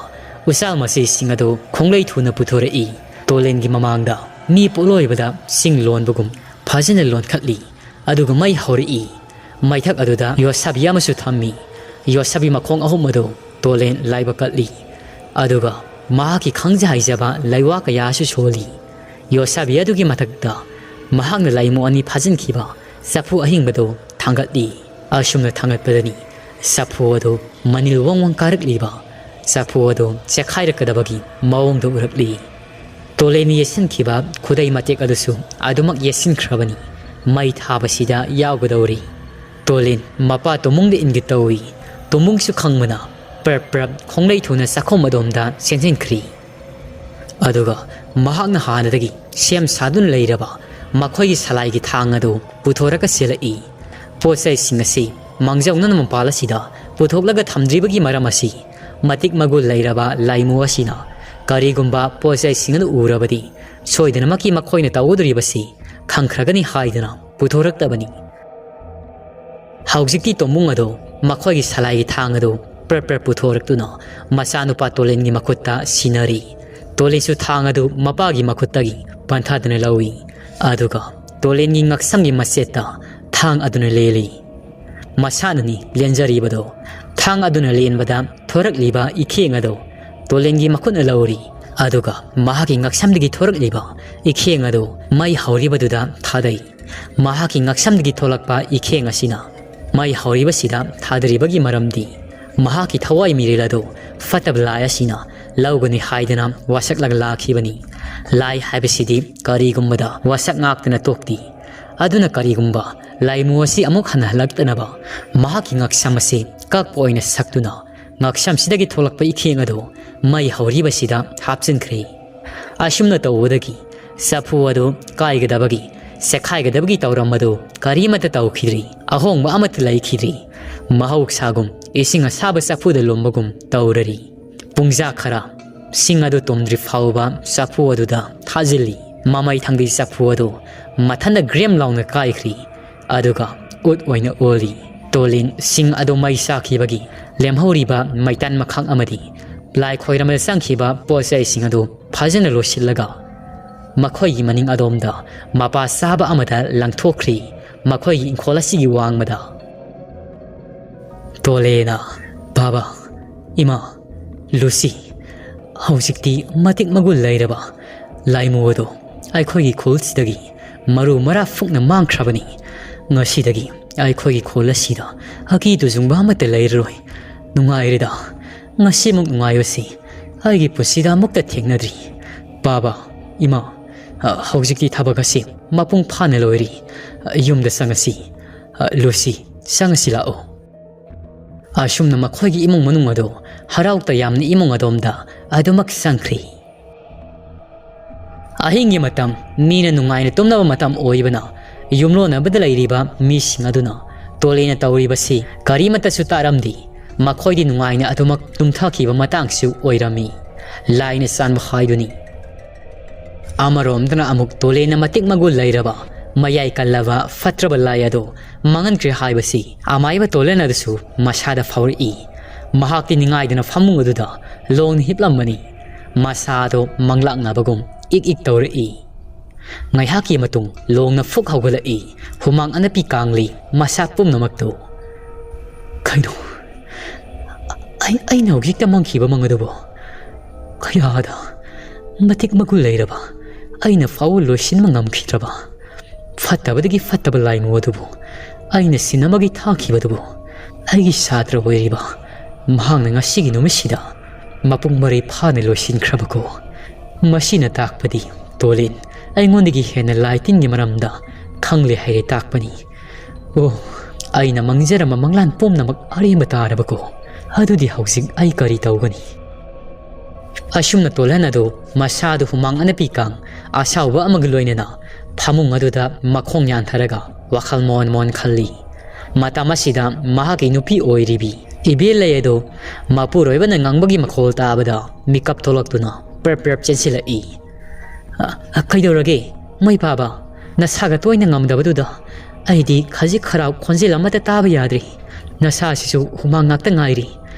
ꯎꯆꯥꯜ ꯃꯆꯩꯁꯤꯡ ꯑꯗꯨ ꯈꯣꯡꯂꯩ ꯊꯨꯅ ꯄꯨꯊꯣꯔꯛꯏ꯫ ꯇꯣꯂꯦꯟꯒꯤ ꯃꯃꯥꯡꯗ ꯃꯤ ꯄꯣꯠꯂꯣꯏꯕꯗ ꯁꯤꯡ ꯂꯣꯟꯕꯒꯨꯝ ꯐꯖꯅ ꯂꯣꯟꯈꯠꯂꯤ꯫ ꯑꯗꯨꯒ ꯃꯩ ꯍꯧꯔꯛꯏ꯫ ꯃꯩꯊꯛ ꯑꯗꯨꯗ ꯌꯣꯠꯁꯥꯕꯤ ꯑꯃꯁꯨ ꯊꯝꯃꯤ꯫ ꯌꯣꯠꯁꯥꯕꯤ ꯃꯈꯣꯡ ꯑꯍꯨꯝ ꯑꯗꯨ ꯇꯣꯂꯦꯟ ꯂꯥꯏꯕꯛ ꯀꯠꯂꯤ꯫ ꯑꯗꯨꯒ ꯃꯍꯥꯛꯀꯤ ꯈꯪꯖ ꯍꯩꯖꯕ ꯂꯩꯋꯥ ꯀꯌꯥꯁꯨ ꯁꯣꯜꯂꯤ꯫ ꯌꯣꯠꯁꯥꯕꯤ ꯑꯗꯨꯒꯤ ꯃꯊꯛꯇ ꯃꯍꯥꯛꯅ ꯂꯩꯃꯨ ꯑꯅꯤ ꯐꯥꯖꯤꯟꯈꯤꯕ ꯆꯐꯨ ꯑꯍꯤꯡꯕꯗꯨ ꯊꯥꯡꯒꯠꯂꯤ꯫ ꯑꯁꯨꯝꯅ ꯊꯥꯡꯒꯠꯄꯗꯅꯤ ꯆꯐꯨ ꯑꯗꯨ ꯃꯅꯤꯜ ꯋꯥꯡ ꯋꯥꯡ ꯀꯥꯔꯛꯂꯤꯕ ꯆꯐꯨ ꯑꯗꯨ ꯆꯦꯛꯈꯥꯏꯔꯛꯀꯗꯕꯒꯤ ꯃꯑꯣꯡꯗ ꯎꯔꯛꯂꯤ꯫ ꯇꯣꯂꯦꯟꯅ ꯌꯦꯠꯁꯤꯟꯈꯤꯕ ꯈꯨꯗꯩ ꯃꯇꯦꯛ ꯑꯗꯨꯁꯨ ꯑꯗꯨꯃꯛ ꯌꯦꯠꯁꯤꯟꯈ꯭ꯔꯕꯅꯤ꯫ ꯃꯩ ꯊꯥꯕꯁꯤꯗ ꯌꯥꯎꯒꯗꯧꯔꯤ꯫ ꯇꯣꯂꯦꯟ ꯃꯄꯥ ꯇꯣꯃꯨꯡꯗ ꯏꯟꯒꯦ ꯇꯧꯏ꯫ ꯇꯣꯃꯨꯡꯁꯨ ꯈꯪꯕꯅ ꯄ꯭ꯔꯞ ꯄ꯭ꯔꯞ ꯈꯣꯡꯂꯩ ꯊꯨꯅ ꯆꯥꯛꯈꯨꯝ ꯑꯗꯣꯝꯗ ꯆꯦꯟꯁꯤꯟꯈ꯭ꯔꯤ꯫ ꯑꯗꯨꯒ ꯃꯍꯥꯛꯅ ꯍꯥꯟꯅꯗꯒꯤ ꯁꯦꯝ ꯁꯥꯗꯨꯅ ꯂꯩꯔꯕ ꯃꯈꯣꯏꯒꯤ ꯁꯂꯥꯏꯒꯤ ꯊꯥꯡ ꯑꯗꯨ ꯄꯨꯊꯣꯔꯒ ꯆꯦꯜꯂꯛꯏ꯫ ꯄꯣꯠ ꯆꯩꯁꯤꯡ ꯑꯁꯤ ꯃꯥꯡꯖꯧꯅꯅ ꯃꯄꯥꯜ ꯑꯁꯤꯗ ꯄꯨꯊꯣꯛꯂꯒ ꯊꯝꯗ꯭ꯔꯤꯕꯒꯤ ꯃꯔꯝ ꯑꯁꯤ ꯃꯇꯤꯛ ꯃꯒꯨꯟ ꯂꯩꯔꯕ ꯂꯥꯏꯃꯨ ꯑꯁꯤꯅ ꯀꯔꯤꯒꯨꯝꯕ ꯄꯣꯠ ꯆꯩꯁꯤꯡ ꯑꯗꯨ ꯎꯔꯕꯗꯤ ꯁꯣꯏꯗꯅꯃꯛꯀꯤ ꯃꯈꯣꯏꯅ ꯇꯧꯒꯗꯧꯔꯤꯕꯁꯤ ꯈꯪꯈ꯭ꯔꯒꯅꯤ ꯍꯥꯏꯗꯅ ꯄꯨꯊꯣꯔꯛꯇꯕꯅꯤ꯫ ꯍꯧꯖꯤꯛꯇꯤ ꯇꯣꯃꯨꯡ ꯑꯗꯨ ꯃꯈꯣꯏꯒꯤ ꯁꯂꯥꯏꯒꯤ ꯊꯥꯡ ꯑꯗꯨ ꯄ꯭ꯔꯞ ꯄ꯭ꯔꯞ ꯄꯨꯊꯣꯔꯛꯇꯨꯅ ꯃꯆꯥꯅꯨꯄꯥ ꯇꯣꯂꯦꯟꯒꯤ ꯃꯈꯨꯠꯇ ꯁꯤꯟꯅꯔꯤ꯫ ꯇꯣꯂꯦꯟꯁꯨ ꯊꯥꯡ ꯑꯗꯨ ꯃꯄꯥꯒꯤ ꯃꯈꯨꯠꯇꯒꯤ ꯄꯟꯊꯗꯅ ꯂꯧꯏ꯫ ꯑꯗꯨꯒ ꯇꯣꯂꯦꯟꯒꯤ ꯉꯛꯁꯝꯒꯤ ꯃꯆꯦꯠꯇ ꯊꯥꯡ ꯑꯗꯨꯅ ꯂꯦꯜꯂꯤ꯫ ꯃꯁꯥꯅꯅꯤ ꯂꯦꯟꯖꯔꯤꯕꯗꯣ꯫ ꯊꯥꯡ ꯑꯗꯨꯅ ꯂꯦꯟꯕꯗ ꯊꯣꯔꯛꯂꯤꯕ ꯏꯈꯦꯡ ꯑꯗꯨ ꯇꯣꯂꯦꯟꯒꯤ ꯃꯈꯨꯠꯅ ꯂꯧꯔꯤ꯫ ꯑꯗꯨꯒ ꯃꯍꯥꯛꯀꯤ ꯉꯛꯁꯝꯗꯒꯤ ꯊꯣꯔꯛꯂꯤꯕ ꯏꯈꯦꯡ ꯑꯗꯨ ꯃꯩ ꯍꯧꯔꯤꯕꯗꯨꯗ ꯊꯥꯗꯩ꯫ ꯃꯍꯥꯛꯀꯤ ꯉꯛꯁꯝꯗꯒꯤ ꯊꯣꯛꯂꯛꯄ ꯏꯈꯦꯡ ꯑꯁꯤꯅ ꯃꯩ ꯍꯧꯔꯤꯕꯁꯤꯗ ꯊꯥꯗꯔꯤꯕꯒꯤ ꯃꯔꯝꯗꯤ ꯃꯍꯥꯛꯀꯤ ꯊꯋꯥꯏ ꯃꯤꯔꯦꯜ ꯑꯗꯨ ꯐꯠꯇꯕ ꯂꯥꯏ ꯑꯁꯤꯅ ꯂꯧꯒꯅꯤ ꯍꯥꯏꯗꯅ ꯋꯥꯁꯛꯂꯒ ꯂꯥꯛꯈꯤꯕꯅꯤ꯫ ꯂꯥꯏ ꯍꯥꯏꯕꯁꯤꯗꯤ ꯀꯔꯤꯒꯨꯝꯕꯗ ꯋꯥꯁꯛ ꯉꯥꯛꯇꯅ ꯇꯣꯛꯇꯦ꯫ ꯑꯗꯨꯅ ꯀꯔꯤꯒꯨꯝꯕ ꯂꯥꯏꯃꯨ ꯑꯁꯤ ꯑꯃꯨꯛ ꯍꯟꯅ ꯍꯜꯂꯛꯇꯅꯕ ꯃꯍꯥꯛꯀꯤ ꯉꯛꯁꯝ ꯑꯁꯤ ꯀꯛꯄ ꯑꯣꯏꯅ ꯁꯛꯇꯨꯅ ꯉꯛꯁꯝꯁꯤꯗꯒꯤ ꯊꯣꯛꯂꯛꯄ ꯏꯈꯦꯡ ꯑꯗꯨ ꯃꯩ ꯍꯧꯔꯤꯕꯁꯤꯗ ꯍꯥꯞꯆꯤꯟꯈ꯭ꯔꯦ꯫ ꯑꯁꯨꯝꯅ ꯇꯧꯕꯗꯒꯤ ꯆꯐꯨ ꯑꯗꯨ ꯀꯥꯏꯒꯗꯕꯒꯤ, ꯆꯦꯛꯈꯥꯏꯒꯗꯕꯒꯤ ꯊꯧꯔꯝ ꯑꯗꯨ ꯀꯔꯤꯃꯠꯇ ꯇꯧꯈꯤꯗ꯭ꯔꯤ꯫ ꯑꯍꯣꯡꯕ ꯑꯃꯠꯇ ꯂꯩꯈꯤꯗ꯭ꯔꯤ꯫ ꯃꯍꯧꯁꯥꯒꯨꯝ ꯏꯁꯤꯡ ꯑꯁꯥꯕ ꯆꯐꯨꯗ ꯂꯨꯝꯕꯒꯨꯝ ꯇꯧꯔꯔꯤ꯫ ꯄꯨꯡꯖꯥ ꯈꯔ ꯁꯤꯡ ꯑꯗꯨ ꯇꯨꯝꯗ꯭ꯔꯤ ꯐꯥꯎꯕ ꯆꯐꯨ ꯑꯗꯨꯗ ꯊꯥꯖꯤꯜꯂꯤ꯫ ꯃꯃꯩ ꯊꯪꯗꯤ ꯆꯐꯨ ꯑꯗꯨ ꯃꯊꯟꯇ ꯒ꯭ꯔꯦꯝ ꯂꯥꯎꯅ ꯀꯥꯏꯈ꯭ꯔꯤ꯫ ꯑꯗꯨꯒ ꯎꯠ ꯑꯣꯏꯅ ꯑꯣꯜꯂꯤ꯫ ꯇꯣꯂꯤꯟ ꯁꯤꯡ ꯑꯗꯨ ꯃꯩ ꯆꯥꯈꯤꯕꯒꯤ ꯂꯦꯝꯍꯧꯔꯤꯕ ꯃꯩꯇꯥꯟ ꯃꯈꯥꯛ ꯑꯃꯗꯤ ꯂꯥꯏ ꯈꯣꯏꯔꯝꯕꯗ ꯆꯪꯈꯤꯕ ꯄꯣꯠ ꯆꯩꯁꯤꯡ ꯑꯗꯨ ꯐꯖꯅ ꯂꯣꯏꯁꯤꯜꯂꯒ ꯃꯈꯣꯏꯒꯤ ꯃꯅꯤꯡ ꯑꯗꯣꯝꯗ ꯃꯄꯥ ꯆꯥꯕ ꯑꯃꯗ ꯂꯪꯊꯣꯛꯈ꯭ꯔꯤ꯫ ꯃꯈꯣꯏꯒꯤ ꯏꯪꯈꯣꯜ ꯑꯁꯤꯒꯤ ꯋꯥꯡꯃꯗ꯫ ꯇꯣꯂꯦꯅ, "ꯕꯥꯕꯥ, ꯏꯃꯥ, ꯂꯨꯁꯤ, ꯍꯧꯖꯤꯛꯇꯤ ꯃꯇꯤꯛ ꯃꯒꯨꯟ ꯂꯩꯔꯕ ꯂꯥꯏꯃꯨ ꯑꯗꯨ ꯑꯩꯈꯣꯏꯒꯤ ꯈꯨꯜꯁꯤꯗꯒꯤ ꯃꯔꯨ ꯃꯔꯥ ꯐꯨꯛꯅ ꯃꯥꯡꯈ꯭ꯔꯕꯅꯤ꯫ ꯉꯁꯤꯗꯒꯤ ꯑꯩꯈꯣꯏꯒꯤ ꯈꯨꯜ ꯑꯁꯤꯗ ꯑꯀꯤ ꯇꯨꯖꯨꯡꯕ ꯑꯃꯠꯇ ꯂꯩꯔꯔꯣꯏ꯫ ꯅꯨꯡꯉꯥꯏꯔꯦꯗ, ꯉꯁꯤꯃꯨꯛ ꯅꯨꯡꯉꯥꯏꯕꯁꯤ ꯑꯩꯒꯤ ꯄꯨꯟꯁꯤꯗ ꯑꯃꯨꯛꯇ ꯊꯦꯡꯅꯗ꯭ꯔꯤ꯫ ꯕꯥꯕꯥ, ꯏꯃꯥ, ꯑ, ꯍꯧꯖꯤꯛꯇꯤ ꯊꯕꯛ ꯑꯁꯤ ꯃꯄꯨꯡ ꯐꯥꯅ ꯂꯣꯏꯔꯤ꯫ ꯑ, ꯌꯨꯝꯗ ꯆꯪꯉꯁꯤ꯫ ꯑ, ꯂꯨꯁꯤ, ꯆꯪꯉꯁꯤ ꯂꯥꯛꯑꯣ"꯫ ꯑꯁꯨꯝꯅ ꯃꯈꯣꯏꯒꯤ ꯏꯃꯨꯡ ꯃꯅꯨꯡ ꯑꯗꯨ ꯍꯔꯥꯎ ꯇꯌꯥꯝꯅ ꯏꯃꯨꯡ ꯑꯗꯣꯝꯗ ꯑꯗꯨꯃꯛ ꯆꯪꯈ꯭ꯔꯤ꯫ ꯑꯍꯤꯡꯒꯤ ꯃꯇꯝ, ꯃꯤꯅ ꯅꯨꯡꯉꯥꯏꯅ ꯇꯨꯝꯅꯕ ꯃꯇꯝ ꯑꯣꯏꯕꯅ, ꯌꯨꯝꯂꯣꯟꯅꯕꯗ ꯂꯩꯔꯤꯕ ꯃꯤꯁꯤꯡ ꯑꯗꯨꯅ ꯇꯣꯂꯦꯅ ꯇꯧꯔꯤꯕꯁꯤ ꯀꯔꯤꯃꯠꯇꯁꯨ ꯇꯥꯔꯝꯗꯦ꯫ ꯃꯈꯣꯏꯗꯤ ꯅꯨꯡꯉꯥꯏꯅ ꯑꯗꯨꯃꯛ ꯇꯨꯝꯊꯈꯤꯕ ꯃꯇꯥꯡꯁꯨ ꯑꯣꯏꯔꯝꯃꯤ꯫ ꯂꯥꯏꯅ ꯆꯥꯟꯕ ꯍꯥꯏꯗꯨꯅꯤ꯫ ꯑꯃꯔꯣꯝꯗꯅ ꯑꯃꯨꯛ ꯇꯣꯂꯦꯅ ꯃꯇꯤꯛ ꯃꯒꯨꯟ ꯂꯩꯔꯕ, ꯃꯌꯥꯏ ꯀꯜꯂꯕ ꯐꯠꯇ꯭ꯔꯕ ꯂꯥꯏ ꯑꯗꯨ ꯃꯥꯡꯍꯟꯈ꯭ꯔꯦ ꯍꯥꯏꯕꯁꯤ ꯑꯃꯥꯏꯕ ꯇꯣꯂꯦꯟ ꯑꯗꯨꯁꯨ ꯃꯁꯥꯗ ꯐꯥꯎꯔꯛꯏ꯫ ꯃꯍꯥꯛꯇꯤ ꯅꯤꯡꯉꯥꯏꯗꯨꯅ ꯐꯃꯨꯡ ꯑꯗꯨꯗ ꯂꯣꯡꯅ ꯍꯤꯞꯂꯝꯕꯅꯤ꯫ ꯃꯁꯥꯗꯣ ꯃꯪꯂꯥꯛꯅꯕꯒꯨꯝ ꯏꯛ ꯏꯛ ꯇꯧꯔꯛꯏ꯫ ꯉꯥꯏꯍꯥꯛꯀꯤ ꯃꯇꯨꯡ ꯂꯣꯡꯅ ꯐꯨꯛ ꯍꯧꯒꯠꯂꯛꯏ꯫ ꯍꯨꯃꯥꯡ ꯑꯅꯞꯄꯤ ꯀꯥꯡꯂꯤ ꯃꯁꯥ ꯄꯨꯝꯅꯃꯛꯇꯨ꯫ "ꯀꯩꯅꯣ? ꯑꯩ, ꯑꯩꯅ ꯍꯧꯖꯤꯛꯇ ꯃꯪꯈꯤꯕ ꯃꯪ ꯑꯗꯨꯕꯨ? ꯀꯌꯥꯗ ꯃꯇꯤꯛ ꯃꯒꯨꯟ ꯂꯩꯔꯕ, ꯑꯩꯅ ꯐꯥꯎꯕ ꯂꯣꯏꯁꯤꯟꯕ ꯉꯝꯈꯤꯗ꯭ꯔꯕ ꯐꯠꯇꯕꯗꯒꯤ ꯐꯠꯇꯕ ꯂꯥꯏꯃꯨ ꯑꯗꯨꯕꯨ ꯑꯩꯅ ꯁꯤꯟ ꯑꯃꯒꯤ ꯊꯥꯈꯤꯕꯗꯨꯕꯨ ꯑꯩꯒꯤ ꯁꯥꯇ꯭ꯔ ꯑꯣꯏꯔꯤꯕ ꯃꯍꯥꯛꯅ ꯉꯁꯤꯒꯤ ꯅꯨꯃꯤꯠꯁꯤꯗ ꯃꯄꯨꯡ ꯃꯔꯩ ꯐꯥꯅ ꯂꯣꯏꯁꯤꯟꯈ꯭ꯔꯕꯀꯣ꯫ ꯃꯁꯤꯅ ꯇꯥꯛꯄꯗꯤ ꯇꯣꯂꯤꯟ ꯑꯩꯉꯣꯟꯗꯒꯤ ꯍꯦꯟꯅ ꯂꯥꯏ ꯇꯤꯟꯒꯤ ꯃꯔꯝꯗ ꯈꯪꯂꯦ ꯍꯥꯏꯔꯦ ꯇꯥꯛꯄꯅꯤ꯫ ꯑꯣ, ꯑꯩꯅ ꯃꯪꯖꯔꯝꯕ ꯃꯪꯂꯥꯟ ꯄꯨꯝꯅꯃꯛ ꯑꯔꯦꯝꯕ ꯇꯥꯔꯕꯀꯣ꯫ ꯑꯗꯨꯗꯤ ꯍꯧꯖꯤꯛ ꯑꯩ ꯀꯔꯤ ꯇꯧꯒꯅꯤ?" ꯑꯁꯨꯝꯅ ꯇꯣꯜꯍꯟ ꯑꯗꯨ ꯃꯁꯥꯗꯨ ꯍꯨꯃꯥꯡ ꯑꯅꯞꯄꯤ ꯀꯥꯡ ꯑꯁꯥꯎꯕ ꯑꯃꯒ ꯂꯣꯏꯅꯅ ꯐꯃꯨꯡ ꯑꯗꯨꯗ ꯃꯈꯣꯡ ꯌꯥꯟꯊꯔꯒ ꯋꯥꯈꯜ ꯃꯣꯟ ꯃꯣꯟ ꯈꯜꯂꯤ꯫ ꯃꯇꯝ ꯑꯁꯤꯗ ꯃꯍꯥꯛꯀꯤ ꯅꯨꯄꯤ ꯑꯣꯏꯔꯤꯕꯤ ꯏꯕꯦꯜꯂꯩ ꯑꯗꯨ ꯃꯄꯨꯔꯣꯏꯕꯅ ꯉꯥꯡꯕꯒꯤ ꯃꯈꯣꯜ ꯇꯥꯕꯗ ꯃꯤꯀꯞ ꯊꯣꯛꯂꯛꯇꯨꯅ ꯄ꯭ꯔꯞ ꯄ꯭ꯔꯞ ꯆꯦꯟꯁꯤꯜꯂꯛꯏ꯫ "ꯑ, ꯑ, ꯀꯩꯗꯧꯔꯒꯦ, ꯃꯩ ꯄꯥꯕ? ꯅꯁꯥꯒ ꯇꯣꯏꯅ ꯉꯝꯗꯕꯗꯨꯗ ꯑꯩꯗꯤ ꯈꯖꯤꯛ ꯈꯔꯥꯎ ꯈꯣꯟꯖꯦꯜ ꯑꯃꯠꯇ ꯇꯥꯕ ꯌꯥꯗ꯭ꯔꯤ꯫ ꯅꯁꯥꯁꯤꯁꯨ ꯍꯨꯃꯥꯡ ꯉꯥꯛꯇ ꯉꯥꯏꯔꯤ꯫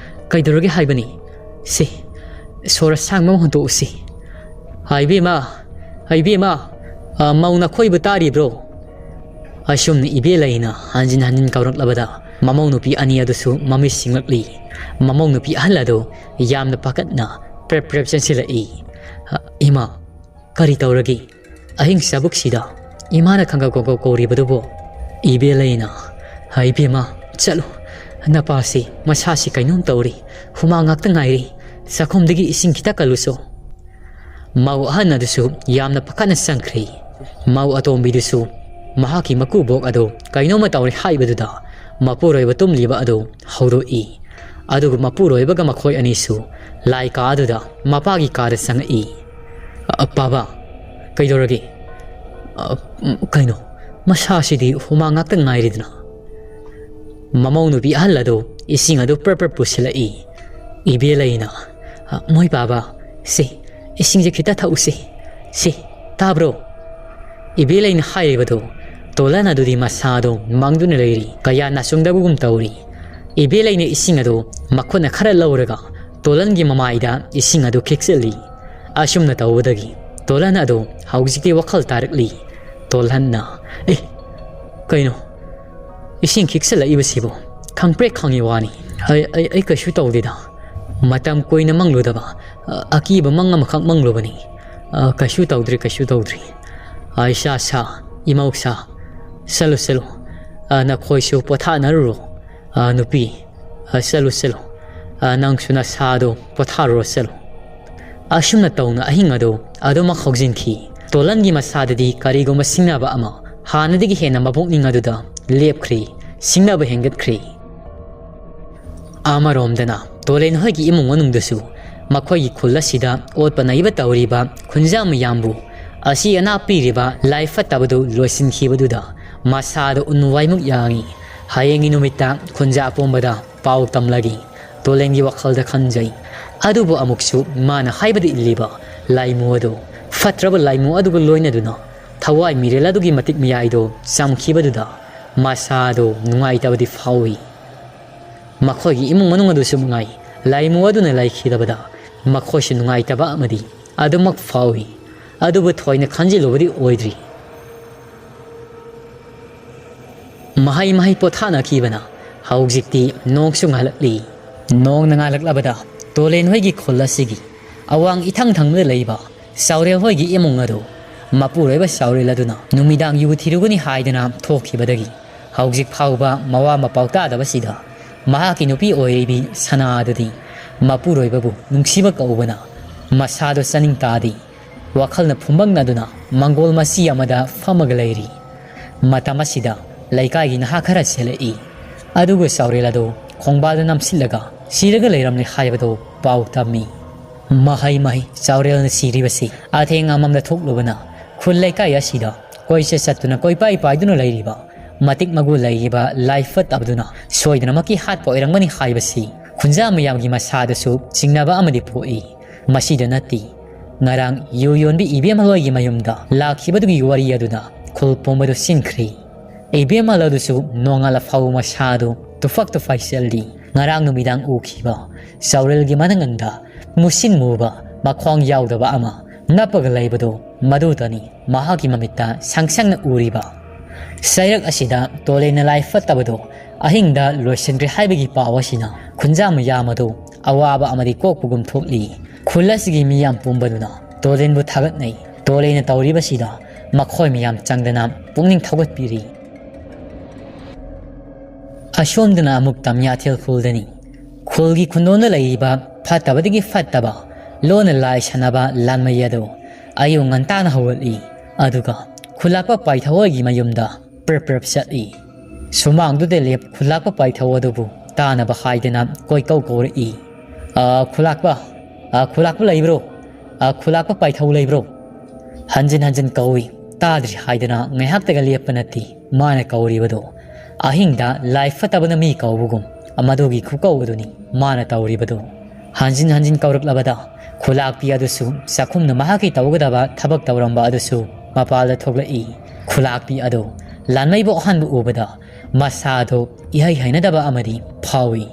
ꯀꯩꯗꯧꯔꯒꯦ ꯍꯥꯏꯕꯅꯤ? ꯁꯦ, ꯁꯣꯔ ꯑꯁꯥꯡꯕ ꯑꯃ ꯍꯣꯟꯇꯣꯛꯎꯁꯤ꯫ "ꯍꯥ, ꯏꯕꯦꯝꯃ, ꯍꯥ, ꯏꯕꯦꯝꯃ, ꯑ, ꯃꯧ ꯅꯈꯣꯏꯕꯨ ꯇꯥꯔꯤꯕ꯭ꯔꯣ?" ꯑꯁꯨꯝꯅ ꯏꯕꯦꯂꯩꯅ ꯍꯟꯖꯤꯟ ꯍꯟꯖꯤꯟ ꯀꯧꯔꯛꯂꯕꯗ, ꯃꯃꯧ ꯅꯨꯄꯤ ꯑꯅꯤ ꯑꯗꯨꯁꯨ ꯃꯃꯤꯠ ꯁꯤꯡꯂꯛꯂꯤ꯫ ꯃꯃꯧ ꯅꯨꯄꯤ ꯑꯍꯜ ꯑꯗꯨ ꯌꯥꯝꯅ ꯄꯥꯈꯠꯅ ꯄ꯭ꯔꯦꯞ ꯄ꯭ꯔꯦꯞ ꯆꯦꯟꯁꯤꯜꯂꯛꯏ꯫ "ꯑ, ꯏꯃꯥ, ꯀꯔꯤ ꯇꯧꯔꯒꯦ? ꯑꯍꯤꯡ ꯆꯥꯕꯨꯛꯁꯤꯗ ꯏꯃꯥꯅ ꯈꯪꯒꯧ ꯈꯪꯒꯧ ꯀꯧꯔꯤꯕꯗꯨꯕꯨ?" ꯏꯕꯦꯂꯩꯅ, "ꯍꯥ, ꯏꯕꯦꯝꯃ, ꯆꯠꯂꯨ꯫ ꯅꯄꯥꯁꯤ ꯃꯁꯥꯁꯤ ꯀꯩꯅꯣꯝ ꯇꯧꯔꯤ꯫ ꯍꯨꯃꯥꯡ ꯉꯥꯛꯇ ꯉꯥꯏꯔꯤ꯫ ꯆꯥꯛꯈꯨꯝꯗꯒꯤ ꯏꯁꯤꯡ ꯈꯤꯇ ꯀꯜꯂꯨꯁꯣ꯫" ꯃꯧ ꯑꯍꯟ ꯑꯗꯨꯁꯨ ꯌꯥꯝꯅ ꯄꯥꯈꯠꯅ ꯆꯪꯈ꯭ꯔꯤ꯫ ꯃꯧ ꯑꯇꯣꯝꯕꯤꯗꯨꯁꯨ ꯃꯍꯥꯛꯀꯤ ꯃꯀꯨꯕꯣꯛ ꯑꯗꯨ ꯀꯩꯅꯣꯝꯃ ꯇꯧꯔꯦ ꯍꯥꯏꯕꯗꯨꯗ ꯃꯄꯨꯔꯣꯏꯕ ꯇꯨꯝꯂꯤꯕ ꯑꯗꯨ ꯍꯧꯗꯣꯛꯏ꯫ ꯑꯗꯨꯒ ꯃꯄꯨꯔꯣꯏꯕꯒ ꯃꯈꯣꯏ ꯑꯅꯤꯁꯨ ꯂꯥꯏ ꯀꯥ ꯑꯗꯨꯗ ꯃꯄꯥꯒꯤ ꯀꯥꯗ ꯆꯪꯉꯛꯏ꯫ "ꯑ, ꯄꯥꯕ, ꯀꯩꯗꯧꯔꯒꯦ? ꯑ, ꯎꯝ, ꯀꯩꯅꯣ, ꯃꯁꯥꯁꯤꯗꯤ ꯍꯨꯃꯥꯡ ꯉꯥꯛꯇ ꯉꯥꯏꯔꯤꯗꯅ?" ꯃꯃꯧ ꯅꯨꯄꯤ ꯑꯍꯜ ꯑꯗꯨ ꯏꯁꯤꯡ ꯑꯗꯨ ꯄ꯭ꯔꯞ ꯄ꯭ꯔꯞ ꯄꯨꯁꯤꯜꯂꯛꯏ꯫ ꯏꯕꯦꯂꯩꯅ, "ꯑ, ꯃꯣꯏ ꯄꯥꯕ, ꯁꯤ, ꯏꯁꯤꯡꯁꯦ ꯈꯤꯇ ꯊꯛꯎꯁꯤ꯫ ꯁꯤ, ꯇꯥꯕ꯭ꯔꯣ?" ꯏꯕꯦꯂꯩꯅ ꯍꯥꯏꯔꯤꯕꯗꯨ ꯇꯣꯂꯟ ꯑꯗꯨꯗꯤ ꯃꯁꯥꯗꯣ ꯃꯪꯗꯨꯅ ꯂꯩꯔꯤ, ꯀꯌꯥ ꯅꯥꯆꯨꯡꯗꯕꯒꯨꯝ ꯇꯧꯔꯤ꯫ ꯏꯕꯦꯂꯩꯅ ꯏꯁꯤꯡ ꯑꯗꯨ ꯃꯈꯨꯠꯅ ꯈꯔ ꯂꯧꯔꯒ ꯇꯣꯂꯟꯒꯤ ꯃꯃꯥꯏꯗ ꯏꯁꯤꯡ ꯑꯗꯨ ꯈꯤꯛꯆꯜꯂꯤ꯫ ꯑꯁꯨꯝꯅ ꯇꯧꯕꯗꯒꯤ ꯇꯣꯂꯟ ꯑꯗꯨ ꯍꯧꯖꯤꯛꯇꯤ ꯋꯥꯈꯜ ꯇꯥꯔꯛꯂꯤ꯫ ꯇꯣꯂꯟꯅ, "ꯑꯦ, ꯀꯩꯅꯣ? ꯏꯁꯤꯡ ꯈꯤꯛꯆꯜꯂꯛꯏꯕꯁꯤꯕꯨ?" "ꯈꯪꯄ꯭ꯔꯦꯛ ꯈꯪꯉꯤ ꯋꯥꯅꯤ꯫ ꯑꯩ, ꯑꯩ, ꯑꯩ ꯀꯩꯁꯨ ꯇꯧꯗꯦꯗ꯫ ꯃꯇꯝ ꯀꯨꯏꯅ ꯃꯪꯂꯨꯗꯕ, ꯑ, ꯑꯀꯤꯕ ꯃꯪ ꯑꯃꯈꯛ ꯃꯪꯂꯨꯕꯅꯤ꯫ ꯑ, ꯀꯩꯁꯨ ꯇꯧꯗ꯭ꯔꯤ, ꯀꯩꯁꯨ ꯇꯧꯗ꯭ꯔꯤ꯫ ꯑ, ꯏꯆꯥ ꯁꯥ, ꯏꯃꯧ ꯁꯥ, ꯆꯠꯂꯨ, ꯆꯠꯂꯨ꯫ ꯑ, ꯅꯈꯣꯏꯁꯨ ꯄꯣꯊꯥꯅꯔꯨꯔꯣ꯫ ꯑ, ꯅꯨꯄꯤ, ꯑ, ꯆꯠꯂꯨ, ꯆꯠꯂꯨ꯫ ꯑ, ꯅꯪꯁꯨ ꯅꯁꯥꯗꯣ ꯄꯣꯊꯥꯔꯨꯔꯣ, ꯆꯠꯂꯨ꯫" ꯑꯁꯨꯝꯅ ꯇꯧꯅ ꯑꯍꯤꯡ ꯑꯗꯨ ꯑꯗꯨꯃꯛ ꯍꯧꯖꯤꯟꯈꯤ꯫ ꯇꯣꯂꯟꯒꯤ ꯃꯁꯥꯗꯗꯤ ꯀꯔꯤꯒꯨꯝꯕ ꯁꯤꯡꯅꯕ ꯑꯃ ꯍꯥꯟꯅꯗꯒꯤ ꯍꯦꯟꯅ ꯃꯄꯨꯛꯅꯤꯡ ꯑꯗꯨꯗ ꯂꯦꯞꯈ꯭ꯔꯤ, ꯁꯤꯡꯅꯕ ꯍꯦꯟꯒꯠꯈ꯭ꯔꯤ꯫ ꯑꯃꯔꯣꯝꯗꯅ ꯇꯣꯂꯦꯟ ꯍꯣꯏꯒꯤ ꯏꯃꯨꯡ ꯃꯅꯨꯡꯗꯁꯨ ꯃꯈꯣꯏꯒꯤ ꯈꯨꯜ ꯑꯁꯤꯗ ꯑꯣꯠꯄ ꯅꯩꯕ ꯇꯧꯔꯤꯕ ꯈꯨꯟꯖꯥ ꯃꯌꯥꯝꯕꯨ ꯑꯁꯤ ꯑꯅꯥ ꯄꯤꯔꯤꯕ ꯂꯥꯏ ꯐꯠꯇꯕꯗꯨ ꯂꯣꯏꯁꯤꯟꯈꯤꯕꯗꯨꯗ ꯃꯁꯥꯗ ꯎꯟ ꯋꯥꯏꯃꯨꯛ ꯌꯥꯡꯏ꯫ ꯍꯌꯦꯡꯒꯤ ꯅꯨꯃꯤꯠꯇ ꯈꯨꯟꯖꯥ ꯑꯄꯨꯝꯕꯗ ꯄꯥꯎ ꯇꯝꯂꯒꯦ꯫ ꯇꯣꯂꯦꯟꯒꯤ ꯋꯥꯈꯜꯗ ꯈꯟꯖꯩ꯫ ꯑꯗꯨꯕꯨ ꯑꯃꯨꯛꯁꯨ ꯃꯥꯅ ꯍꯥꯏꯕꯗ ꯏꯜꯂꯤꯕ ꯂꯥꯏꯃꯨ ꯑꯗꯨ, ꯐꯠꯇ꯭ꯔꯕ ꯂꯥꯏꯃꯨ ꯑꯗꯨꯒ ꯂꯣꯏꯅꯗꯨꯅ ꯊꯋꯥꯏ ꯃꯤꯔꯦꯜ ꯑꯗꯨꯒꯤ ꯃꯇꯤꯛ ꯃꯌꯥꯏꯗꯣ ꯆꯝꯈꯤꯕꯗꯨꯗ ꯃꯁꯥꯗꯣ ꯅꯨꯡꯉꯥꯏꯇꯕꯗꯤ ꯐꯥꯎꯏ꯫ ꯃꯈꯣꯏꯒꯤ ꯏꯃꯨꯡ ꯃꯅꯨꯡ ꯑꯗꯨꯁꯨ ꯃꯉꯥꯏ, ꯂꯥꯏꯃꯨ ꯑꯗꯨꯅ ꯂꯩꯈꯤꯗꯕꯗ ꯃꯈꯣꯏꯁꯨ ꯅꯨꯡꯉꯥꯏꯇꯕ ꯑꯃꯗꯤ ꯑꯗꯨꯃꯛ ꯐꯥꯎꯏ꯫ ꯑꯗꯨꯕꯨ ꯊꯣꯏꯅ ꯈꯟꯖꯤꯜꯂꯨꯕꯗꯤ ꯑꯣꯏꯗ꯭ꯔꯤ꯫ ꯃꯍꯩ ꯃꯍꯩ ꯄꯣꯊꯥꯅꯈꯤꯕꯅ ꯍꯧꯖꯤꯛꯇꯤ ꯅꯣꯡꯁꯨ ꯉꯥꯜꯂꯛꯂꯤ꯫ ꯅꯣꯡꯅ ꯉꯥꯜꯂꯛꯂꯕꯗ ꯇꯣꯂꯦꯟ ꯍꯣꯏꯒꯤ ꯈꯨꯜ ꯑꯁꯤꯒꯤ ꯑꯋꯥꯡ ꯏꯊꯪ ꯊꯪꯕꯗ ꯂꯩꯕ ꯆꯥꯎꯔꯦꯜ ꯍꯣꯏꯒꯤ ꯏꯃꯨꯡ ꯑꯗꯨ ꯃꯄꯨꯔꯣꯏꯕ ꯆꯥꯎꯔꯦꯜ ꯑꯗꯨꯅ ꯅꯨꯃꯤꯗꯥꯡ ꯌꯨ ꯊꯤꯔꯨꯒꯅꯤ ꯍꯥꯏꯗꯨꯅ ꯊꯣꯛꯈꯤꯕꯗꯒꯤ ꯍꯧꯖꯤꯛ ꯐꯥꯎꯕ ꯃꯋꯥ ꯃꯄꯥꯎ ꯇꯥꯗꯕꯁꯤꯗ ꯃꯍꯥꯛꯀꯤ ꯅꯨꯄꯤ ꯑꯣꯏꯔꯤꯕꯤ ꯁꯅꯥ ꯑꯗꯨꯗꯤ ꯃꯄꯨꯔꯣꯏꯕꯕꯨ ꯅꯨꯡꯁꯤꯕ ꯀꯧꯕꯅ ꯃꯁꯥꯗꯣ ꯆꯥꯅꯤꯡ ꯇꯥꯗꯦ꯫ ꯋꯥꯈꯜꯅ ꯐꯨꯝꯕꯪꯅꯗꯨꯅ ꯃꯪꯒꯣꯜ ꯃꯆꯤ ꯑꯃꯗ ꯐꯝꯃꯒ ꯂꯩꯔꯤ꯫ ꯃꯇꯝ ꯑꯁꯤꯗ ꯂꯩꯀꯥꯏꯒꯤ ꯅꯍꯥ ꯈꯔ ꯆꯦꯜꯂꯛꯏ꯫ ꯑꯗꯨꯒ ꯆꯥꯎꯔꯦꯜ ꯑꯗꯨ ꯈꯣꯡꯕꯥꯜꯗ ꯅꯝꯁꯤꯜꯂꯒ ꯁꯤꯔꯒ ꯂꯩꯔꯝꯂꯦ ꯍꯥꯏꯕꯗꯨ ꯄꯥꯎ ꯇꯝꯃꯤ꯫ ꯃꯍꯩ ꯃꯍꯩ ꯆꯥꯎꯔꯦꯜꯅ ꯁꯤꯔꯤꯕꯁꯤ ꯑꯊꯦꯡ ꯑꯃꯝꯗ ꯊꯣꯛꯂꯨꯕꯅ ꯈꯨꯜ ꯂꯩꯀꯥꯏ ꯑꯁꯤꯗ ꯀꯣꯏꯆꯠ ꯆꯠꯇꯨꯅ ꯀꯣꯏꯄꯥꯏ ꯄꯥꯏꯗꯨꯅ ꯂꯩꯔꯤꯕ ꯃꯇꯤꯛ ꯃꯒꯨ ꯂꯩꯔꯤꯕ ꯂꯥꯏꯐꯠꯇꯕꯗꯨꯅ ꯁꯣꯏꯗꯅꯃꯛꯀꯤ ꯍꯥꯠꯄ ꯑꯣꯏꯔꯝꯒꯅꯤ ꯍꯥꯏꯕꯁꯤ ꯈꯨꯟꯖꯥ ꯃꯌꯥꯝꯒꯤ ꯃꯁꯥꯗꯁꯨ ꯆꯤꯡꯅꯕ ꯑꯃꯗꯤ ꯄꯣꯛꯏ꯫ ꯃꯁꯤꯗ ꯅꯠꯇꯦ, ꯉꯔꯥꯡ ꯌꯨ ꯌꯣꯟꯕꯤ ꯏꯕꯦꯝꯃ ꯂꯣꯏꯒꯤ ꯃꯌꯨꯝꯗ ꯂꯥꯛꯈꯤꯕꯗꯨꯒꯤ ꯋꯥꯔꯤ ꯑꯗꯨꯅ ꯈꯨꯜ ꯄꯨꯝꯕꯗꯨ ꯁꯤꯟꯈ꯭ꯔꯦ꯫ ꯏꯕꯦꯝꯃ ꯑꯗꯨꯁꯨ ꯅꯣꯡꯉꯥꯜꯂ ꯐꯥꯎꯕ ꯃꯁꯥꯗꯨ ꯇꯨꯐꯛ ꯇꯨꯐꯥꯏ ꯆꯦꯜꯂꯤ꯫ ꯉꯔꯥꯡ ꯅꯨꯃꯤꯗꯥꯡ ꯎꯈꯤꯕ ꯆꯥꯎꯔꯦꯜꯒꯤ ꯃꯅꯪꯒꯟꯗ ꯃꯨꯁꯤꯟ ꯃꯨꯕ ꯃꯈꯣꯡ ꯌꯥꯎꯗꯕ ꯑꯃ ꯅꯞꯄꯒ ꯂꯩꯕꯗꯨ ꯃꯗꯨꯗꯅꯤ ꯃꯍꯥꯛꯀꯤ ꯃꯃꯤꯠꯇ ꯁꯪ ꯁꯪꯅ ꯎꯔꯤꯕ꯫ ꯆꯩꯔꯛ ꯑꯁꯤꯗ ꯇꯣꯂꯦꯟꯅ ꯂꯥꯏ ꯐꯠꯇꯕꯗꯨ ꯑꯍꯤꯡꯗ ꯂꯣꯏꯁꯤꯟꯈ꯭ꯔꯦ ꯍꯥꯏꯕꯒꯤ ꯄꯥꯎ ꯑꯁꯤꯅ ꯈꯨꯟꯖꯥ ꯃꯌꯥꯝ ꯑꯗꯨ ꯑꯋꯥꯕ ꯑꯃꯗꯤ ꯀꯣꯛꯄꯒꯨꯝ ꯊꯣꯛꯂꯤ꯫ ꯈꯨꯜ ꯑꯁꯤꯒꯤ ꯃꯤꯌꯥꯝ ꯄꯨꯝꯕꯗꯨꯅ ꯇꯣꯂꯦꯟꯕꯨ ꯊꯥꯒꯠꯅꯩ꯫ ꯇꯣꯂꯦꯟꯅ ꯇꯧꯔꯤꯕꯁꯤꯗ ꯃꯈꯣꯏ ꯃꯌꯥꯝ ꯆꯪꯗꯅ ꯄꯨꯛꯅꯤꯡ ꯊꯧꯒꯠꯄꯤꯔꯤ꯫ ꯑꯁꯣꯝꯗꯅ ꯑꯃꯨꯛ ꯇꯝꯌꯥꯊꯦꯜ ꯈꯨꯜꯗꯅꯤ꯫ ꯈꯨꯜꯒꯤ ꯈꯨꯟꯗꯣꯟꯗ ꯂꯩꯔꯤꯕ ꯐꯠꯇꯕꯗꯒꯤ ꯐꯠꯇꯕ ꯂꯣꯟꯅ ꯂꯥꯏ ꯁꯥꯟꯅꯕ ꯂꯥꯟꯃꯩ ꯑꯗꯨ ꯑꯌꯨꯛ ꯉꯟꯇꯥꯅ ꯍꯧꯒꯠꯂꯤ꯫ ꯑꯗꯨꯒ ꯈꯨꯂꯥꯛꯄ ꯄꯥꯏꯊꯧꯍꯣꯏꯒꯤ ꯃꯌꯨꯝꯗ ꯄ꯭ꯔꯞ ꯄ꯭ꯔꯞ ꯆꯠꯂꯤ꯫ ꯁꯨꯃꯥꯡꯗꯨꯗ ꯂꯦꯞ ꯈꯨꯂꯥꯛꯄ ꯄꯥꯏꯊꯧ ꯑꯗꯨꯕꯨ ꯇꯥꯅꯕ ꯍꯥꯏꯗꯅ ꯀꯣꯏꯀꯧ ꯀꯧꯔꯛꯏ꯫ "ꯑ, ꯈꯨꯂꯥꯛꯄ, ꯑ, ꯈꯨꯂꯥꯛꯄ ꯂꯩꯕ꯭ꯔꯣ? ꯑ, ꯈꯨꯂꯥꯛꯄ ꯄꯥꯏꯊꯧ ꯂꯩꯕ꯭ꯔꯣ?" ꯍꯟꯖꯤꯟ ꯍꯟꯖꯤꯟ ꯀꯧꯏ꯫ ꯇꯥꯗ꯭ꯔꯤ ꯍꯥꯏꯗꯅ ꯉꯥꯏꯍꯥꯛꯇꯒ ꯂꯦꯞꯄ ꯅꯠꯇꯦ ꯃꯥꯅ ꯀꯧꯔꯤꯕꯗꯣ꯫ ꯑꯍꯤꯡꯗ ꯂꯥꯏ ꯐꯠꯇꯕꯅ ꯃꯤ ꯀꯧꯕꯒꯨꯝ ꯃꯗꯨꯒꯤ ꯈꯨꯀꯧ ꯑꯗꯨꯅꯤ ꯃꯥꯅ ꯇꯧꯔꯤꯕꯗꯨ꯫ ꯍꯟꯖꯤꯟ ꯍꯟꯖꯤꯟ ꯀꯧꯔꯛꯂꯕꯗ ꯈꯨꯂꯥꯛꯄꯤ ꯑꯗꯨꯁꯨ ꯆꯥꯛꯈꯨꯝꯅ ꯃꯍꯥꯛꯀꯤ ꯇꯧꯒꯗꯕ ꯊꯕꯛ ꯇꯧꯔꯝꯕ ꯑꯗꯨꯁꯨ ꯃꯄꯥꯜꯗ ꯊꯣꯛꯂꯛꯏ꯫ ꯈꯨꯂꯥꯛꯄꯤ ꯑꯗꯨ ꯂꯥꯟꯃꯩꯕꯨ ꯑꯍꯥꯟꯕ ꯎꯕꯗ ꯃꯁꯥꯗꯨ ꯏꯍꯩ ꯍꯩꯅꯗꯕ ꯑꯃꯗꯤ ꯐꯥꯎꯏ꯫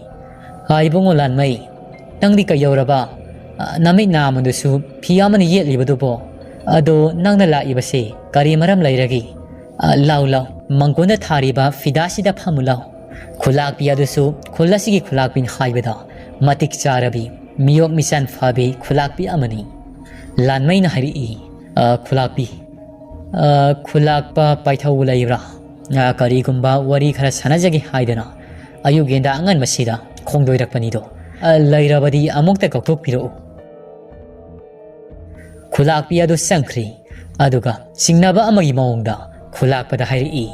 "ꯍꯥ ꯏꯕꯨꯡꯉꯣ ꯂꯥꯟꯃꯩ, ꯅꯪꯗꯤ ꯀꯩꯗꯧꯔꯕ? "ꯑ, ꯅꯃꯤꯠ ꯅꯥꯝꯃꯗꯨꯁꯨ ꯐꯤ ꯑꯃꯅ ꯌꯦꯠꯂꯤꯕꯗꯨꯕꯣ? ꯑꯗꯣ ꯅꯪꯅ ꯂꯥꯛꯏꯕꯁꯦ ꯀꯔꯤ ꯃꯔꯝ ꯂꯩꯔꯒꯦ? ꯑ, ꯂꯥꯎ, ꯂꯥꯎ, ꯃꯪꯒꯣꯟꯗ ꯊꯥꯔꯤꯕ ꯐꯤꯗꯥꯁꯤꯗ ꯐꯝꯃꯨ ꯂꯥꯎ꯫ ꯈꯨꯂꯥꯛꯄꯤ ꯑꯗꯨꯁꯨ ꯈꯨꯜ ꯑꯁꯤꯒꯤ ꯈꯨꯂꯥꯛꯄꯤꯅ ꯍꯥꯏꯕꯗ ꯃꯇꯤꯛ ꯆꯥꯔꯕꯤ, ꯃꯤꯑꯣꯛ ꯃꯤꯆꯥꯟ ꯐꯕꯤ ꯈꯨꯂꯥꯛꯄꯤ ꯑꯃꯅꯤ꯫" ꯂꯥꯟꯃꯩꯅ ꯍꯥꯏꯔꯛꯏ, "ꯑ, ꯈꯨꯂꯥꯛꯄꯤ, ꯑ, ꯈꯨꯂꯥꯛꯄ ꯄꯥꯏꯊꯧ ꯂꯩꯕ꯭ꯔꯥ? ꯑ, ꯀꯔꯤꯒꯨꯝꯕ ꯋꯥꯔꯤ ꯈꯔ ꯁꯥꯟꯅꯖꯒꯦ ꯍꯥꯏꯗꯅ ꯑꯌꯨꯛ ꯌꯦꯟꯗꯥ ꯑꯉꯟꯕꯁꯤꯗ ꯈꯣꯡꯗꯣꯏꯔꯛꯄꯅꯤꯗꯣ꯫ ꯑ, ꯂꯩꯔꯕꯗꯤ ꯑꯃꯨꯛꯇ ꯀꯧꯊꯣꯛꯄꯤꯔꯛꯎ꯫" ꯈꯨꯂꯥꯛꯄꯤ ꯑꯗꯨ ꯆꯪꯈ꯭ꯔꯤ꯫ ꯑꯗꯨꯒ ꯆꯤꯡꯅꯕ ꯑꯃꯒꯤ ꯃꯑꯣꯡꯗ ꯈꯨꯂꯥꯛꯄꯗ ꯍꯥꯏꯔꯛꯏ꯫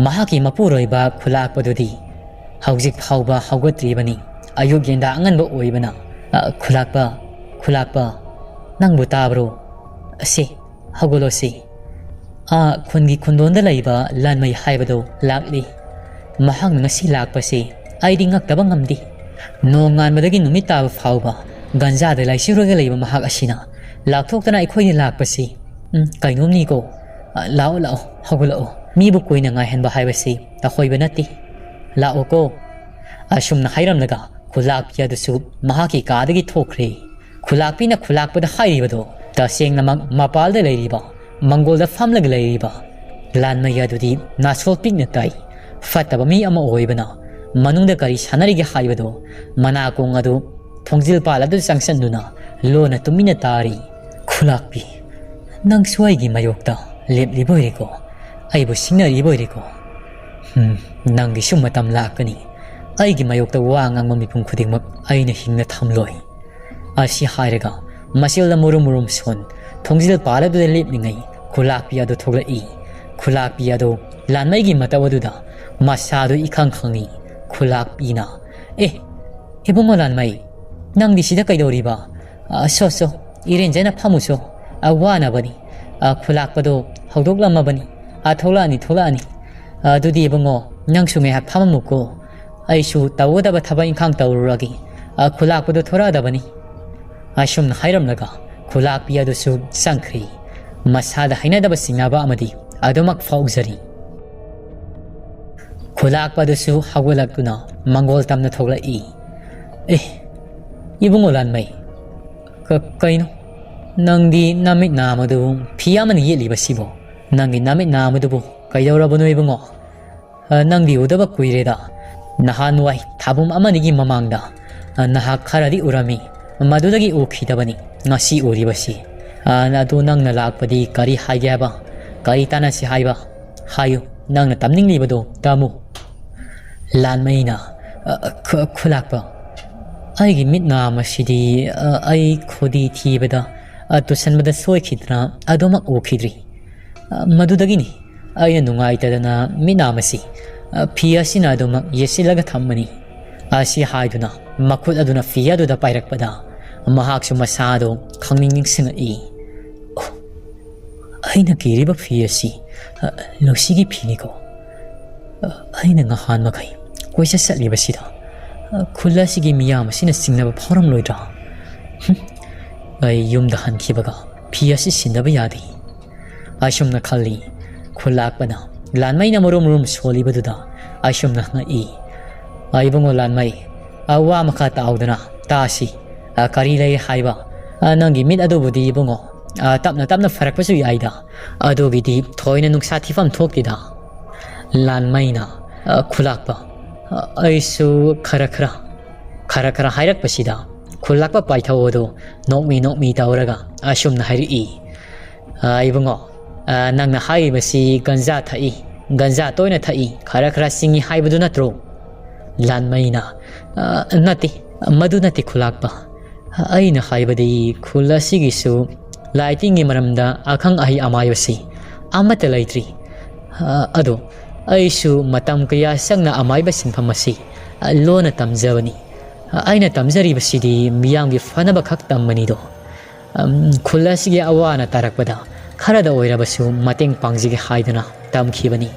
ꯃꯍꯥꯛꯀꯤ ꯃꯄꯨꯔꯣꯏꯕ ꯈꯨꯂꯥꯛꯄꯗꯨꯗꯤ ꯍꯧꯖꯤꯛ ꯐꯥꯎꯕ ꯍꯧꯒꯠꯇ꯭ꯔꯤꯕꯅꯤ꯫ ꯑꯌꯨꯛ ꯌꯦꯟꯗꯥ ꯑꯉꯟꯕ ꯑꯣꯏꯕꯅ꯫ "ꯑ, ꯈꯨꯂꯥꯛꯄ, ꯈꯨꯂꯥꯛꯄ, ꯅꯪꯕꯨ ꯇꯥꯕ꯭ꯔꯣ? ꯁꯦ, ꯍꯧꯒꯠꯂꯣꯁꯦ꯫ ꯑꯥ, ꯈꯨꯟꯒꯤ ꯈꯨꯟꯗꯣꯟꯗ ꯂꯩꯕ ꯂꯥꯟꯃꯩ ꯍꯥꯏꯕꯗꯣ ꯂꯥꯛꯂꯤ꯫ ꯃꯍꯥꯛꯅ ꯉꯁꯤ ꯂꯥꯛꯄꯁꯤ ꯑꯩꯗꯤ ꯉꯛꯇꯕ ꯉꯝꯗꯦ꯫ ꯅꯣꯡꯉꯥꯟꯕꯗꯒꯤ ꯅꯨꯃꯤꯠ ꯇꯥꯕ ꯐꯥꯎꯕ ꯒꯟꯖꯥꯗ ꯂꯥꯏꯆꯨꯔꯒ ꯂꯩꯕ ꯃꯍꯥꯛ ꯑꯁꯤꯅ ꯂꯥꯛꯊꯣꯛꯇꯅ ꯑꯩꯈꯣꯏꯗ ꯂꯥꯛꯄꯁꯤ, ꯎꯝ, ꯀꯩꯅꯣꯝꯅꯤꯀꯣ꯫ ꯑ, ꯂꯥꯛꯑꯣ, ꯂꯥꯛꯑꯣ, ꯍꯧꯒꯠꯂꯛꯑꯣ꯫ ꯃꯤꯕꯨ ꯀꯨꯏꯅ ꯉꯥꯏꯍꯟꯕ ꯍꯥꯏꯕꯁꯤ ꯑꯍꯣꯏꯕ ꯅꯠꯇꯦ꯫ ꯂꯥꯛꯑꯣꯀꯣ꯫" ꯑꯁꯨꯝꯅ ꯍꯥꯏꯔꯝꯂꯒ ꯈꯨꯂꯥꯛꯄꯤ ꯑꯗꯨꯁꯨ ꯃꯍꯥꯛꯀꯤ ꯀꯥꯗꯒꯤ ꯊꯣꯛꯈ꯭ꯔꯦ꯫ ꯈꯨꯂꯥꯛꯄꯤꯅ ꯈꯨꯂꯥꯛꯄꯗ ꯍꯥꯏꯔꯤꯕꯗꯣ ꯇꯁꯦꯡꯅꯃꯛ ꯃꯄꯥꯜꯗ ꯂꯩꯔꯤꯕ, ꯃꯪꯒꯣꯜꯗ ꯐꯝꯂꯒ ꯂꯩꯔꯤꯕ ꯂꯥꯟꯃꯩ ꯑꯗꯨꯗꯤ ꯅꯥꯁꯣꯜ ꯄꯤꯛꯅ ꯇꯥꯏ꯫ ꯐꯠꯇꯕ ꯃꯤ ꯑꯃ ꯑꯣꯏꯕꯅ ꯃꯅꯨꯡꯗ ꯀꯔꯤ ꯁꯥꯟꯅꯔꯤꯒꯦ ꯍꯥꯏꯕꯗꯣ ꯃꯅꯥꯀꯣꯡ ꯑꯗꯨ ꯊꯣꯡꯖꯤꯜ ꯄꯥꯜ ꯑꯗꯨ ꯆꯪꯁꯤꯟꯗꯨꯅ ꯂꯣꯟꯅ ꯇꯨꯃꯤꯟꯅ ꯇꯥꯔꯤ꯫ "ꯈꯨꯂꯥꯛꯄꯤ, ꯅꯪꯁꯨ ꯑꯩꯒꯤ ꯃꯥꯌꯣꯛꯇ ꯂꯦꯞꯂꯤꯕ ꯑꯣꯏꯔꯦꯀꯣ? ꯑꯩꯕꯨ ꯁꯤꯡꯅꯔꯤꯕ ꯑꯣꯏꯔꯦꯀꯣ? ꯍꯨꯝ, ꯅꯪꯒꯤꯁꯨ ꯃꯇꯝ ꯂꯥꯛꯀꯅꯤ꯫ ꯑꯩꯒꯤ ꯃꯥꯌꯣꯛꯇ ꯋꯥ ꯉꯥꯡꯕ ꯃꯤꯄꯨꯝ ꯈꯨꯗꯤꯡꯃꯛ ꯑꯩꯅ ꯍꯤꯡꯅ ꯊꯝꯂꯣꯏ꯫" ꯑꯁꯤ ꯍꯥꯏꯔꯒ ꯃꯆꯤꯜꯗ ꯃꯨꯔꯨꯝ ꯃꯨꯔꯨꯝ ꯁꯣꯟ ꯊꯣꯡꯖꯤꯜ ꯄꯥꯜ ꯑꯗꯨꯗ ꯂꯦꯞꯂꯤꯉꯩ ꯈꯨꯂꯥꯛꯄꯤ ꯑꯗꯨ ꯊꯣꯛꯂꯛꯏ꯫ ꯈꯨꯂꯥꯛꯄꯤ ꯑꯗꯨ ꯂꯥꯟꯃꯩꯒꯤ ꯃꯇꯧ ꯑꯗꯨꯗ ꯃꯁꯥꯗꯨ ꯏꯈꯪ ꯈꯪꯏ꯫ ꯈꯨꯂꯥꯛꯄꯤꯅ, "ꯑꯦ, ꯏꯕꯨꯡꯉꯣ ꯂꯥꯟꯃꯩ, ꯅꯪꯗꯤ ꯁꯤꯗ ꯀꯩꯗꯧꯔꯤꯕ? ꯑ, ꯁꯣ, ꯁꯣ, ꯏꯔꯦꯟꯖꯅ ꯐꯝꯃꯨꯁꯣ꯫ ꯑ, ꯋꯥꯅꯕꯅꯤ꯫ ꯑ, ꯈꯨꯂꯥꯛꯄꯗꯣ ꯍꯧꯗꯣꯛꯂꯝꯃꯕꯅꯤ꯫ ꯑ, ꯊꯣꯛꯂꯛꯑꯅꯤ, ꯊꯣꯛꯂꯛꯑꯅꯤ꯫ ꯑ, ꯑꯗꯨꯗꯤ ꯏꯕꯨꯡꯉꯣ, ꯅꯪꯁꯨ ꯉꯥꯏꯍꯥꯛ ꯐꯝꯃꯝꯃꯨꯀꯣ꯫ ꯑꯩꯁꯨ ꯇꯧꯒꯗꯕ ꯊꯕꯛ ꯏꯪꯈꯥꯡ ꯇꯧꯔꯨꯔꯒꯦ꯫ ꯑ, ꯈꯨꯂꯥꯛꯄꯗꯣ ꯊꯣꯔꯛꯑꯗꯕꯅꯤ꯫" ꯑꯁꯨꯝꯅ ꯍꯥꯏꯔꯝꯂꯒ ꯈꯨꯂꯥꯛꯄꯤ ꯑꯗꯨꯁꯨ ꯆꯪꯈ꯭ꯔꯤ꯫ ꯃꯁꯥꯗ ꯍꯩꯅꯗꯕ ꯆꯤꯡꯅꯕ ꯑꯃꯗꯤ ꯑꯗꯨꯃꯛ ꯐꯥꯎꯖꯔꯤ꯫ ꯈꯨꯂꯥꯛꯄ ꯑꯗꯨꯁꯨ ꯍꯧꯒꯠꯂꯛꯇꯨꯅ ꯃꯪꯒꯣꯜ ꯇꯝꯅ ꯊꯣꯛꯂꯛꯏ꯫ "ꯑꯦ, ꯏꯕꯨꯡꯉꯣ ꯂꯥꯟꯃꯩ, ꯀ-, ꯀꯩꯅꯣ? ꯅꯪꯗꯤ ꯅꯃꯤꯠ ꯅꯥꯝꯃꯗꯨ ꯐꯤ ꯑꯃꯅ ꯌꯦꯠꯂꯤꯕꯁꯤꯕꯣ? ꯅꯪꯒꯤ ꯅꯃꯤꯠ ꯅꯥꯝꯃꯗꯨꯕꯨ ꯀꯩꯗꯧꯔꯕꯅꯣ ꯏꯕꯨꯡꯉꯣ? ꯑ, ꯅꯪꯗꯤ ꯎꯗꯕ ꯀꯨꯏꯔꯦꯗ꯫ ꯅꯍꯥꯟꯋꯥꯏ ꯊꯥꯕꯨꯝ ꯑꯃꯅꯤꯒꯤ ꯃꯃꯥꯡꯗ, ꯑ, ꯅꯍꯥꯛ ꯈꯔꯗꯤ ꯎꯔꯝꯃꯤ꯫ ꯃꯗꯨꯗꯒꯤ ꯎꯈꯤꯗꯕꯅꯤ ꯉꯁꯤ ꯎꯔꯤꯕꯁꯤ꯫ ꯑ, ꯑꯗꯨ ꯅꯪꯅ ꯂꯥꯛꯄꯗꯤ ꯀꯔꯤ ꯍꯥꯏꯒꯦ ꯍꯥꯏꯕ? ꯀꯔꯤ ꯇꯥꯟꯅꯁꯤ ꯍꯥꯏꯕ? ꯍꯥꯏꯌꯨ, ꯅꯪꯅ ꯇꯝꯅꯤꯡꯂꯤꯕꯗꯨ ꯇꯝꯃꯨ꯫ ꯂꯥꯟꯃꯩꯅ, "ꯑ, ꯈꯨ-, ꯈꯨꯂꯥꯛꯄ, ꯑꯩꯒꯤ ꯃꯤꯠ ꯅꯥꯝꯃꯁꯤꯗꯤ, ꯑ, ꯑꯩ ꯈꯨꯗꯤ ꯊꯤꯕꯗ, ꯑ, ꯇꯨꯁꯟꯕꯗ ꯁꯣꯏꯈꯤꯗꯅ ꯑꯗꯨꯃꯛ ꯎꯈꯤꯗ꯭ꯔꯤ꯫ ꯑ, ꯃꯗꯨꯗꯒꯤꯅꯤ ꯑꯩꯅ ꯅꯨꯡꯉꯥꯏꯇꯗꯅ ꯃꯤꯠ ꯅꯥꯝꯃꯁꯤ, ꯑ, ꯐꯤ ꯑꯁꯤꯅ ꯑꯗꯨꯃꯛ ꯌꯦꯠꯁꯤꯜꯂꯒ ꯊꯝꯕꯅꯤ"꯫ ꯑꯁꯤ ꯍꯥꯏꯗꯨꯅ ꯃꯈꯨꯠ ꯑꯗꯨꯅ ꯐꯤ ꯑꯗꯨꯗ ꯄꯥꯏꯔꯛꯄꯗ ꯃꯍꯥꯛꯁꯨ ꯃꯁꯥꯗꯨ ꯈꯪꯅꯤꯡ ꯅꯤꯡꯁꯤꯡꯉꯛꯏ꯫ "ꯑꯣ, ꯑꯩꯅ ꯀꯤꯔꯤꯕ ꯐꯤ ꯑꯁꯤ, ꯑ, ꯂꯨꯁꯤꯒꯤ ꯐꯤꯅꯤꯀꯣ꯫ ꯑ, ꯑꯩꯅ ꯉꯍꯥꯟ ꯃꯈꯩ ꯀꯣꯏꯆꯠ ꯆꯠꯂꯤꯕꯁꯤꯗ, ꯑ, ꯈꯨꯜ ꯑꯁꯤꯒꯤ ꯃꯤꯌꯥꯝ ꯑꯁꯤꯅ ꯆꯤꯡꯅꯕ ꯐꯥꯎꯔꯝꯂꯣꯏꯗ꯭ꯔꯥ? ꯍꯨꯝ, ꯑꯩ ꯌꯨꯝꯗ ꯍꯟꯈꯤꯕꯒ ꯐꯤ ꯑꯁꯤ ꯁꯤꯟꯗꯕ ꯌꯥꯗꯦ"꯫ ꯑꯁꯨꯝꯅ ꯈꯜꯂꯤ꯫ ꯈꯨꯜꯂꯥꯛꯄꯅ ꯂꯥꯟꯃꯩꯅ ꯃꯔꯨꯝ ꯃꯔꯨꯝ ꯁꯣꯜꯂꯤꯕꯗꯨꯗ ꯑꯁꯨꯝꯅ ꯉꯛꯏ꯫ "ꯑ, ꯏꯕꯨꯡꯉꯣ ꯂꯥꯟꯃꯩ, ꯑ, ꯋꯥ ꯃꯈꯥ ꯇꯥꯎꯗꯅ ꯇꯥꯁꯤ꯫ ꯑ, ꯀꯔꯤ ꯂꯩ ꯍꯥꯏꯕ? ꯑ, ꯅꯪꯒꯤ ꯃꯤꯠ ꯑꯗꯨꯕꯨꯗꯤ ꯏꯕꯨꯡꯉꯣ, ꯑ, ꯇꯞꯅ ꯇꯞꯅ ꯐꯔꯛꯄꯁꯨ ꯌꯥꯏꯗ꯫ ꯑꯗꯨꯒꯤꯗꯤ ꯊꯣꯏꯅ ꯅꯨꯡꯁꯥ ꯊꯤꯐꯝ ꯊꯣꯛꯇꯦꯗ"꯫ ꯂꯥꯟꯃꯩꯅ, "ꯑ, ꯈꯨꯂꯥꯛꯄ, ꯑ, ꯑꯩꯁꯨ ꯈꯔ ꯈꯔ, ꯈꯔ ꯈꯔ" ꯍꯥꯏꯔꯛꯄꯁꯤꯗ ꯈꯨꯂꯥꯛꯄ ꯄꯥꯏꯊꯧ ꯑꯗꯨ ꯅꯣꯛꯃꯤ ꯅꯣꯛꯃꯤ ꯇꯧꯔꯒ ꯑꯁꯨꯝꯅ ꯍꯥꯏꯔꯛꯏ꯫ "ꯑ, ꯏꯕꯨꯡꯉꯣ, ꯑ, ꯅꯪꯅ ꯍꯥꯏꯔꯤꯕꯁꯤ ꯒꯟꯖꯥ ꯊꯛꯏ, ꯒꯟꯖꯥ ꯇꯣꯏꯅ ꯊꯛꯏ, ꯈꯔ ꯈꯔ ꯆꯤꯡꯏ ꯍꯥꯏꯕꯗꯨ ꯅꯠꯇ꯭ꯔꯣ?" ꯂꯥꯟꯃꯩꯅ, "ꯑ, ꯅꯠꯇꯦ, ꯃꯗꯨ ꯅꯠꯇꯦ ꯈꯨꯂꯥꯛꯄ꯫ ꯑꯩꯅ ꯍꯥꯏꯕꯗꯤ ꯈꯨꯜ ꯑꯁꯤꯒꯤꯁꯨ ꯂꯥꯏ ꯇꯤꯟꯒꯤ ꯃꯔꯝꯗ ꯑꯈꯪ ꯑꯍꯩ ꯑꯃꯥꯏꯕꯁꯤ ꯑꯃꯠꯇ ꯂꯩꯇ꯭ꯔꯤ꯫ ꯑ, ꯑꯗꯣ ꯑꯩꯁꯨ ꯃꯇꯝ ꯀꯌꯥ ꯆꯪꯅ ꯑꯃꯥꯏꯕ ꯁꯤꯟꯐꯝ ꯑꯁꯤ, ꯑ, ꯂꯣꯟꯅ ꯇꯝꯖꯕꯅꯤ꯫ ꯑ, ꯑꯩꯅ ꯇꯝꯖꯔꯤꯕꯁꯤꯗꯤ ꯃꯤꯌꯥꯝꯒꯤ ꯐꯅꯕ ꯈꯛ ꯇꯝꯕꯅꯤꯗꯣ꯫ ꯑꯝ, ꯈꯨꯜ ꯑꯁꯤꯒꯤ ꯑꯋꯥ ꯑꯅꯥ ꯇꯥꯔꯛꯄꯗ ꯈꯔꯗ ꯑꯣꯏꯔꯕꯁꯨ ꯃꯇꯦꯡ ꯄꯥꯡꯖꯒꯦ ꯍꯥꯏꯗꯨꯅ ꯇꯝꯈꯤꯕꯅꯤ꯫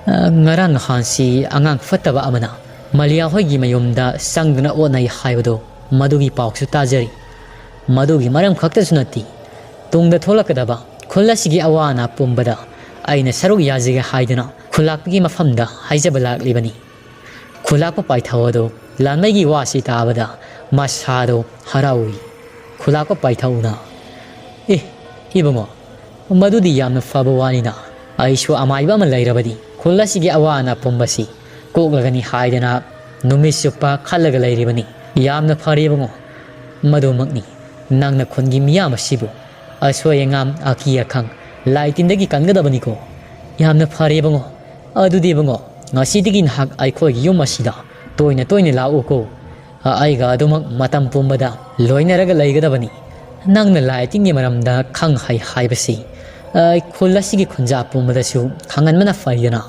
ꯑ, ꯉꯔꯥꯡ ꯅꯍꯥꯟꯁꯤ ꯑꯉꯥꯡ ꯐꯠꯇꯕ ꯑꯃꯅ ꯃꯂꯤꯌꯥ ꯍꯣꯏꯒꯤ ꯃꯌꯨꯝꯗ ꯆꯪꯗꯨꯅ ꯑꯣꯠꯅꯩ ꯍꯥꯏꯕꯗꯣ, ꯃꯗꯨꯒꯤ ꯄꯥꯎꯁꯨ ꯇꯥꯖꯔꯤ꯫ ꯃꯗꯨꯒꯤ ꯃꯔꯝ ꯈꯛꯇꯁꯨ ꯅꯠꯇꯦ, ꯇꯨꯡꯗ ꯊꯣꯛꯂꯛꯀꯗꯕ ꯈꯨꯜ ꯑꯁꯤꯒꯤ ꯑꯋꯥ ꯑꯅꯥ ꯄꯨꯝꯕꯗ ꯑꯩꯅ ꯁꯔꯨꯛ ꯌꯥꯖꯒꯦ ꯍꯥꯏꯗꯨꯅ ꯈꯨꯜꯂꯥꯛꯄꯒꯤ ꯃꯐꯝꯗ ꯍꯥꯏꯖꯕ ꯂꯥꯛꯂꯤꯕꯅꯤ"꯫ ꯈꯨꯂꯥꯛꯄ ꯄꯥꯏꯊꯧ ꯑꯗꯨ ꯂꯥꯟꯃꯩꯒꯤ ꯋꯥꯁꯤ ꯇꯥꯕꯗ ꯃꯁꯥꯗꯣ ꯍꯔꯥꯎꯏ꯫ ꯈꯨꯂꯥꯛꯄ ꯄꯥꯏꯊꯧꯅ, "ꯑꯦ, ꯏꯕꯨꯡꯉꯣ, ꯃꯗꯨꯗꯤ ꯌꯥꯝꯅ ꯐꯕ ꯋꯥꯅꯤꯅ꯫ ꯑꯩꯁꯨ ꯑꯃꯥꯏꯕ ꯑꯃ ꯂꯩꯔꯕꯗꯤ ꯈꯨꯜ ꯑꯁꯤꯒꯤ ꯑꯋꯥ ꯑꯅꯥ ꯄꯨꯝꯕꯁꯤ ꯀꯣꯛꯂꯒꯅꯤ ꯍꯥꯏꯗꯅ ꯅꯨꯃꯤꯠ ꯆꯨꯞꯄ ꯈꯜꯂꯒ ꯂꯩꯔꯤꯕꯅꯤ꯫ ꯌꯥꯝꯅ ꯐꯔꯦ ꯏꯕꯨꯡꯉꯣ, ꯃꯗꯨꯃꯛꯅꯤ꯫ ꯅꯪꯅ ꯈꯨꯟꯒꯤ ꯃꯤꯌꯥꯝ ꯑꯁꯤꯕꯨ ꯑꯁꯣꯏ ꯑꯉꯥꯝ, ꯑꯀꯤ ꯑꯈꯪ, ꯂꯥꯏ ꯇꯤꯟꯗꯒꯤ ꯀꯟꯒꯗꯕꯅꯤꯀꯣ꯫ ꯌꯥꯝꯅ ꯐꯔꯦ ꯏꯕꯨꯡꯉꯣ꯫ ꯑꯗꯨꯗꯤ ꯏꯕꯨꯡꯉꯣ, ꯉꯁꯤꯗꯒꯤ ꯅꯍꯥꯛ ꯑꯩꯈꯣꯏꯒꯤ ꯌꯨꯝ ꯑꯁꯤꯗ ꯇꯣꯏꯅ ꯇꯣꯏꯅ ꯂꯥꯛꯎꯀꯣ꯫ ꯑ, ꯑꯩꯒ ꯑꯗꯨꯃꯛ ꯃꯇꯝ ꯄꯨꯝꯕꯗ ꯂꯣꯏꯅꯔꯒ ꯂꯩꯒꯗꯕꯅꯤ꯫ ꯅꯪꯅ ꯂꯥꯏ ꯇꯤꯟꯒꯤ ꯃꯔꯝꯗ ꯈꯪ ꯍꯩ ꯍꯥꯏꯕꯁꯤ, ꯑ, ꯈꯨꯜ ꯑꯁꯤꯒꯤ ꯈꯨꯟꯖꯥ ꯄꯨꯝꯕꯗꯁꯨ ꯈꯪꯍꯟꯕꯅ ꯐꯩꯗꯅ?"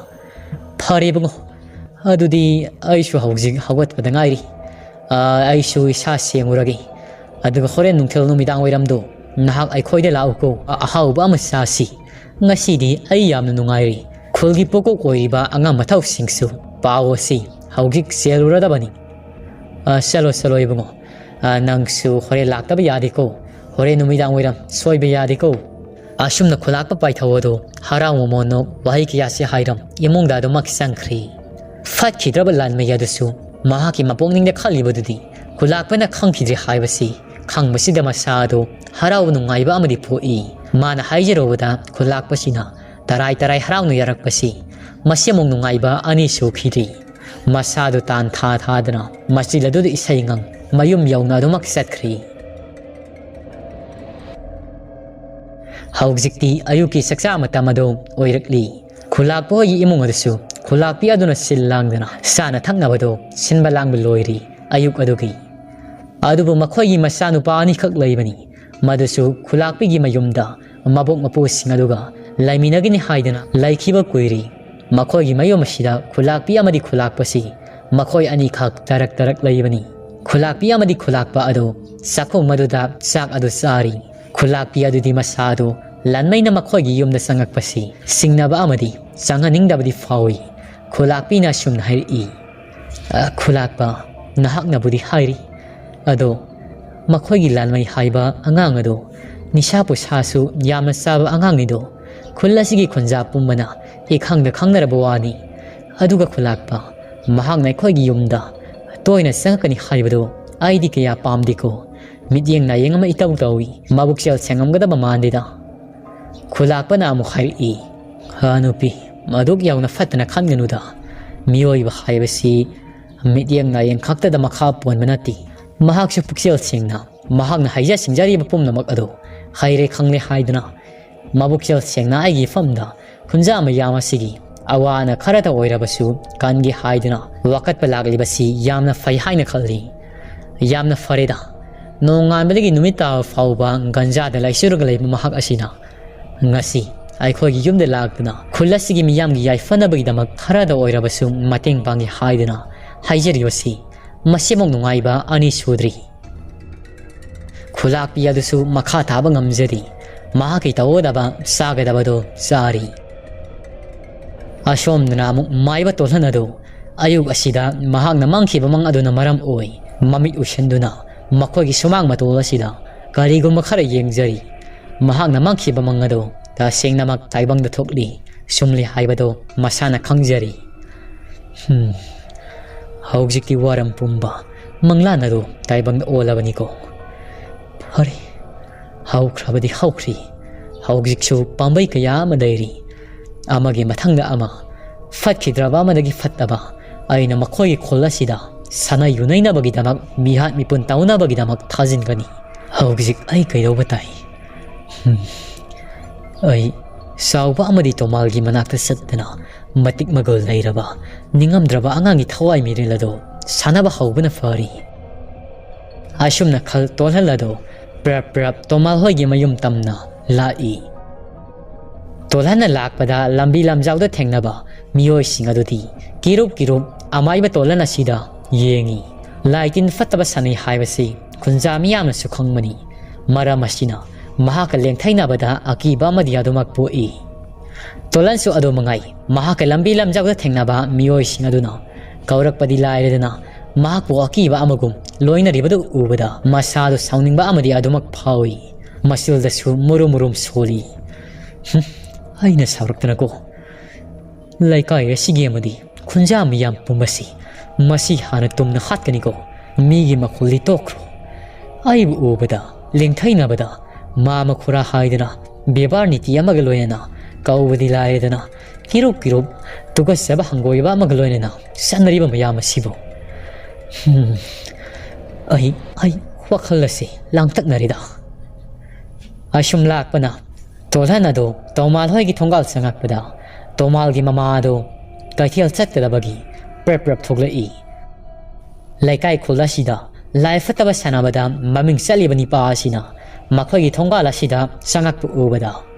"ꯐꯔꯦ ꯏꯕꯨꯡꯉꯣ, ꯑꯗꯨꯗꯤ ꯑꯩꯁꯨ ꯍꯧꯖꯤꯛ ꯍꯧꯒꯠꯄꯗ ꯉꯥꯏꯔꯤ꯫ ꯑ, ꯑꯩꯁꯨ ꯏꯁꯥ ꯁꯦꯡꯉꯨꯔꯒꯦ꯫ ꯑꯗꯨꯒ ꯍꯣꯔꯦꯟ ꯅꯨꯡꯊꯤꯜ ꯅꯨꯃꯤꯗꯥꯡ ꯋꯥꯏꯔꯝꯗꯣ ꯅꯍꯥꯛ ꯑꯩꯈꯣꯏꯗ ꯂꯥꯛꯎꯀꯣ꯫ ꯑ-, ꯑꯍꯥꯎꯕ ꯑꯃ ꯆꯥꯁꯤ꯫ ꯉꯁꯤꯗꯤ ꯑꯩ ꯌꯥꯝꯅ ꯅꯨꯡꯉꯥꯏꯔꯤ꯫ ꯈꯨꯜꯒꯤ ꯄꯣꯛꯀꯣꯛ ꯑꯣꯏꯔꯤꯕ ꯑꯉꯥꯡ ꯃꯊꯧꯁꯤꯡꯁꯨ ꯄꯥꯎ ꯑꯁꯤ ꯍꯧꯖꯤꯛ ꯆꯦꯜꯂꯨꯔꯗꯕꯅꯤ꯫ ꯑ, ꯆꯠꯂꯣ, ꯆꯠꯂꯣ ꯏꯕꯨꯡꯉꯣ꯫ ꯑ, ꯅꯪꯁꯨ ꯍꯣꯔꯦꯟ ꯂꯥꯛꯇꯕ ꯌꯥꯗꯦꯀꯣ꯫ ꯍꯣꯔꯦꯟ ꯅꯨꯃꯤꯗꯥꯡ ꯋꯥꯏꯔꯝ ꯁꯣꯏꯕ ꯌꯥꯗꯦꯀꯣ꯫ ꯑꯁꯨꯝꯅ ꯈꯨꯂꯥꯛꯄ ꯄꯥꯏꯊꯧ ꯑꯗꯨ ꯍꯔꯥꯎ ꯃꯃꯣꯟ ꯅꯣꯛ ꯋꯥꯍꯩ ꯀꯌꯥꯁꯤ ꯍꯥꯏꯔꯝ ꯏꯃꯨꯡꯗ ꯑꯗꯨꯃꯛ ꯆꯪꯈ꯭ꯔꯤ꯫ ꯐꯠꯈꯤꯗ꯭ꯔꯕ ꯂꯥꯟꯃꯩ ꯑꯗꯨꯁꯨ ꯃꯍꯥꯛꯀꯤ ꯃꯄꯨꯛꯅꯤꯡꯗ ꯈꯜꯂꯤꯕꯗꯨꯗꯤ ꯈꯨꯂꯥꯛꯄꯅ ꯈꯪꯈꯤꯗ꯭ꯔꯦ ꯍꯥꯏꯕꯁꯤ ꯈꯪꯕꯁꯤꯗ ꯃꯁꯥ ꯑꯗꯨ ꯍꯔꯥꯎ ꯅꯨꯡꯉꯥꯏꯕ ꯑꯃꯗꯤ ꯄꯣꯛꯏ꯫ ꯃꯥꯅ ꯍꯥꯏꯖꯔꯨꯕꯗ ꯈꯨꯂꯥꯛꯄꯁꯤꯅ ꯇꯔꯥꯏ ꯇꯔꯥꯏ ꯍꯔꯥꯎꯅ ꯌꯥꯔꯛꯄꯁꯤ ꯃꯁꯤ ꯑꯃꯨꯛ ꯅꯨꯡꯉꯥꯏꯕ ꯑꯅꯤ ꯁꯨꯈꯤꯗ꯭ꯔꯤ꯫ ꯃꯁꯥꯗꯨ ꯇꯥꯟ ꯊꯥ ꯊꯥꯗꯅ ꯃꯆꯤꯜ ꯑꯗꯨꯗ ꯏꯁꯩ ꯉꯪ ꯃꯌꯨꯝ ꯌꯧꯅ ꯑꯗꯨꯃꯛ ꯆꯠꯈ꯭ꯔꯤ꯫ ꯍꯧꯖꯤꯛꯇꯤ ꯑꯌꯨꯛꯀꯤ ꯆꯥꯛꯆꯥ ꯃꯇꯝ ꯑꯗꯨ ꯑꯣꯏꯔꯛꯂꯤ꯫ ꯈꯨꯂꯥꯛꯄ ꯍꯣꯏꯒꯤ ꯏꯃꯨꯡ ꯑꯗꯨꯁꯨ ꯈꯨꯂꯥꯛꯄꯤ ꯑꯗꯨꯅ ꯁꯤꯜ ꯂꯥꯡꯗꯨꯅ ꯆꯥꯅ ꯊꯛꯅꯕꯗꯨ ꯁꯤꯟꯕ ꯂꯥꯡꯕ ꯂꯣꯏꯔꯤ꯫ ꯑꯌꯨꯛ ꯑꯗꯨꯒꯤ ꯑꯗꯨꯕꯨ ꯃꯈꯣꯏꯒꯤ ꯃꯆꯥꯅꯨꯄꯥ ꯑꯅꯤꯈꯛ ꯂꯩꯕꯅꯤ꯫ ꯃꯗꯨꯁꯨ ꯈꯨꯂꯥꯛꯄꯤꯒꯤ ꯃꯌꯨꯝꯗ ꯃꯕꯣꯛ ꯃꯄꯨꯁꯤꯡ ꯑꯗꯨꯒ ꯂꯩꯃꯤꯟꯅꯒꯅꯤ ꯍꯥꯏꯗꯅ ꯂꯩꯈꯤꯕ ꯀꯨꯏꯔꯤ꯫ ꯃꯈꯣꯏꯒꯤ ꯃꯌꯨꯝ ꯑꯁꯤꯗ ꯈꯨꯂꯥꯛꯄꯤ ꯑꯃꯗꯤ ꯈꯨꯂꯥꯛꯄꯁꯤ ꯃꯈꯣꯏ ꯑꯅꯤꯈꯛ ꯇꯔꯛ ꯇꯔꯛ ꯂꯩꯕꯅꯤ꯫ ꯈꯨꯂꯥꯛꯄꯤ ꯑꯃꯗꯤ ꯈꯨꯂꯥꯛꯄ ꯑꯗꯨ ꯆꯥꯛꯈꯨꯝ ꯑꯗꯨꯗ ꯆꯥꯛ ꯑꯗꯨ ꯆꯥꯔꯤ꯫ ꯈꯨꯂꯥꯛꯄꯤ ꯑꯗꯨꯗꯤ ꯃꯁꯥꯗꯨ ꯂꯥꯟꯃꯩꯅ ꯃꯈꯣꯏꯒꯤ ꯌꯨꯝꯗ ꯆꯪꯉꯛꯄꯁꯤ ꯁꯤꯡꯅꯕ ꯑꯃꯗꯤ ꯆꯪꯍꯟꯅꯤꯡꯗꯕꯗꯤ ꯐꯥꯎꯏ꯫ ꯈꯨꯂꯥꯛꯄꯤꯅ ꯑꯁꯨꯝꯅ ꯍꯥꯏꯔꯛꯏ, "ꯑ, ꯈꯨꯂꯥꯛꯄ, ꯅꯍꯥꯛꯅꯕꯨꯗꯤ ꯍꯥꯏꯔꯤ, ꯑꯗꯣ ꯃꯈꯣꯏꯒꯤ ꯂꯥꯟꯃꯩ ꯍꯥꯏꯕ ꯑꯉꯥꯡ ꯑꯗꯣ ꯅꯤꯁꯥ ꯄꯨꯁꯥꯁꯨ ꯌꯥꯝꯅ ꯆꯥꯕ ꯑꯉꯥꯡꯅꯤꯗꯣ꯫ ꯈꯨꯜ ꯑꯁꯤꯒꯤ ꯈꯨꯟꯖꯥ ꯄꯨꯝꯕꯅ ꯏꯈꯪꯗ ꯈꯪꯅꯔꯕ ꯋꯥꯅꯤ꯫ ꯑꯗꯨꯒ ꯈꯨꯂꯥꯛꯄ, ꯃꯍꯥꯛꯅ ꯑꯩꯈꯣꯏꯒꯤ ꯌꯨꯝꯗ ꯇꯣꯏꯅ ꯆꯪꯉꯛꯀꯅꯤ ꯍꯥꯏꯕꯗꯣ ꯑꯩꯗꯤ ꯀꯌꯥ ꯄꯥꯝꯗꯦꯀꯣ꯫ ꯃꯤꯠꯌꯦꯡ ꯅꯥꯌꯦꯡ ꯑꯃ ꯏꯇꯧ ꯇꯧꯏ꯫ ꯃꯕꯨꯛꯆꯦꯜ ꯁꯦꯡꯉꯝꯒꯗꯕ ꯃꯥꯟꯗꯦꯗ꯫ ꯈꯨꯂꯥꯛꯄꯅ ꯑꯃꯨꯛ ꯍꯥꯏꯔꯛꯏ, "ꯍꯥ ꯅꯨꯄꯤ, ꯃꯗꯨꯛ ꯌꯧꯅ ꯐꯠꯇꯅ ꯈꯟꯒꯅꯨꯗ꯫ ꯃꯤꯑꯣꯏꯕ ꯍꯥꯏꯕꯁꯤ ꯃꯤꯠꯌꯦꯡ ꯅꯥꯌꯦꯡ ꯈꯛꯇꯗ ꯃꯈꯥ ꯄꯣꯟꯕ ꯅꯠꯇꯦ꯫ ꯃꯍꯥꯛꯁꯨ ꯄꯨꯛꯆꯦꯜ ꯁꯦꯡꯅ ꯃꯍꯥꯛꯅ ꯍꯩꯖ ꯁꯤꯡꯖꯔꯤꯕ ꯄꯨꯝꯅꯃꯛ ꯑꯗꯨ ꯍꯩꯔꯦ ꯈꯪꯂꯦ ꯍꯥꯏꯗꯨꯅ ꯃꯕꯨꯛꯆꯦꯜ ꯁꯦꯡꯅ ꯑꯩꯒꯤ ꯏꯐꯝꯗ ꯈꯨꯟꯖꯥ ꯃꯌꯥꯝ ꯑꯁꯤꯒꯤ ꯑꯋꯥ ꯑꯅꯥ ꯈꯔꯇ ꯑꯣꯏꯔꯕꯁꯨ ꯀꯟꯒꯦ ꯍꯥꯏꯗꯨꯅ ꯋꯥꯀꯠꯄ ꯂꯥꯛꯂꯤꯕꯁꯤ ꯌꯥꯝꯅ ꯐꯩ ꯍꯥꯏꯅ ꯈꯜꯂꯤ꯫ ꯌꯥꯝꯅ ꯐꯔꯦꯗ꯫ ꯅꯣꯡꯉꯥꯟꯕꯗꯒꯤ ꯅꯨꯃꯤꯠ ꯇꯥꯕ ꯐꯥꯎꯕ ꯒꯟꯖꯥꯗ ꯂꯥꯏꯆꯨꯔꯒ ꯂꯩꯕ ꯃꯍꯥꯛ ꯑꯁꯤꯅ ꯉꯁꯤ ꯑꯩꯈꯣꯏꯒꯤ ꯌꯨꯝꯗ ꯂꯥꯛꯇꯨꯅ ꯈꯨꯜ ꯑꯁꯤꯒꯤ ꯃꯤꯌꯥꯝꯒꯤ ꯌꯥꯏꯐꯅꯕꯒꯤꯗꯃꯛ ꯈꯔꯗ ꯑꯣꯏꯔꯕꯁꯨ ꯃꯇꯦꯡ ꯄꯥꯡꯒꯦ ꯍꯥꯏꯗꯨꯅ ꯍꯥꯏꯖꯔꯤꯕꯁꯤ ꯃꯁꯤꯃꯨꯛ ꯅꯨꯡꯉꯥꯏꯕ ꯑꯅꯤ ꯁꯨꯗ꯭ꯔꯤ꯫ ꯈꯨꯂꯥꯛꯄꯤ ꯑꯗꯨꯁꯨ ꯃꯈꯥ ꯇꯥꯕ ꯉꯝꯖꯗꯦ꯫ ꯃꯍꯥꯛꯀꯤ ꯇꯧꯒꯗꯕ ꯆꯥꯒꯗꯕꯗꯨ ꯆꯥꯔꯤ꯫ ꯑꯁꯣꯝꯗꯅ ꯑꯃꯨꯛ ꯃꯥꯏꯕ ꯇꯣꯜꯍꯟ ꯑꯗꯨ ꯑꯌꯨꯛ ꯑꯁꯤꯗ ꯃꯍꯥꯛꯅ ꯃꯪꯈꯤꯕ ꯃꯪ ꯑꯗꯨꯅ ꯃꯔꯝ ꯑꯣꯏ ꯃꯃꯤꯠ ꯎꯏꯁꯤꯟꯗꯨꯅ ꯃꯈꯣꯏꯒꯤ ꯁꯨꯃꯥꯡ ꯃꯇꯣꯜ ꯑꯁꯤꯗ ꯀꯔꯤꯒꯨꯝꯕ ꯈꯔ ꯌꯦꯡꯖꯔꯤ꯫ ꯃꯍꯥꯛꯅ ꯃꯪꯈꯤꯕ ꯃꯪ ꯑꯗꯨ ꯇꯁꯦꯡꯅꯃꯛ ꯇꯥꯏꯕꯪꯗ ꯊꯣꯛꯂꯤ, ꯆꯨꯝꯂꯤ ꯍꯥꯏꯕꯗꯨ ꯃꯁꯥꯅ ꯈꯪꯖꯔꯤ꯫ ꯍꯝ, ꯍꯧꯖꯤꯛꯇꯤ ꯋꯥꯔꯝ ꯄꯨꯝꯕ ꯃꯪꯂꯥꯟ ꯑꯗꯨ ꯇꯥꯏꯕꯪꯗ ꯑꯣꯜꯂꯕꯅꯤꯀꯣ꯫ ꯐꯔꯦ, ꯍꯧꯈ꯭ꯔꯕꯗꯤ ꯍꯧꯈ꯭ꯔꯤ꯫ ꯍꯧꯖꯤꯛꯁꯨ ꯄꯥꯝꯕꯩ ꯀꯌꯥ ꯑꯃ ꯂꯩꯔꯤ, ꯑꯃꯒꯤ ꯃꯊꯪꯗ ꯑꯃ, ꯐꯠꯈꯤꯗ꯭ꯔꯕ ꯑꯃꯗꯒꯤ ꯐꯠꯇꯕ꯫ ꯑꯩꯅ ꯃꯈꯣꯏꯒꯤ ꯈꯨꯜ ꯑꯁꯤꯗ ꯁꯥꯟꯅ ꯌꯨꯅꯩꯅꯕꯒꯤꯗꯃꯛ, ꯃꯤꯍꯥꯠ ꯃꯤꯄꯨꯟ ꯇꯧꯅꯕꯒꯤꯗꯃꯛ ꯊꯥꯖꯤꯟꯒꯅꯤ꯫ ꯍꯧꯖꯤꯛ ꯑꯩ ꯀꯩꯗꯧꯕ ꯇꯥꯏ? ꯍꯝ꯫ ꯑꯩ ꯆꯥꯎꯕ ꯑꯃꯗꯤ ꯇꯣꯃꯥꯜꯒꯤ ꯃꯅꯥꯛꯇ ꯆꯠꯇꯅ ꯃꯇꯤꯛ ꯃꯒꯨꯜ ꯂꯩꯔꯕ, ꯅꯤꯡꯉꯝꯗ꯭ꯔꯕ ꯑꯉꯥꯡꯒꯤ ꯊꯋꯥꯏ ꯃꯤꯔꯦꯜ ꯑꯗꯨ ꯁꯥꯟꯅꯕ ꯍꯧꯕꯅ ꯐꯔꯤ꯫ ꯑꯁꯨꯝꯅ ꯈꯜ ꯇꯣꯜꯍꯜ ꯑꯗꯨ ꯄ꯭ꯔꯞ ꯄ꯭ꯔꯞ ꯇꯣꯃꯥꯜ ꯍꯣꯏꯒꯤ ꯃꯌꯨꯝ ꯇꯝꯅ ꯂꯥꯛꯏ꯫ ꯇꯣꯜꯍꯟꯅ ꯂꯥꯛꯄꯗ ꯂꯝꯕꯤ ꯂꯝꯖꯥꯎꯗ ꯊꯦꯡꯅꯕ ꯃꯤꯑꯣꯏꯁꯤꯡ ꯑꯗꯨꯗꯤ ꯀꯤꯔꯨꯞ ꯀꯤꯔꯨꯞ ꯑꯃꯥꯏꯕ ꯇꯣꯜꯍꯟ ꯑꯁꯤꯗ ꯌꯦꯡꯏ꯫ ꯂꯥꯏ ꯇꯤꯟ ꯐꯠꯇꯕ ꯁꯥꯟꯅꯩ ꯍꯥꯏꯕꯁꯤ ꯈꯨꯟꯖꯥ ꯃꯤꯌꯥꯝꯅꯁꯨ ꯈꯪꯕꯅꯤ꯫ ꯃꯔꯝ ꯑꯁꯤꯅ ꯃꯍꯥꯛꯀ ꯂꯦꯡꯊꯩꯅꯕꯗ ꯑꯀꯤꯕ ꯑꯃꯗꯤ ꯑꯗꯨꯃꯛ ꯄꯣꯛꯏ꯫ ꯇꯣꯂꯟꯁꯨ ꯑꯗꯨ ꯃꯉꯥꯏ, ꯃꯍꯥꯛꯀ ꯂꯝꯕꯤ ꯂꯝꯖꯥꯎꯗ ꯊꯦꯡꯅꯕ ꯃꯤꯑꯣꯏꯁꯤꯡ ꯑꯗꯨꯅ ꯀꯧꯔꯛꯄꯗꯤ ꯂꯥꯏꯔꯗꯅ, ꯃꯍꯥꯛꯄꯨ ꯑꯀꯤꯕ ꯑꯃꯒꯨꯝ ꯂꯣꯏꯅꯔꯤꯕꯗꯨ ꯎꯕꯗ ꯃꯁꯥꯗꯨ ꯁꯥꯎꯅꯤꯡꯕ ꯑꯃꯗꯤ ꯑꯗꯨꯃꯛ ꯐꯥꯎꯏ꯫ ꯃꯆꯤꯜꯗꯁꯨ ꯃꯨꯔꯨꯝ ꯃꯨꯔꯨꯝ ꯁꯣꯜꯂꯤ꯫ "ꯍꯨꯝ, ꯑꯩꯅ ꯁꯥꯎꯔꯛꯇꯅꯀꯣ꯫ ꯂꯩꯀꯥꯏ ꯑꯁꯤꯒꯤ ꯑꯃꯗꯤ ꯈꯨꯟꯖꯥ ꯃꯤꯌꯥꯝ ꯄꯨꯝꯕꯁꯤ ꯃꯁꯤ ꯍꯥꯟꯅ ꯇꯨꯝꯅ ꯍꯥꯠꯀꯅꯤꯀꯣ꯫ ꯃꯤꯒꯤ ꯃꯈꯨꯜꯗꯤ ꯇꯣꯛꯈ꯭ꯔꯣ꯫ ꯑꯩꯕꯨ ꯎꯕꯗ ꯂꯦꯡꯊꯩꯅꯕꯗ ꯃꯥꯃ ꯈꯨꯔꯥ ꯍꯥꯏꯗꯨꯅ ꯕꯦꯕꯥꯔ ꯅꯤꯇꯤ ꯑꯃꯒ ꯂꯣꯏꯅꯅ ꯀꯧꯕꯗꯤ ꯂꯥꯏꯔꯗꯅ ꯀꯤꯔꯨꯞ ꯀꯤꯔꯨꯞ ꯇꯨꯀꯠꯆꯕ ꯍꯪꯒꯣꯏꯕ ꯑꯃꯒ ꯂꯣꯏꯅꯅ ꯆꯠꯅꯔꯤꯕ ꯃꯌꯥꯝ ꯑꯁꯤꯕꯨ꯫ ꯍꯝ, ꯑꯩ, ꯑꯩ ꯋꯥꯈꯜ ꯑꯁꯤ ꯂꯥꯡꯇꯛꯅꯔꯤꯗ꯫ ꯑꯁꯨꯝ ꯂꯥꯛꯄꯅ ꯇꯣꯜꯍꯟ ꯑꯗꯨ ꯇꯣꯃꯥꯜ ꯍꯣꯏꯒꯤ ꯊꯣꯡꯒꯥꯜ ꯆꯪꯉꯛꯄꯗ ꯇꯣꯃꯥꯜꯒꯤ ꯃꯃꯥ ꯑꯗꯨ ꯀꯩꯊꯦꯜ ꯆꯠꯀꯗꯕꯒꯤ ꯄ꯭ꯔꯞ ꯄ꯭ꯔꯞ ꯊꯣꯛꯂꯛꯏ꯫ ꯂꯩꯀꯥꯏ ꯈꯨꯜ ꯑꯁꯤꯗ ꯂꯥꯏ ꯐꯠꯇꯕ ꯁꯥꯟꯅꯕꯗ ꯃꯃꯤꯡ ꯆꯠꯂꯤꯕ ꯅꯤꯄꯥ ꯑꯁꯤꯅ ꯃꯈꯣꯏꯒꯤ ꯊꯣꯡꯒꯥꯜ ꯑꯁꯤꯗ ꯆꯪꯉꯛꯄ ꯎꯕꯗ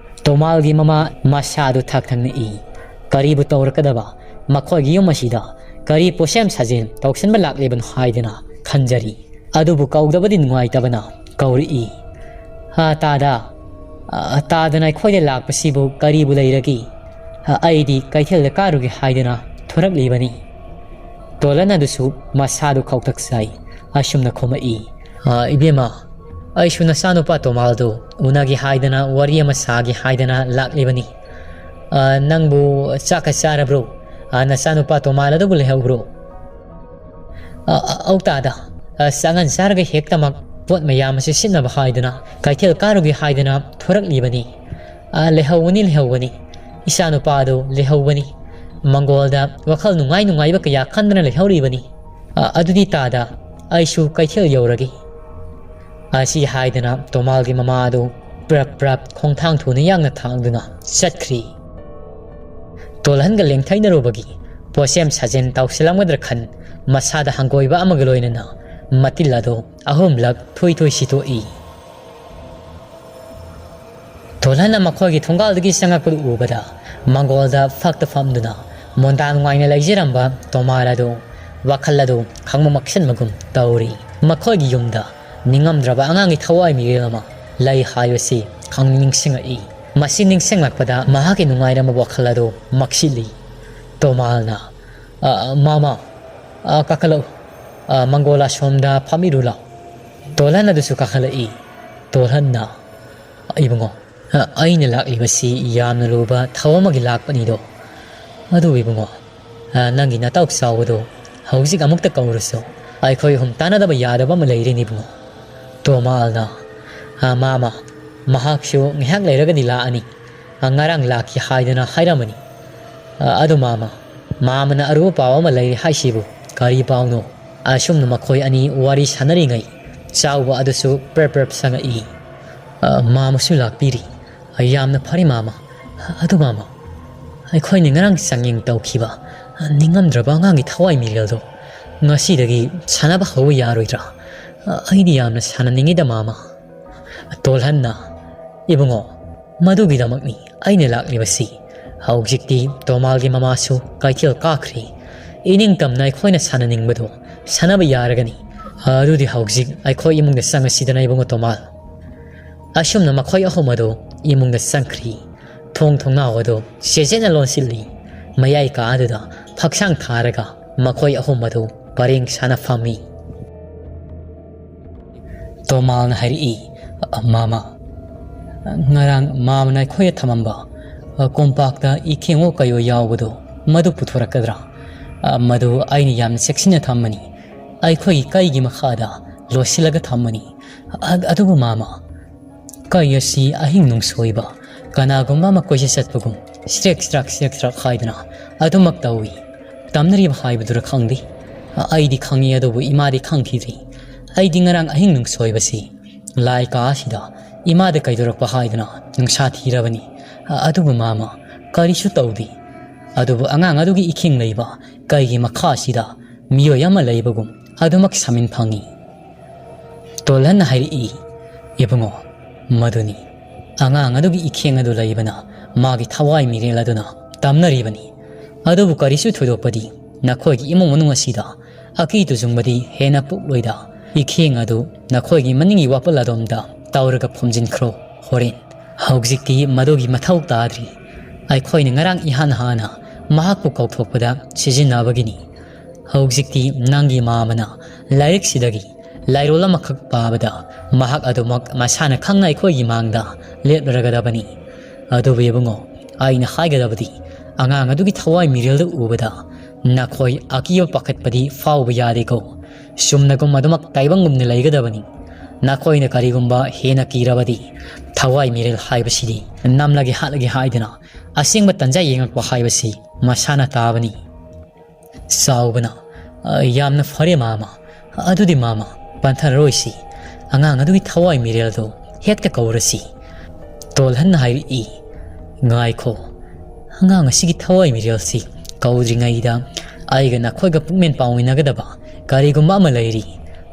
ꯇꯣꯃꯥꯜꯒꯤ ꯃꯃꯥ ꯃꯁꯥꯗꯨ ꯊꯛ ꯊꯛꯅ ꯏ꯫ ꯀꯔꯤꯕꯨ ꯇꯧꯔꯛꯀꯗꯕ? ꯃꯈꯣꯏꯒꯤ ꯌꯨꯝ ꯑꯁꯤꯗ ꯀꯔꯤ ꯄꯣꯠꯁꯦꯝ ꯁꯥꯖꯦꯜ ꯇꯧꯁꯤꯟꯕ ꯂꯥꯛꯂꯤꯕꯅꯣ ꯍꯥꯏꯗꯨꯅ ꯈꯟꯖꯔꯤ꯫ ꯑꯗꯨꯕꯨ ꯀꯧꯗꯕꯗꯤ ꯅꯨꯡꯉꯥꯏꯇꯕꯅ ꯀꯧꯔꯛꯏ꯫ "ꯍꯥ, ꯇꯥꯗ, ꯑ, ꯇꯥꯗꯅ ꯑꯩꯈꯣꯏꯗ ꯂꯥꯛꯄꯁꯤꯕꯨ ꯀꯔꯤꯕꯨ ꯂꯩꯔꯒꯦ? ꯑ, ꯑꯩꯗꯤ ꯀꯩꯊꯦꯜꯗ ꯀꯥꯔꯨꯒꯦ ꯍꯥꯏꯗꯨꯅ ꯊꯣꯔꯛꯂꯤꯕꯅꯤ꯫" ꯇꯣꯂꯟ ꯑꯗꯨꯁꯨ ꯃꯁꯥꯗꯨ ꯈꯧꯇꯛ ꯆꯥꯏ꯫ ꯑꯁꯨꯝꯅ ꯈꯨꯝꯃꯛꯏ, "ꯑ, ꯏꯕꯦꯝꯃ, ꯑꯩꯁꯨ ꯅꯆꯥꯅꯨꯄꯥ ꯇꯣꯃꯥꯜꯗꯨ ꯎꯅꯒꯦ ꯍꯥꯏꯗꯅ ꯋꯥꯔꯤ ꯑꯃ ꯁꯥꯒꯦ ꯍꯥꯏꯗꯅ ꯂꯥꯛꯂꯤꯕꯅꯤ꯫ ꯑ, ꯅꯪꯕꯨ ꯆꯥꯛꯀ ꯆꯥꯔꯕ꯭ꯔꯣ? ꯑ, ꯅꯆꯥꯅꯨꯄꯥ ꯇꯣꯃꯥꯜ ꯑꯗꯨꯕꯨ ꯂꯩꯍꯧꯕ꯭ꯔꯣ?" "ꯑ, ꯑ, ꯑꯧ ꯇꯥꯗ, ꯑ, ꯆꯥꯉꯟ ꯆꯥꯔꯒ ꯍꯦꯛꯇꯃꯛ ꯄꯣꯠ ꯃꯌꯥꯝ ꯑꯁꯤ ꯁꯤꯠꯅꯕ ꯍꯥꯏꯗꯨꯅ ꯀꯩꯊꯦꯜ ꯀꯥꯔꯨꯒꯦ ꯍꯥꯏꯗꯅ ꯊꯣꯔꯛꯂꯤꯕꯅꯤ꯫ ꯑ, ꯂꯩꯍꯧꯒꯅꯤ, ꯂꯩꯍꯧꯒꯅꯤ꯫ ꯏꯆꯥꯅꯨꯄꯥꯗꯨ ꯂꯩꯍꯧꯒꯅꯤ꯫ ꯃꯪꯒꯣꯜꯗ ꯋꯥꯈꯜ ꯅꯨꯡꯉꯥꯏ ꯅꯨꯡꯉꯥꯏꯕ ꯀꯌꯥ ꯈꯟꯗꯅ ꯂꯩꯍꯧꯔꯤꯕꯅꯤ꯫ ꯑ, ꯑꯗꯨꯗꯤ ꯇꯥꯗ, ꯑꯩꯁꯨ ꯀꯩꯊꯦꯜ ꯌꯧꯔꯒꯦ꯫" ꯑꯁꯤ ꯍꯥꯏꯗꯅ ꯇꯣꯃꯥꯜꯒꯤ ꯃꯃꯥ ꯑꯗꯨ ꯄ꯭ꯔꯞ ꯄ꯭ꯔꯞ ꯈꯣꯡꯊꯥꯡ ꯊꯨꯅ ꯌꯥꯡꯅ ꯊꯥꯡꯗꯨꯅ ꯆꯠꯈ꯭ꯔꯤ꯫ ꯇꯣꯜꯍꯟꯒ ꯂꯦꯡꯊꯩꯅꯔꯨꯕꯒꯤ ꯄꯣꯠꯁꯦꯝ ꯁꯥꯖꯦꯜ ꯇꯧꯁꯤꯜꯂꯝꯒꯗ꯭ꯔꯥ ꯈꯟ ꯃꯁꯥꯗ ꯍꯪꯒꯣꯏꯕ ꯑꯃꯒ ꯂꯣꯏꯅꯅ ꯃꯇꯤꯜ ꯑꯗꯨ ꯑꯍꯨꯝꯂꯛ ꯊꯨꯏ ꯊꯨꯏ ꯁꯤꯠꯇꯣꯛꯏ꯫ ꯇꯣꯜꯍꯟꯅ ꯃꯈꯣꯏꯒꯤ ꯊꯣꯡꯒꯥꯜꯗꯒꯤ ꯆꯪꯉꯛꯄꯗꯨ ꯎꯕꯗ ꯃꯪꯒꯣꯜꯗ ꯐꯛꯇ ꯐꯝꯗꯨꯅ ꯃꯣꯟꯗꯥ ꯅꯨꯡꯉꯥꯏꯅ ꯂꯩꯖꯔꯝꯕ ꯇꯣꯃꯥꯜ ꯑꯗꯨ ꯋꯥꯈꯜ ꯑꯗꯨ ꯈꯪꯃꯛ ꯃꯛꯁꯤꯟꯕꯒꯨꯝ ꯇꯧꯔꯤ꯫ ꯃꯈꯣꯏꯒꯤ ꯌꯨꯝꯗ ꯅꯤꯡꯉꯝꯗ꯭ꯔꯕ ꯑꯉꯥꯡꯒꯤ ꯊꯋꯥꯏ ꯃꯤꯔꯦꯜ ꯑꯃ ꯂꯩ ꯍꯥꯏꯕꯁꯤ ꯈꯪꯅꯤꯡ ꯅꯤꯡꯁꯤꯡꯂꯛꯏ꯫ ꯃꯁꯤ ꯅꯤꯡꯁꯤꯡꯂꯛꯄꯗ ꯃꯍꯥꯛꯀꯤ ꯅꯨꯡꯉꯥꯏꯔꯝꯕ ꯋꯥꯈꯜ ꯑꯗꯨ ꯃꯛꯁꯤꯜꯂꯤ꯫ ꯇꯣꯃꯥꯜꯅ, "ꯑ, ꯑ, ꯃꯥꯃ, ꯑ, ꯀꯥꯈꯠꯂꯛꯎ꯫ ꯑ, ꯃꯪꯒꯣꯜ ꯑꯁꯣꯝꯗ ꯐꯝꯃꯤꯔꯨ ꯂꯥꯎ꯫" ꯇꯣꯜꯍꯟ ꯑꯗꯨꯁꯨ ꯀꯥꯈꯠꯂꯛꯏ꯫ ꯇꯣꯜꯍꯟꯅ, "ꯏꯕꯨꯡꯉꯣ, ꯑ, ꯑꯩꯅ ꯂꯥꯛꯂꯤꯕꯁꯤ ꯌꯥꯝꯅ ꯂꯨꯕ ꯊꯧ ꯑꯃꯒꯤ ꯂꯥꯛꯄꯅꯤꯗꯣ꯫ ꯑꯗꯨ ꯏꯕꯨꯡꯉꯣ, ꯑ, ꯅꯪꯒꯤ ꯅꯇꯥꯎ ꯆꯥꯎꯕꯗꯣ ꯍꯧꯖꯤꯛ ꯑꯃꯨꯛꯇ ꯀꯧꯔꯨꯁꯨ꯫ ꯑꯩꯈꯣꯏ ꯑꯍꯨꯝ ꯇꯥꯟꯅꯗꯕ ꯌꯥꯗꯕ ꯑꯃ ꯂꯩꯔꯦꯅꯦ ꯏꯕꯨꯡꯉꯣ꯫" ꯇꯣꯃꯥꯜꯅ, "ꯑ, ꯃꯥꯃ, ꯃꯍꯥꯛꯁꯨ ꯉꯥꯏꯍꯥꯛ ꯂꯩꯔꯒꯗꯤ ꯂꯥꯛꯑꯅꯤ꯫ ꯑ, ꯉꯔꯥꯡ ꯂꯥꯛꯈꯤ ꯍꯥꯏꯗꯅ ꯍꯥꯏꯔꯝꯕꯅꯤ꯫ ꯑ, ꯑꯗꯨ ꯃꯥꯃ, ꯃꯥꯃꯅ ꯑꯔꯨꯕ ꯄꯥꯎ ꯑꯃ ꯂꯩꯔꯦ ꯍꯥꯏꯁꯤꯕꯨ ꯀꯔꯤ ꯄꯥꯎꯅꯣ?" ꯑꯁꯨꯝꯅ ꯃꯈꯣꯏ ꯑꯅꯤ ꯋꯥꯔꯤ ꯁꯥꯟꯅꯔꯤꯉꯩ ꯆꯥꯎꯕ ꯑꯗꯨꯁꯨ ꯄ꯭ꯔꯞ ꯄ꯭ꯔꯞ ꯆꯪꯉꯛꯏ꯫ "ꯑ, ꯃꯥꯃꯁꯨ ꯂꯥꯛꯄꯤꯔꯤ꯫ ꯑ, ꯌꯥꯝꯅ ꯐꯔꯦ ꯃꯥꯃ꯫ ꯑꯗꯨ ꯃꯥꯃ, ꯑꯩꯈꯣꯏꯅ ꯉꯔꯥꯡ ꯆꯥꯡꯌꯦꯡ ꯇꯧꯈꯤꯕ, ꯑ, ꯅꯤꯡꯉꯝꯗ꯭ꯔꯕ ꯑꯉꯥꯡꯒꯤ ꯊꯋꯥꯏ ꯃꯤꯔꯦꯜꯗꯣ ꯉꯁꯤꯗꯒꯤ ꯁꯥꯟꯅꯕ ꯍꯧꯕ ꯌꯥꯔꯣꯏꯗ꯭ꯔꯥ? ꯑ, ꯑꯩꯗꯤ ꯌꯥꯝꯅ ꯁꯥꯟꯅꯅꯤꯡꯉꯤꯗ ꯃꯥꯃ꯫" ꯇꯣꯜꯍꯟꯅ, "ꯏꯕꯨꯡꯉꯣ, ꯃꯗꯨꯒꯤꯗꯃꯛꯅꯤ ꯑꯩꯅ ꯂꯥꯛꯂꯤꯕꯁꯤ꯫ ꯍꯧꯖꯤꯛꯇꯤ ꯇꯣꯃꯥꯜꯒꯤ ꯃꯃꯥꯁꯨ ꯀꯩꯊꯦꯜ ꯀꯥꯈ꯭ꯔꯦ꯫ ꯏꯅꯤꯡꯇꯝꯅ ꯑꯩꯈꯣꯏꯅ ꯁꯥꯟꯅꯅꯤꯡꯕꯗꯣ ꯁꯥꯟꯅꯕ ꯌꯥꯔꯒꯅꯤ꯫ ꯑꯗꯨꯗꯤ ꯍꯧꯖꯤꯛ ꯑꯩꯈꯣꯏ ꯏꯃꯨꯡꯗ ꯆꯪꯉꯁꯤꯗꯅ ꯏꯕꯨꯡꯉꯣ ꯇꯣꯃꯥꯜ꯫" ꯑꯁꯨꯝꯅ ꯃꯈꯣꯏ ꯑꯍꯨꯝ ꯑꯗꯨ ꯏꯃꯨꯡꯗ ꯆꯪꯈ꯭ꯔꯤ꯫ ꯊꯣꯡ ꯊꯣꯡꯅꯥꯎ ꯑꯗꯨ ꯆꯦꯠꯆꯦꯠꯅ ꯂꯣꯟꯁꯤꯜꯂꯤ꯫ ꯃꯌꯥꯏ ꯀꯥ ꯑꯗꯨꯗ ꯐꯛꯁꯥꯡ ꯊꯥꯔꯒ ꯃꯈꯣꯏ ꯑꯍꯨꯝ ꯑꯗꯨ ꯄꯔꯦꯡ ꯁꯥꯅ ꯐꯝꯃꯤ꯫ ꯇꯣꯃꯥꯜꯅ ꯍꯥꯏꯔꯛꯏ, "ꯃꯥꯃ, ꯉꯔꯥꯡ ꯃꯥꯃꯅ ꯑꯩꯈꯣꯏꯗ ꯊꯝꯃꯝꯕ ꯀꯣꯝꯄꯥꯛꯇ ꯏꯈꯦꯡꯉꯣ ꯀꯩꯌꯣ ꯌꯥꯎꯕꯗꯣ, ꯃꯗꯨ ꯄꯨꯊꯣꯔꯛꯀꯗ꯭ꯔꯥ? ꯃꯗꯨ ꯑꯩꯅ ꯌꯥꯝꯅ ꯆꯦꯛꯁꯤꯟꯅ ꯊꯝꯕꯅꯤ꯫ ꯑꯩꯈꯣꯏꯒꯤ ꯀꯩꯒꯤ ꯃꯈꯥꯗ ꯂꯣꯠꯁꯤꯜꯂꯒ ꯊꯝꯕꯅꯤ꯫ ꯑ-, ꯑꯗꯨꯕꯨ ꯃꯥꯃ, ꯀꯩ ꯑꯁꯤ ꯑꯍꯤꯡ ꯅꯨꯡꯁꯣꯏꯕ ꯀꯅꯥꯒꯨꯝꯕ ꯑꯃ ꯀꯣꯏꯆꯠ ꯆꯠꯄꯒꯨꯝ ꯁ꯭ꯔꯦꯛ ꯁ꯭ꯔꯥꯛ ꯁ꯭ꯔꯦꯛ ꯁ꯭ꯔꯥꯛ ꯍꯥꯏꯗꯨꯅ ꯑꯗꯨꯃꯛ ꯇꯧꯏ꯫ ꯇꯝꯅꯔꯤꯕ ꯍꯥꯏꯕꯗꯨꯔ ꯈꯪꯗꯦ꯫ ꯑꯩꯗꯤ ꯈꯪꯏ, ꯑꯗꯨꯕꯨ ꯏꯃꯥꯗꯤ ꯈꯪꯈꯤꯗ꯭ꯔꯤ꯫ ꯑꯩꯗꯤ ꯉꯔꯥꯡ ꯑꯍꯤꯡ ꯅꯨꯡꯁꯣꯏꯕꯁꯤ ꯂꯥꯏ ꯀꯥ ꯑꯁꯤꯗ ꯏꯃꯥꯗ ꯀꯩꯗꯧꯔꯛꯄ ꯍꯥꯏꯗꯨꯅ ꯅꯨꯡꯁꯥ ꯊꯤꯔꯕꯅꯤ꯫ ꯑꯗꯨꯕꯨ ꯃꯥꯃ, ꯀꯔꯤꯁꯨ ꯇꯧꯗꯦ꯫ ꯑꯗꯨꯕꯨ ꯑꯉꯥꯡ ꯑꯗꯨꯒꯤ ꯏꯈꯦꯡ ꯂꯩꯕ ꯀꯩꯒꯤ ꯃꯈꯥ ꯑꯁꯤꯗ ꯃꯤꯑꯣꯏ ꯑꯃ ꯂꯩꯕꯒꯨꯝ ꯑꯗꯨꯃꯛ ꯁꯥꯃꯤꯟ ꯐꯪꯏ꯫" ꯇꯣꯜꯍꯟꯅ ꯍꯥꯏꯔꯛꯏ, "ꯏꯕꯨꯡꯉꯣ, ꯃꯗꯨꯅꯤ꯫ ꯑꯉꯥꯡ ꯑꯗꯨꯒꯤ ꯏꯈꯦꯡ ꯑꯗꯨ ꯂꯩꯕꯅ ꯃꯥꯒꯤ ꯊꯋꯥꯏ ꯃꯤꯔꯦꯜ ꯑꯗꯨꯅ ꯇꯝꯅꯔꯤꯕꯅꯤ꯫ ꯑꯗꯨꯕꯨ ꯀꯔꯤꯁꯨ ꯊꯣꯏꯗꯣꯛꯄꯗꯤ ꯅꯈꯣꯏꯒꯤ ꯏꯃꯨꯡ ꯃꯅꯨꯡ ꯑꯁꯤꯗ ꯑꯀꯤ ꯇꯨꯖꯨꯡꯕꯗꯤ ꯍꯦꯟꯅ ꯄꯣꯛꯂꯣꯏꯗ꯫ ꯏꯈꯦꯡ ꯑꯗꯨ ꯅꯈꯣꯏꯒꯤ ꯃꯅꯤꯡꯒꯤ ꯋꯥꯄꯜ ꯑꯗꯣꯝꯗ ꯇꯧꯔꯒ ꯐꯨꯝꯖꯤꯟꯈ꯭ꯔꯣ꯫ ꯍꯣꯔꯦꯟ ꯍꯧꯖꯤꯛꯇꯤ ꯃꯗꯨꯒꯤ ꯃꯊꯧ ꯇꯥꯗ꯭ꯔꯤ꯫ ꯑꯩꯈꯣꯏꯅ ꯉꯔꯥꯡ ꯏꯍꯥꯟ ꯍꯥꯟꯅ ꯃꯍꯥꯛꯄꯨ ꯀꯧꯊꯣꯛꯄꯗ ꯁꯤꯖꯤꯟꯅꯕꯒꯤꯅꯤ꯫ ꯍꯧꯖꯤꯛꯇꯤ ꯅꯪꯒꯤ ꯃꯥꯃꯅ ꯂꯥꯏꯔꯤꯛꯁꯤꯗꯒꯤ ꯂꯥꯏꯔꯣꯜ ꯑꯃꯈꯛ ꯄꯥꯕꯗ ꯃꯍꯥꯛ ꯑꯗꯨꯃꯛ ꯃꯁꯥꯅ ꯈꯪꯅ ꯑꯩꯈꯣꯏꯒꯤ ꯃꯥꯡꯗ ꯂꯦꯞꯂꯔꯒꯗꯕꯅꯤ꯫ ꯑꯗꯨꯕꯨ ꯏꯕꯨꯡꯉꯣ, ꯑꯩꯅ ꯍꯥꯏꯒꯗꯕꯗꯤ, ꯑꯉꯥꯡ ꯑꯗꯨꯒꯤ ꯊꯋꯥꯏ ꯃꯤꯔꯦꯜꯗꯨ ꯎꯕꯗ ꯅꯈꯣꯏ ꯑꯀꯤꯕ ꯄꯥꯈꯠꯄꯗꯤ ꯐꯥꯎꯕ ꯌꯥꯗꯦꯀꯣ꯫ ꯆꯨꯝꯅꯒꯨꯝ ꯑꯗꯨꯃꯛ ꯇꯥꯏꯕꯪꯒꯨꯝꯅ ꯂꯩꯒꯗꯕꯅꯤ꯫ ꯅꯈꯣꯏꯅ ꯀꯔꯤꯒꯨꯝꯕ ꯍꯦꯟꯅ ꯀꯤꯔꯕꯗꯤ, ꯊꯋꯥꯏ ꯃꯤꯔꯦꯜ ꯍꯥꯏꯕꯁꯤꯗꯤ ꯅꯝꯂꯒꯦ ꯍꯥꯠꯂꯒꯦ ꯍꯥꯏꯗꯅ ꯑꯁꯦꯡꯕ ꯇꯟꯖꯥ ꯌꯦꯡꯂꯛꯄ ꯍꯥꯏꯕꯁꯤ ꯃꯁꯥꯅ ꯇꯥꯕꯅꯤ꯫ ꯆꯥꯎꯕꯅ, "ꯑ, ꯌꯥꯝꯅ ꯐꯔꯦ ꯃꯥꯃ꯫ ꯑꯗꯨꯗꯤ ꯃꯥꯃ, ꯄꯟꯊꯔꯔꯣꯏꯁꯤ꯫ ꯑꯉꯥꯡ ꯑꯗꯨꯒꯤ ꯊꯋꯥꯏ ꯃꯤꯔꯦꯜꯗꯣ ꯍꯦꯛꯇ ꯀꯧꯔꯁꯤ꯫" ꯇꯣꯜꯍꯟꯅ ꯍꯥꯏꯔꯛꯏ꯫ "ꯉꯥꯏꯈꯣ, ꯑꯉꯥꯡ ꯑꯁꯤꯒꯤ ꯊꯋꯥꯏ ꯃꯤꯔꯦꯜꯁꯤ ꯀꯧꯗ꯭ꯔꯤꯉꯩꯗ ꯑꯩꯒ ꯅꯈꯣꯏꯒ ꯄꯨꯛꯃꯦꯟ ꯄꯥꯎꯃꯤꯟꯅꯒꯗꯕ ꯀꯔꯤꯒꯨꯝꯕ ꯑꯃ ꯂꯩꯔꯤ꯫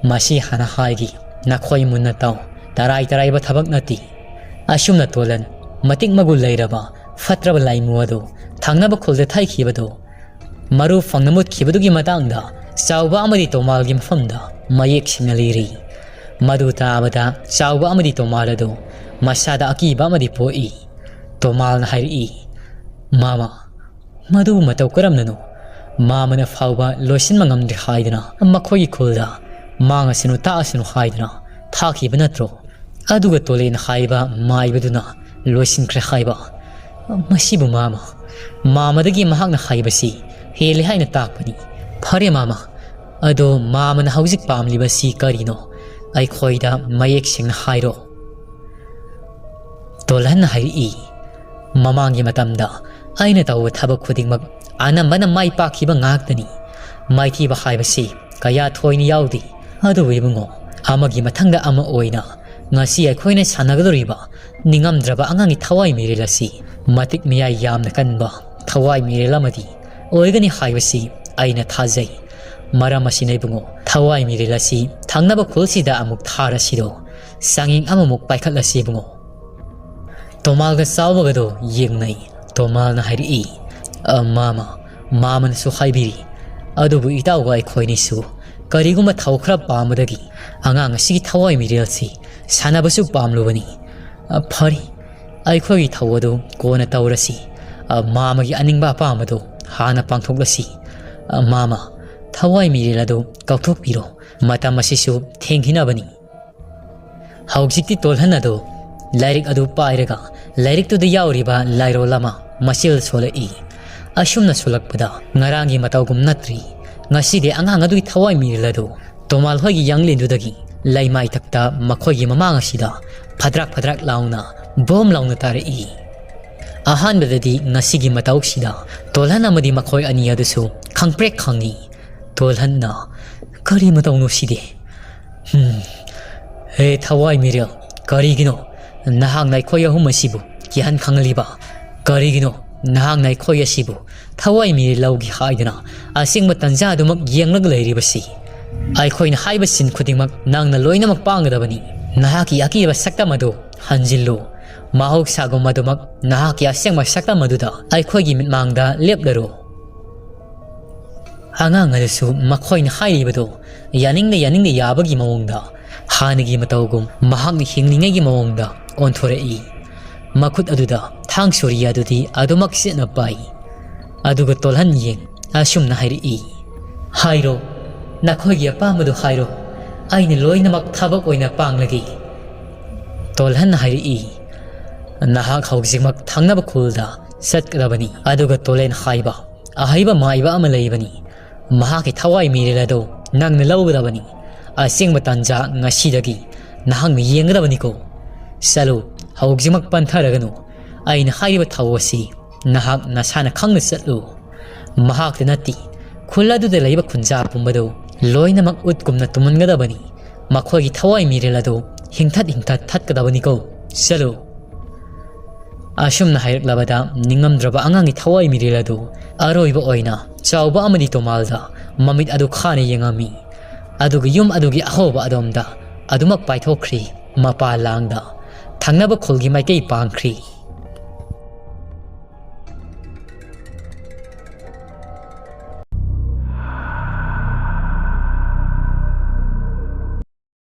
ꯃꯁꯤ ꯍꯥꯟꯅ ꯍꯥꯏꯒꯦ, ꯅꯈꯣꯏ ꯃꯨꯟꯅ ꯇꯥꯎ꯫ ꯇꯔꯥꯏ ꯇꯔꯥꯏꯕ ꯊꯕꯛ ꯅꯠꯇꯦ꯫" ꯑꯁꯨꯝꯅ ꯇꯣꯂꯟ, ꯃꯇꯤꯛ ꯃꯒꯨꯟ ꯂꯩꯔꯕ ꯐꯠꯇ꯭ꯔꯕ ꯂꯥꯏꯃꯨ ꯑꯗꯨ ꯊꯪꯅꯕ ꯈꯨꯜꯗ ꯊꯩꯈꯤꯕꯗꯨ, ꯃꯔꯨ ꯐꯪꯅ ꯃꯨꯠꯈꯤꯕꯗꯨꯒꯤ ꯃꯇꯥꯡꯗ ꯆꯥꯎꯕ ꯑꯃꯗꯤ ꯇꯣꯃꯥꯜꯒꯤ ꯃꯐꯝꯗ ꯃꯌꯦꯛ ꯁꯦꯡꯅ ꯂꯤꯔꯤ꯫ ꯃꯗꯨ ꯇꯥꯕꯗ ꯆꯥꯎꯕ ꯑꯃꯗꯤ ꯇꯣꯃꯥꯜ ꯑꯗꯨ ꯃꯁꯥꯗ ꯑꯀꯤꯕ ꯑꯃꯗꯤ ꯄꯣꯛꯏ꯫ ꯇꯣꯃꯥꯜꯅ ꯍꯥꯏꯔꯛꯏ, "ꯃꯥꯃ, ꯃꯗꯨꯕꯨ ꯃꯇꯧ ꯀꯔꯝꯅꯅꯣ? ꯃꯥꯃꯅ ꯐꯥꯎꯕ ꯂꯣꯏꯁꯤꯟꯕ ꯉꯝꯗ꯭ꯔꯦ ꯍꯥꯏꯗꯅ ꯃꯈꯣꯏꯒꯤ ꯈꯨꯜꯗ ꯃꯥꯡꯉꯁꯅꯨ ꯇꯥꯛꯑꯁꯅꯨ ꯍꯥꯏꯗꯅ ꯊꯥꯈꯤꯕ ꯅꯠꯇ꯭ꯔꯣ? ꯑꯗꯨꯒ ꯇꯣꯂꯦꯟ ꯍꯥꯏꯕ ꯃꯥꯏꯕꯗꯨꯅ ꯂꯣꯏꯁꯤꯟꯈ꯭ꯔꯦ ꯍꯥꯏꯕ꯫ ꯃꯁꯤꯕꯨ ꯃꯥꯃ, ꯃꯥꯃꯗꯒꯤ ꯃꯍꯥꯛꯅ ꯍꯥꯏꯕꯁꯤ ꯍꯦꯜꯂꯦ ꯍꯥꯏꯅ ꯇꯥꯛꯄꯅꯤ꯫ ꯐꯔꯦ ꯃꯥꯃ, ꯑꯗꯣ ꯃꯥꯃꯅ ꯍꯧꯖꯤꯛ ꯄꯥꯝꯂꯤꯕꯁꯤ ꯀꯔꯤꯅꯣ? ꯑꯩꯈꯣꯏꯗ ꯃꯌꯦꯛ ꯁꯦꯡꯅ ꯍꯥꯏꯔꯣ꯫" ꯇꯣꯜꯍꯟꯅ ꯍꯥꯏꯔꯛꯏ, "ꯃꯃꯥꯡꯒꯤ ꯃꯇꯝꯗ ꯑꯩꯅ ꯇꯧꯕ ꯊꯕꯛ ꯈꯨꯗꯤꯡꯃꯛ ꯑꯅꯝꯕꯅ ꯃꯥꯏ ꯄꯥꯛꯈꯤꯕ ꯉꯥꯛꯇꯅꯤ꯫ ꯃꯥꯏꯊꯤꯕ ꯍꯥꯏꯕꯁꯤ ꯀꯌꯥ ꯊꯣꯏꯅ ꯌꯥꯎꯗꯦ꯫ ꯑꯗꯨꯕꯨ ꯏꯕꯨꯡꯉꯣ, ꯑꯃꯒꯤ ꯃꯊꯪꯗ ꯑꯃ ꯑꯣꯏꯅ ꯉꯁꯤ ꯑꯩꯈꯣꯏꯅ ꯁꯥꯟꯅꯒꯗꯧꯔꯤꯕ ꯅꯤꯡꯉꯝꯗ꯭ꯔꯕ ꯑꯉꯥꯡꯒꯤ ꯊꯋꯥꯏ ꯃꯤꯔꯦꯜ ꯑꯁꯤ ꯃꯇꯤꯛ ꯃꯌꯥꯏ ꯌꯥꯝꯅ ꯀꯟꯕ ꯊꯋꯥꯏ ꯃꯤꯔꯦꯜ ꯑꯃꯗꯤ ꯑꯣꯏꯒꯅꯤ ꯍꯥꯏꯕꯁꯤ ꯑꯩꯅ ꯊꯥꯖꯩ꯫ ꯃꯔꯝ ꯑꯁꯤꯅ ꯏꯕꯨꯡꯉꯣ, ꯊꯋꯥꯏ ꯃꯤꯔꯦꯜ ꯑꯁꯤ ꯊꯪꯅꯕ ꯈꯨꯜꯁꯤꯗ ꯑꯃꯨꯛ ꯊꯥꯔꯁꯤꯔꯣ? ꯆꯥꯡꯌꯦꯡ ꯑꯃꯃꯨꯛ ꯄꯥꯏꯈꯠꯂꯁꯤ ꯏꯕꯨꯡꯉꯣ꯫" ꯇꯣꯃꯥꯜꯒ ꯆꯥꯎꯕꯒꯗꯣ ꯌꯦꯡꯅꯩ꯫ ꯇꯣꯃꯥꯜꯅ ꯍꯥꯏꯔꯛꯏ, "ꯑ, ꯃꯥꯃ, ꯃꯥꯃꯅꯁꯨ ꯍꯥꯏꯕꯤꯔꯤ꯫ ꯑꯗꯨꯕꯨ ꯏꯇꯥꯎꯒ ꯑꯩꯈꯣꯏꯅꯤꯁꯨ ꯀꯔꯤꯒꯨꯝꯕ ꯊꯧ ꯈꯔ ꯄꯥꯝꯕꯗꯒꯤ ꯑꯉꯥꯡ ꯑꯁꯤꯒꯤ ꯊꯋꯥꯏ ꯃꯤꯔꯦꯜꯁꯤ ꯁꯥꯟꯅꯕꯁꯨ ꯄꯥꯝꯂꯨꯕꯅꯤ꯫ ꯑ, ꯐꯔꯦ, ꯑꯩꯈꯣꯏꯒꯤ ꯊꯧ ꯑꯗꯨ ꯀꯣꯟꯅ ꯇꯧꯔꯁꯤ꯫ ꯑ, ꯃꯥꯃꯒꯤ ꯑꯅꯤꯡꯕ ꯑꯄꯥꯝꯕꯗꯨ ꯍꯥꯟꯅ ꯄꯥꯡꯊꯣꯛꯂꯁꯤ꯫ ꯑ, ꯃꯥꯃ, ꯊꯋꯥꯏ ꯃꯤꯔꯦꯜ ꯑꯗꯨ ꯀꯧꯊꯣꯛꯄꯤꯔꯣ꯫ ꯃꯇꯝ ꯑꯁꯤꯁꯨ ꯊꯦꯡꯈꯤꯅꯕꯅꯤ꯫" ꯍꯧꯖꯤꯛꯇꯤ ꯇꯣꯜꯍꯟ ꯑꯗꯨ ꯂꯥꯏꯔꯤꯛ ꯑꯗꯨ ꯄꯥꯏꯔꯒ ꯂꯥꯏꯔꯤꯛꯇꯨꯗ ꯌꯥꯎꯔꯤꯕ ꯂꯥꯏꯔꯣꯜ ꯑꯃ ꯃꯆꯤꯜ ꯁꯣꯜꯂꯛꯏ꯫ ꯑꯁꯨꯝꯅ ꯁꯣꯜꯂꯛꯄꯗ ꯉꯔꯥꯡꯒꯤ ꯃꯇꯧꯒꯨꯝ ꯅꯠꯇ꯭ꯔꯤ꯫ ꯉꯁꯤꯗꯤ ꯑꯉꯥꯡ ꯑꯗꯨꯒꯤ ꯊꯋꯥꯏ ꯃꯤꯔꯦꯜ ꯑꯗꯨ ꯇꯣꯃꯥꯜ ꯍꯣꯏꯒꯤ ꯌꯥꯡꯂꯦꯟꯗꯨꯗꯒꯤ ꯂꯩꯃꯥꯏꯊꯛꯇ ꯃꯈꯣꯏꯒꯤ ꯃꯃꯥꯡ ꯑꯁꯤꯗ ꯐꯗ꯭ꯔꯥꯛ ꯐꯗ꯭ꯔꯥꯛ ꯂꯥꯎꯅ, ꯕꯣꯝ ꯂꯥꯎꯅ ꯇꯥꯔꯛꯏ꯫ ꯑꯍꯥꯟꯕꯗꯗꯤ ꯉꯁꯤꯒꯤ ꯃꯇꯧꯁꯤꯗ ꯇꯣꯜꯍꯟ ꯑꯃꯗꯤ ꯃꯈꯣꯏ ꯑꯅꯤ ꯑꯗꯨꯁꯨ ꯈꯪꯄ꯭ꯔꯦꯛ ꯈꯪꯉꯤ꯫ ꯇꯣꯜꯍꯟꯅ, "ꯀꯔꯤ ꯃꯇꯧꯅꯣ ꯁꯤꯗꯤ? ꯍꯝ, ꯍꯦ ꯊꯋꯥꯏ ꯃꯤꯔꯦꯜ, ꯀꯔꯤꯒꯤꯅꯣ ꯅꯍꯥꯛꯅ ꯑꯩꯈꯣꯏ ꯑꯍꯨꯝ ꯑꯁꯤꯕꯨ ꯀꯤꯍꯟ ꯈꯪꯍꯜꯂꯤꯕ? ꯀꯔꯤꯒꯤꯅꯣ ꯅꯍꯥꯛꯅ ꯑꯩꯈꯣꯏ ꯑꯁꯤꯕꯨ ꯊꯋꯥꯏ ꯃꯤꯔꯦꯜ ꯂꯧꯒꯦ ꯍꯥꯏꯗꯨꯅ ꯑꯁꯦꯡꯕ ꯇꯟꯖꯥ ꯑꯗꯨꯃꯛ ꯌꯦꯡꯂꯒ ꯂꯩꯔꯤꯕꯁꯤ? ꯑꯩꯈꯣꯏꯅ ꯍꯥꯏꯕ ꯁꯤꯟ ꯈꯨꯗꯤꯡꯃꯛ ꯅꯪꯅ ꯂꯣꯏꯅꯃꯛ ꯄꯥꯡꯒꯗꯕꯅꯤ꯫ ꯅꯍꯥꯛꯀꯤ ꯑꯀꯤꯕ ꯁꯛꯇꯝ ꯑꯗꯨ ꯍꯟꯖꯤꯜꯂꯨ꯫ ꯃꯍꯧꯁꯥꯒꯨꯝ ꯑꯗꯨꯃꯛ ꯅꯍꯥꯛꯀꯤ ꯑꯁꯦꯡꯕ ꯁꯛꯇꯝ ꯑꯗꯨꯗ ꯑꯩꯈꯣꯏꯒꯤ ꯃꯤꯠꯃꯥꯡꯗ ꯂꯦꯞꯂꯔꯨ꯫" ꯑꯉꯥꯡ ꯑꯗꯨꯁꯨ ꯃꯈꯣꯏꯅ ꯍꯥꯏꯔꯤꯕꯗꯨ ꯌꯥꯅꯤꯡꯗ ꯌꯥꯅꯤꯡꯗ ꯌꯥꯕꯒꯤ ꯃꯑꯣꯡꯗ, ꯍꯥꯟꯅꯒꯤ ꯃꯇꯧꯒꯨꯝ ꯃꯍꯥꯛꯅ ꯍꯤꯡꯂꯤꯉꯩꯒꯤ ꯃꯑꯣꯡꯗ ꯑꯣꯟꯊꯣꯔꯛꯏ꯫ ꯃꯈꯨꯠ ꯑꯗꯨꯗ ꯊꯥꯡ ꯁꯣꯔꯤ ꯑꯗꯨꯗꯤ ꯑꯗꯨꯃꯛ ꯆꯦꯠꯅ ꯄꯥꯏ꯫ ꯑꯗꯨꯒ ꯇꯣꯜꯍꯟ ꯌꯦꯡ ꯑꯁꯨꯝꯅ ꯍꯥꯏꯔꯛꯏ, "ꯍꯥꯏꯔꯣ, ꯅꯈꯣꯏꯒꯤ ꯑꯄꯥꯝꯕꯗꯨ ꯍꯥꯏꯔꯣ, ꯑꯩꯅ ꯂꯣꯏꯅꯃꯛ ꯊꯕꯛ ꯑꯣꯏꯅ ꯄꯥꯡꯂꯒꯦ꯫" ꯇꯣꯜꯍꯟꯅ ꯍꯥꯏꯔꯛꯏ, "ꯅꯍꯥꯛ ꯍꯧꯖꯤꯛꯃꯛ ꯊꯪꯅꯕ ꯈꯨꯜꯗ ꯆꯠꯀꯗꯕꯅꯤ, ꯑꯗꯨꯒ ꯇꯣꯂꯦꯟ ꯍꯥꯏꯕ ꯑꯍꯩꯕ ꯃꯥꯏꯕ ꯑꯃ ꯂꯩꯕꯅꯤ꯫ ꯃꯍꯥꯛꯀꯤ ꯊꯋꯥꯏ ꯃꯤꯔꯦꯜ ꯑꯗꯨ ꯅꯪꯅ ꯂꯧꯒꯗꯕꯅꯤ꯫ ꯑꯁꯦꯡꯕ ꯇꯥꯟꯖꯥ ꯉꯁꯤꯗꯒꯤ ꯅꯍꯥꯛꯅ ꯌꯦꯡꯒꯗꯕꯅꯤꯀꯣ꯫ ꯆꯠꯂꯨ, ꯍꯧꯖꯤꯛꯃꯛ ꯄꯟꯊꯔꯒꯅꯨ꯫ ꯑꯩꯅ ꯍꯥꯏꯔꯤꯕ ꯊꯧ ꯑꯁꯤ ꯅꯍꯥꯛ ꯅꯁꯥꯅ ꯈꯪꯅ ꯆꯠꯂꯨ꯫ ꯃꯍꯥꯛꯇ ꯅꯠꯇꯦ, ꯈꯨꯜ ꯑꯗꯨꯗ ꯂꯩꯕ ꯈꯨꯟꯖꯥ ꯄꯨꯝꯕꯗꯨ ꯂꯣꯏꯅꯃꯛ ꯎꯠ ꯀꯨꯝꯅ ꯇꯨꯝꯍꯟꯒꯗꯕꯅꯤ꯫ ꯃꯈꯣꯏꯒꯤ ꯊꯋꯥꯏ ꯃꯤꯔꯦꯜ ꯑꯗꯨ ꯍꯤꯡꯊꯠ ꯍꯤꯡꯊꯠ ꯊꯠꯀꯗꯕꯅꯤꯀꯣ꯫ ꯆꯠꯂꯨ꯫" ꯑꯁꯨꯝꯅ ꯍꯥꯏꯔꯛꯂꯕꯗ ꯅꯤꯡꯉꯝꯗ꯭ꯔꯕ ꯑꯉꯥꯡꯒꯤ ꯊꯋꯥꯏ ꯃꯤꯔꯦꯜ ꯑꯗꯨ ꯑꯔꯣꯏꯕ ꯑꯣꯏꯅ ꯆꯥꯎꯕ ꯑꯃꯗꯤ ꯇꯣꯃꯥꯜꯗ ꯃꯃꯤꯠ ꯑꯗꯨ ꯈꯥꯅ ꯌꯦꯡꯉꯝꯃꯤ꯫ ꯑꯗꯨꯒ ꯌꯨꯝ ꯑꯗꯨꯒꯤ ꯑꯍꯧꯕ ꯑꯗꯣꯝꯗ ꯑꯗꯨꯃꯛ ꯄꯥꯏꯊꯣꯛꯈ꯭ꯔꯤ꯫ ꯃꯄꯥ ꯂꯥꯡꯗ ꯊꯪꯅꯕ ꯈꯨꯜꯒꯤ ꯃꯥꯏꯀꯩ ꯄꯥꯡꯈ꯭ꯔꯤ꯫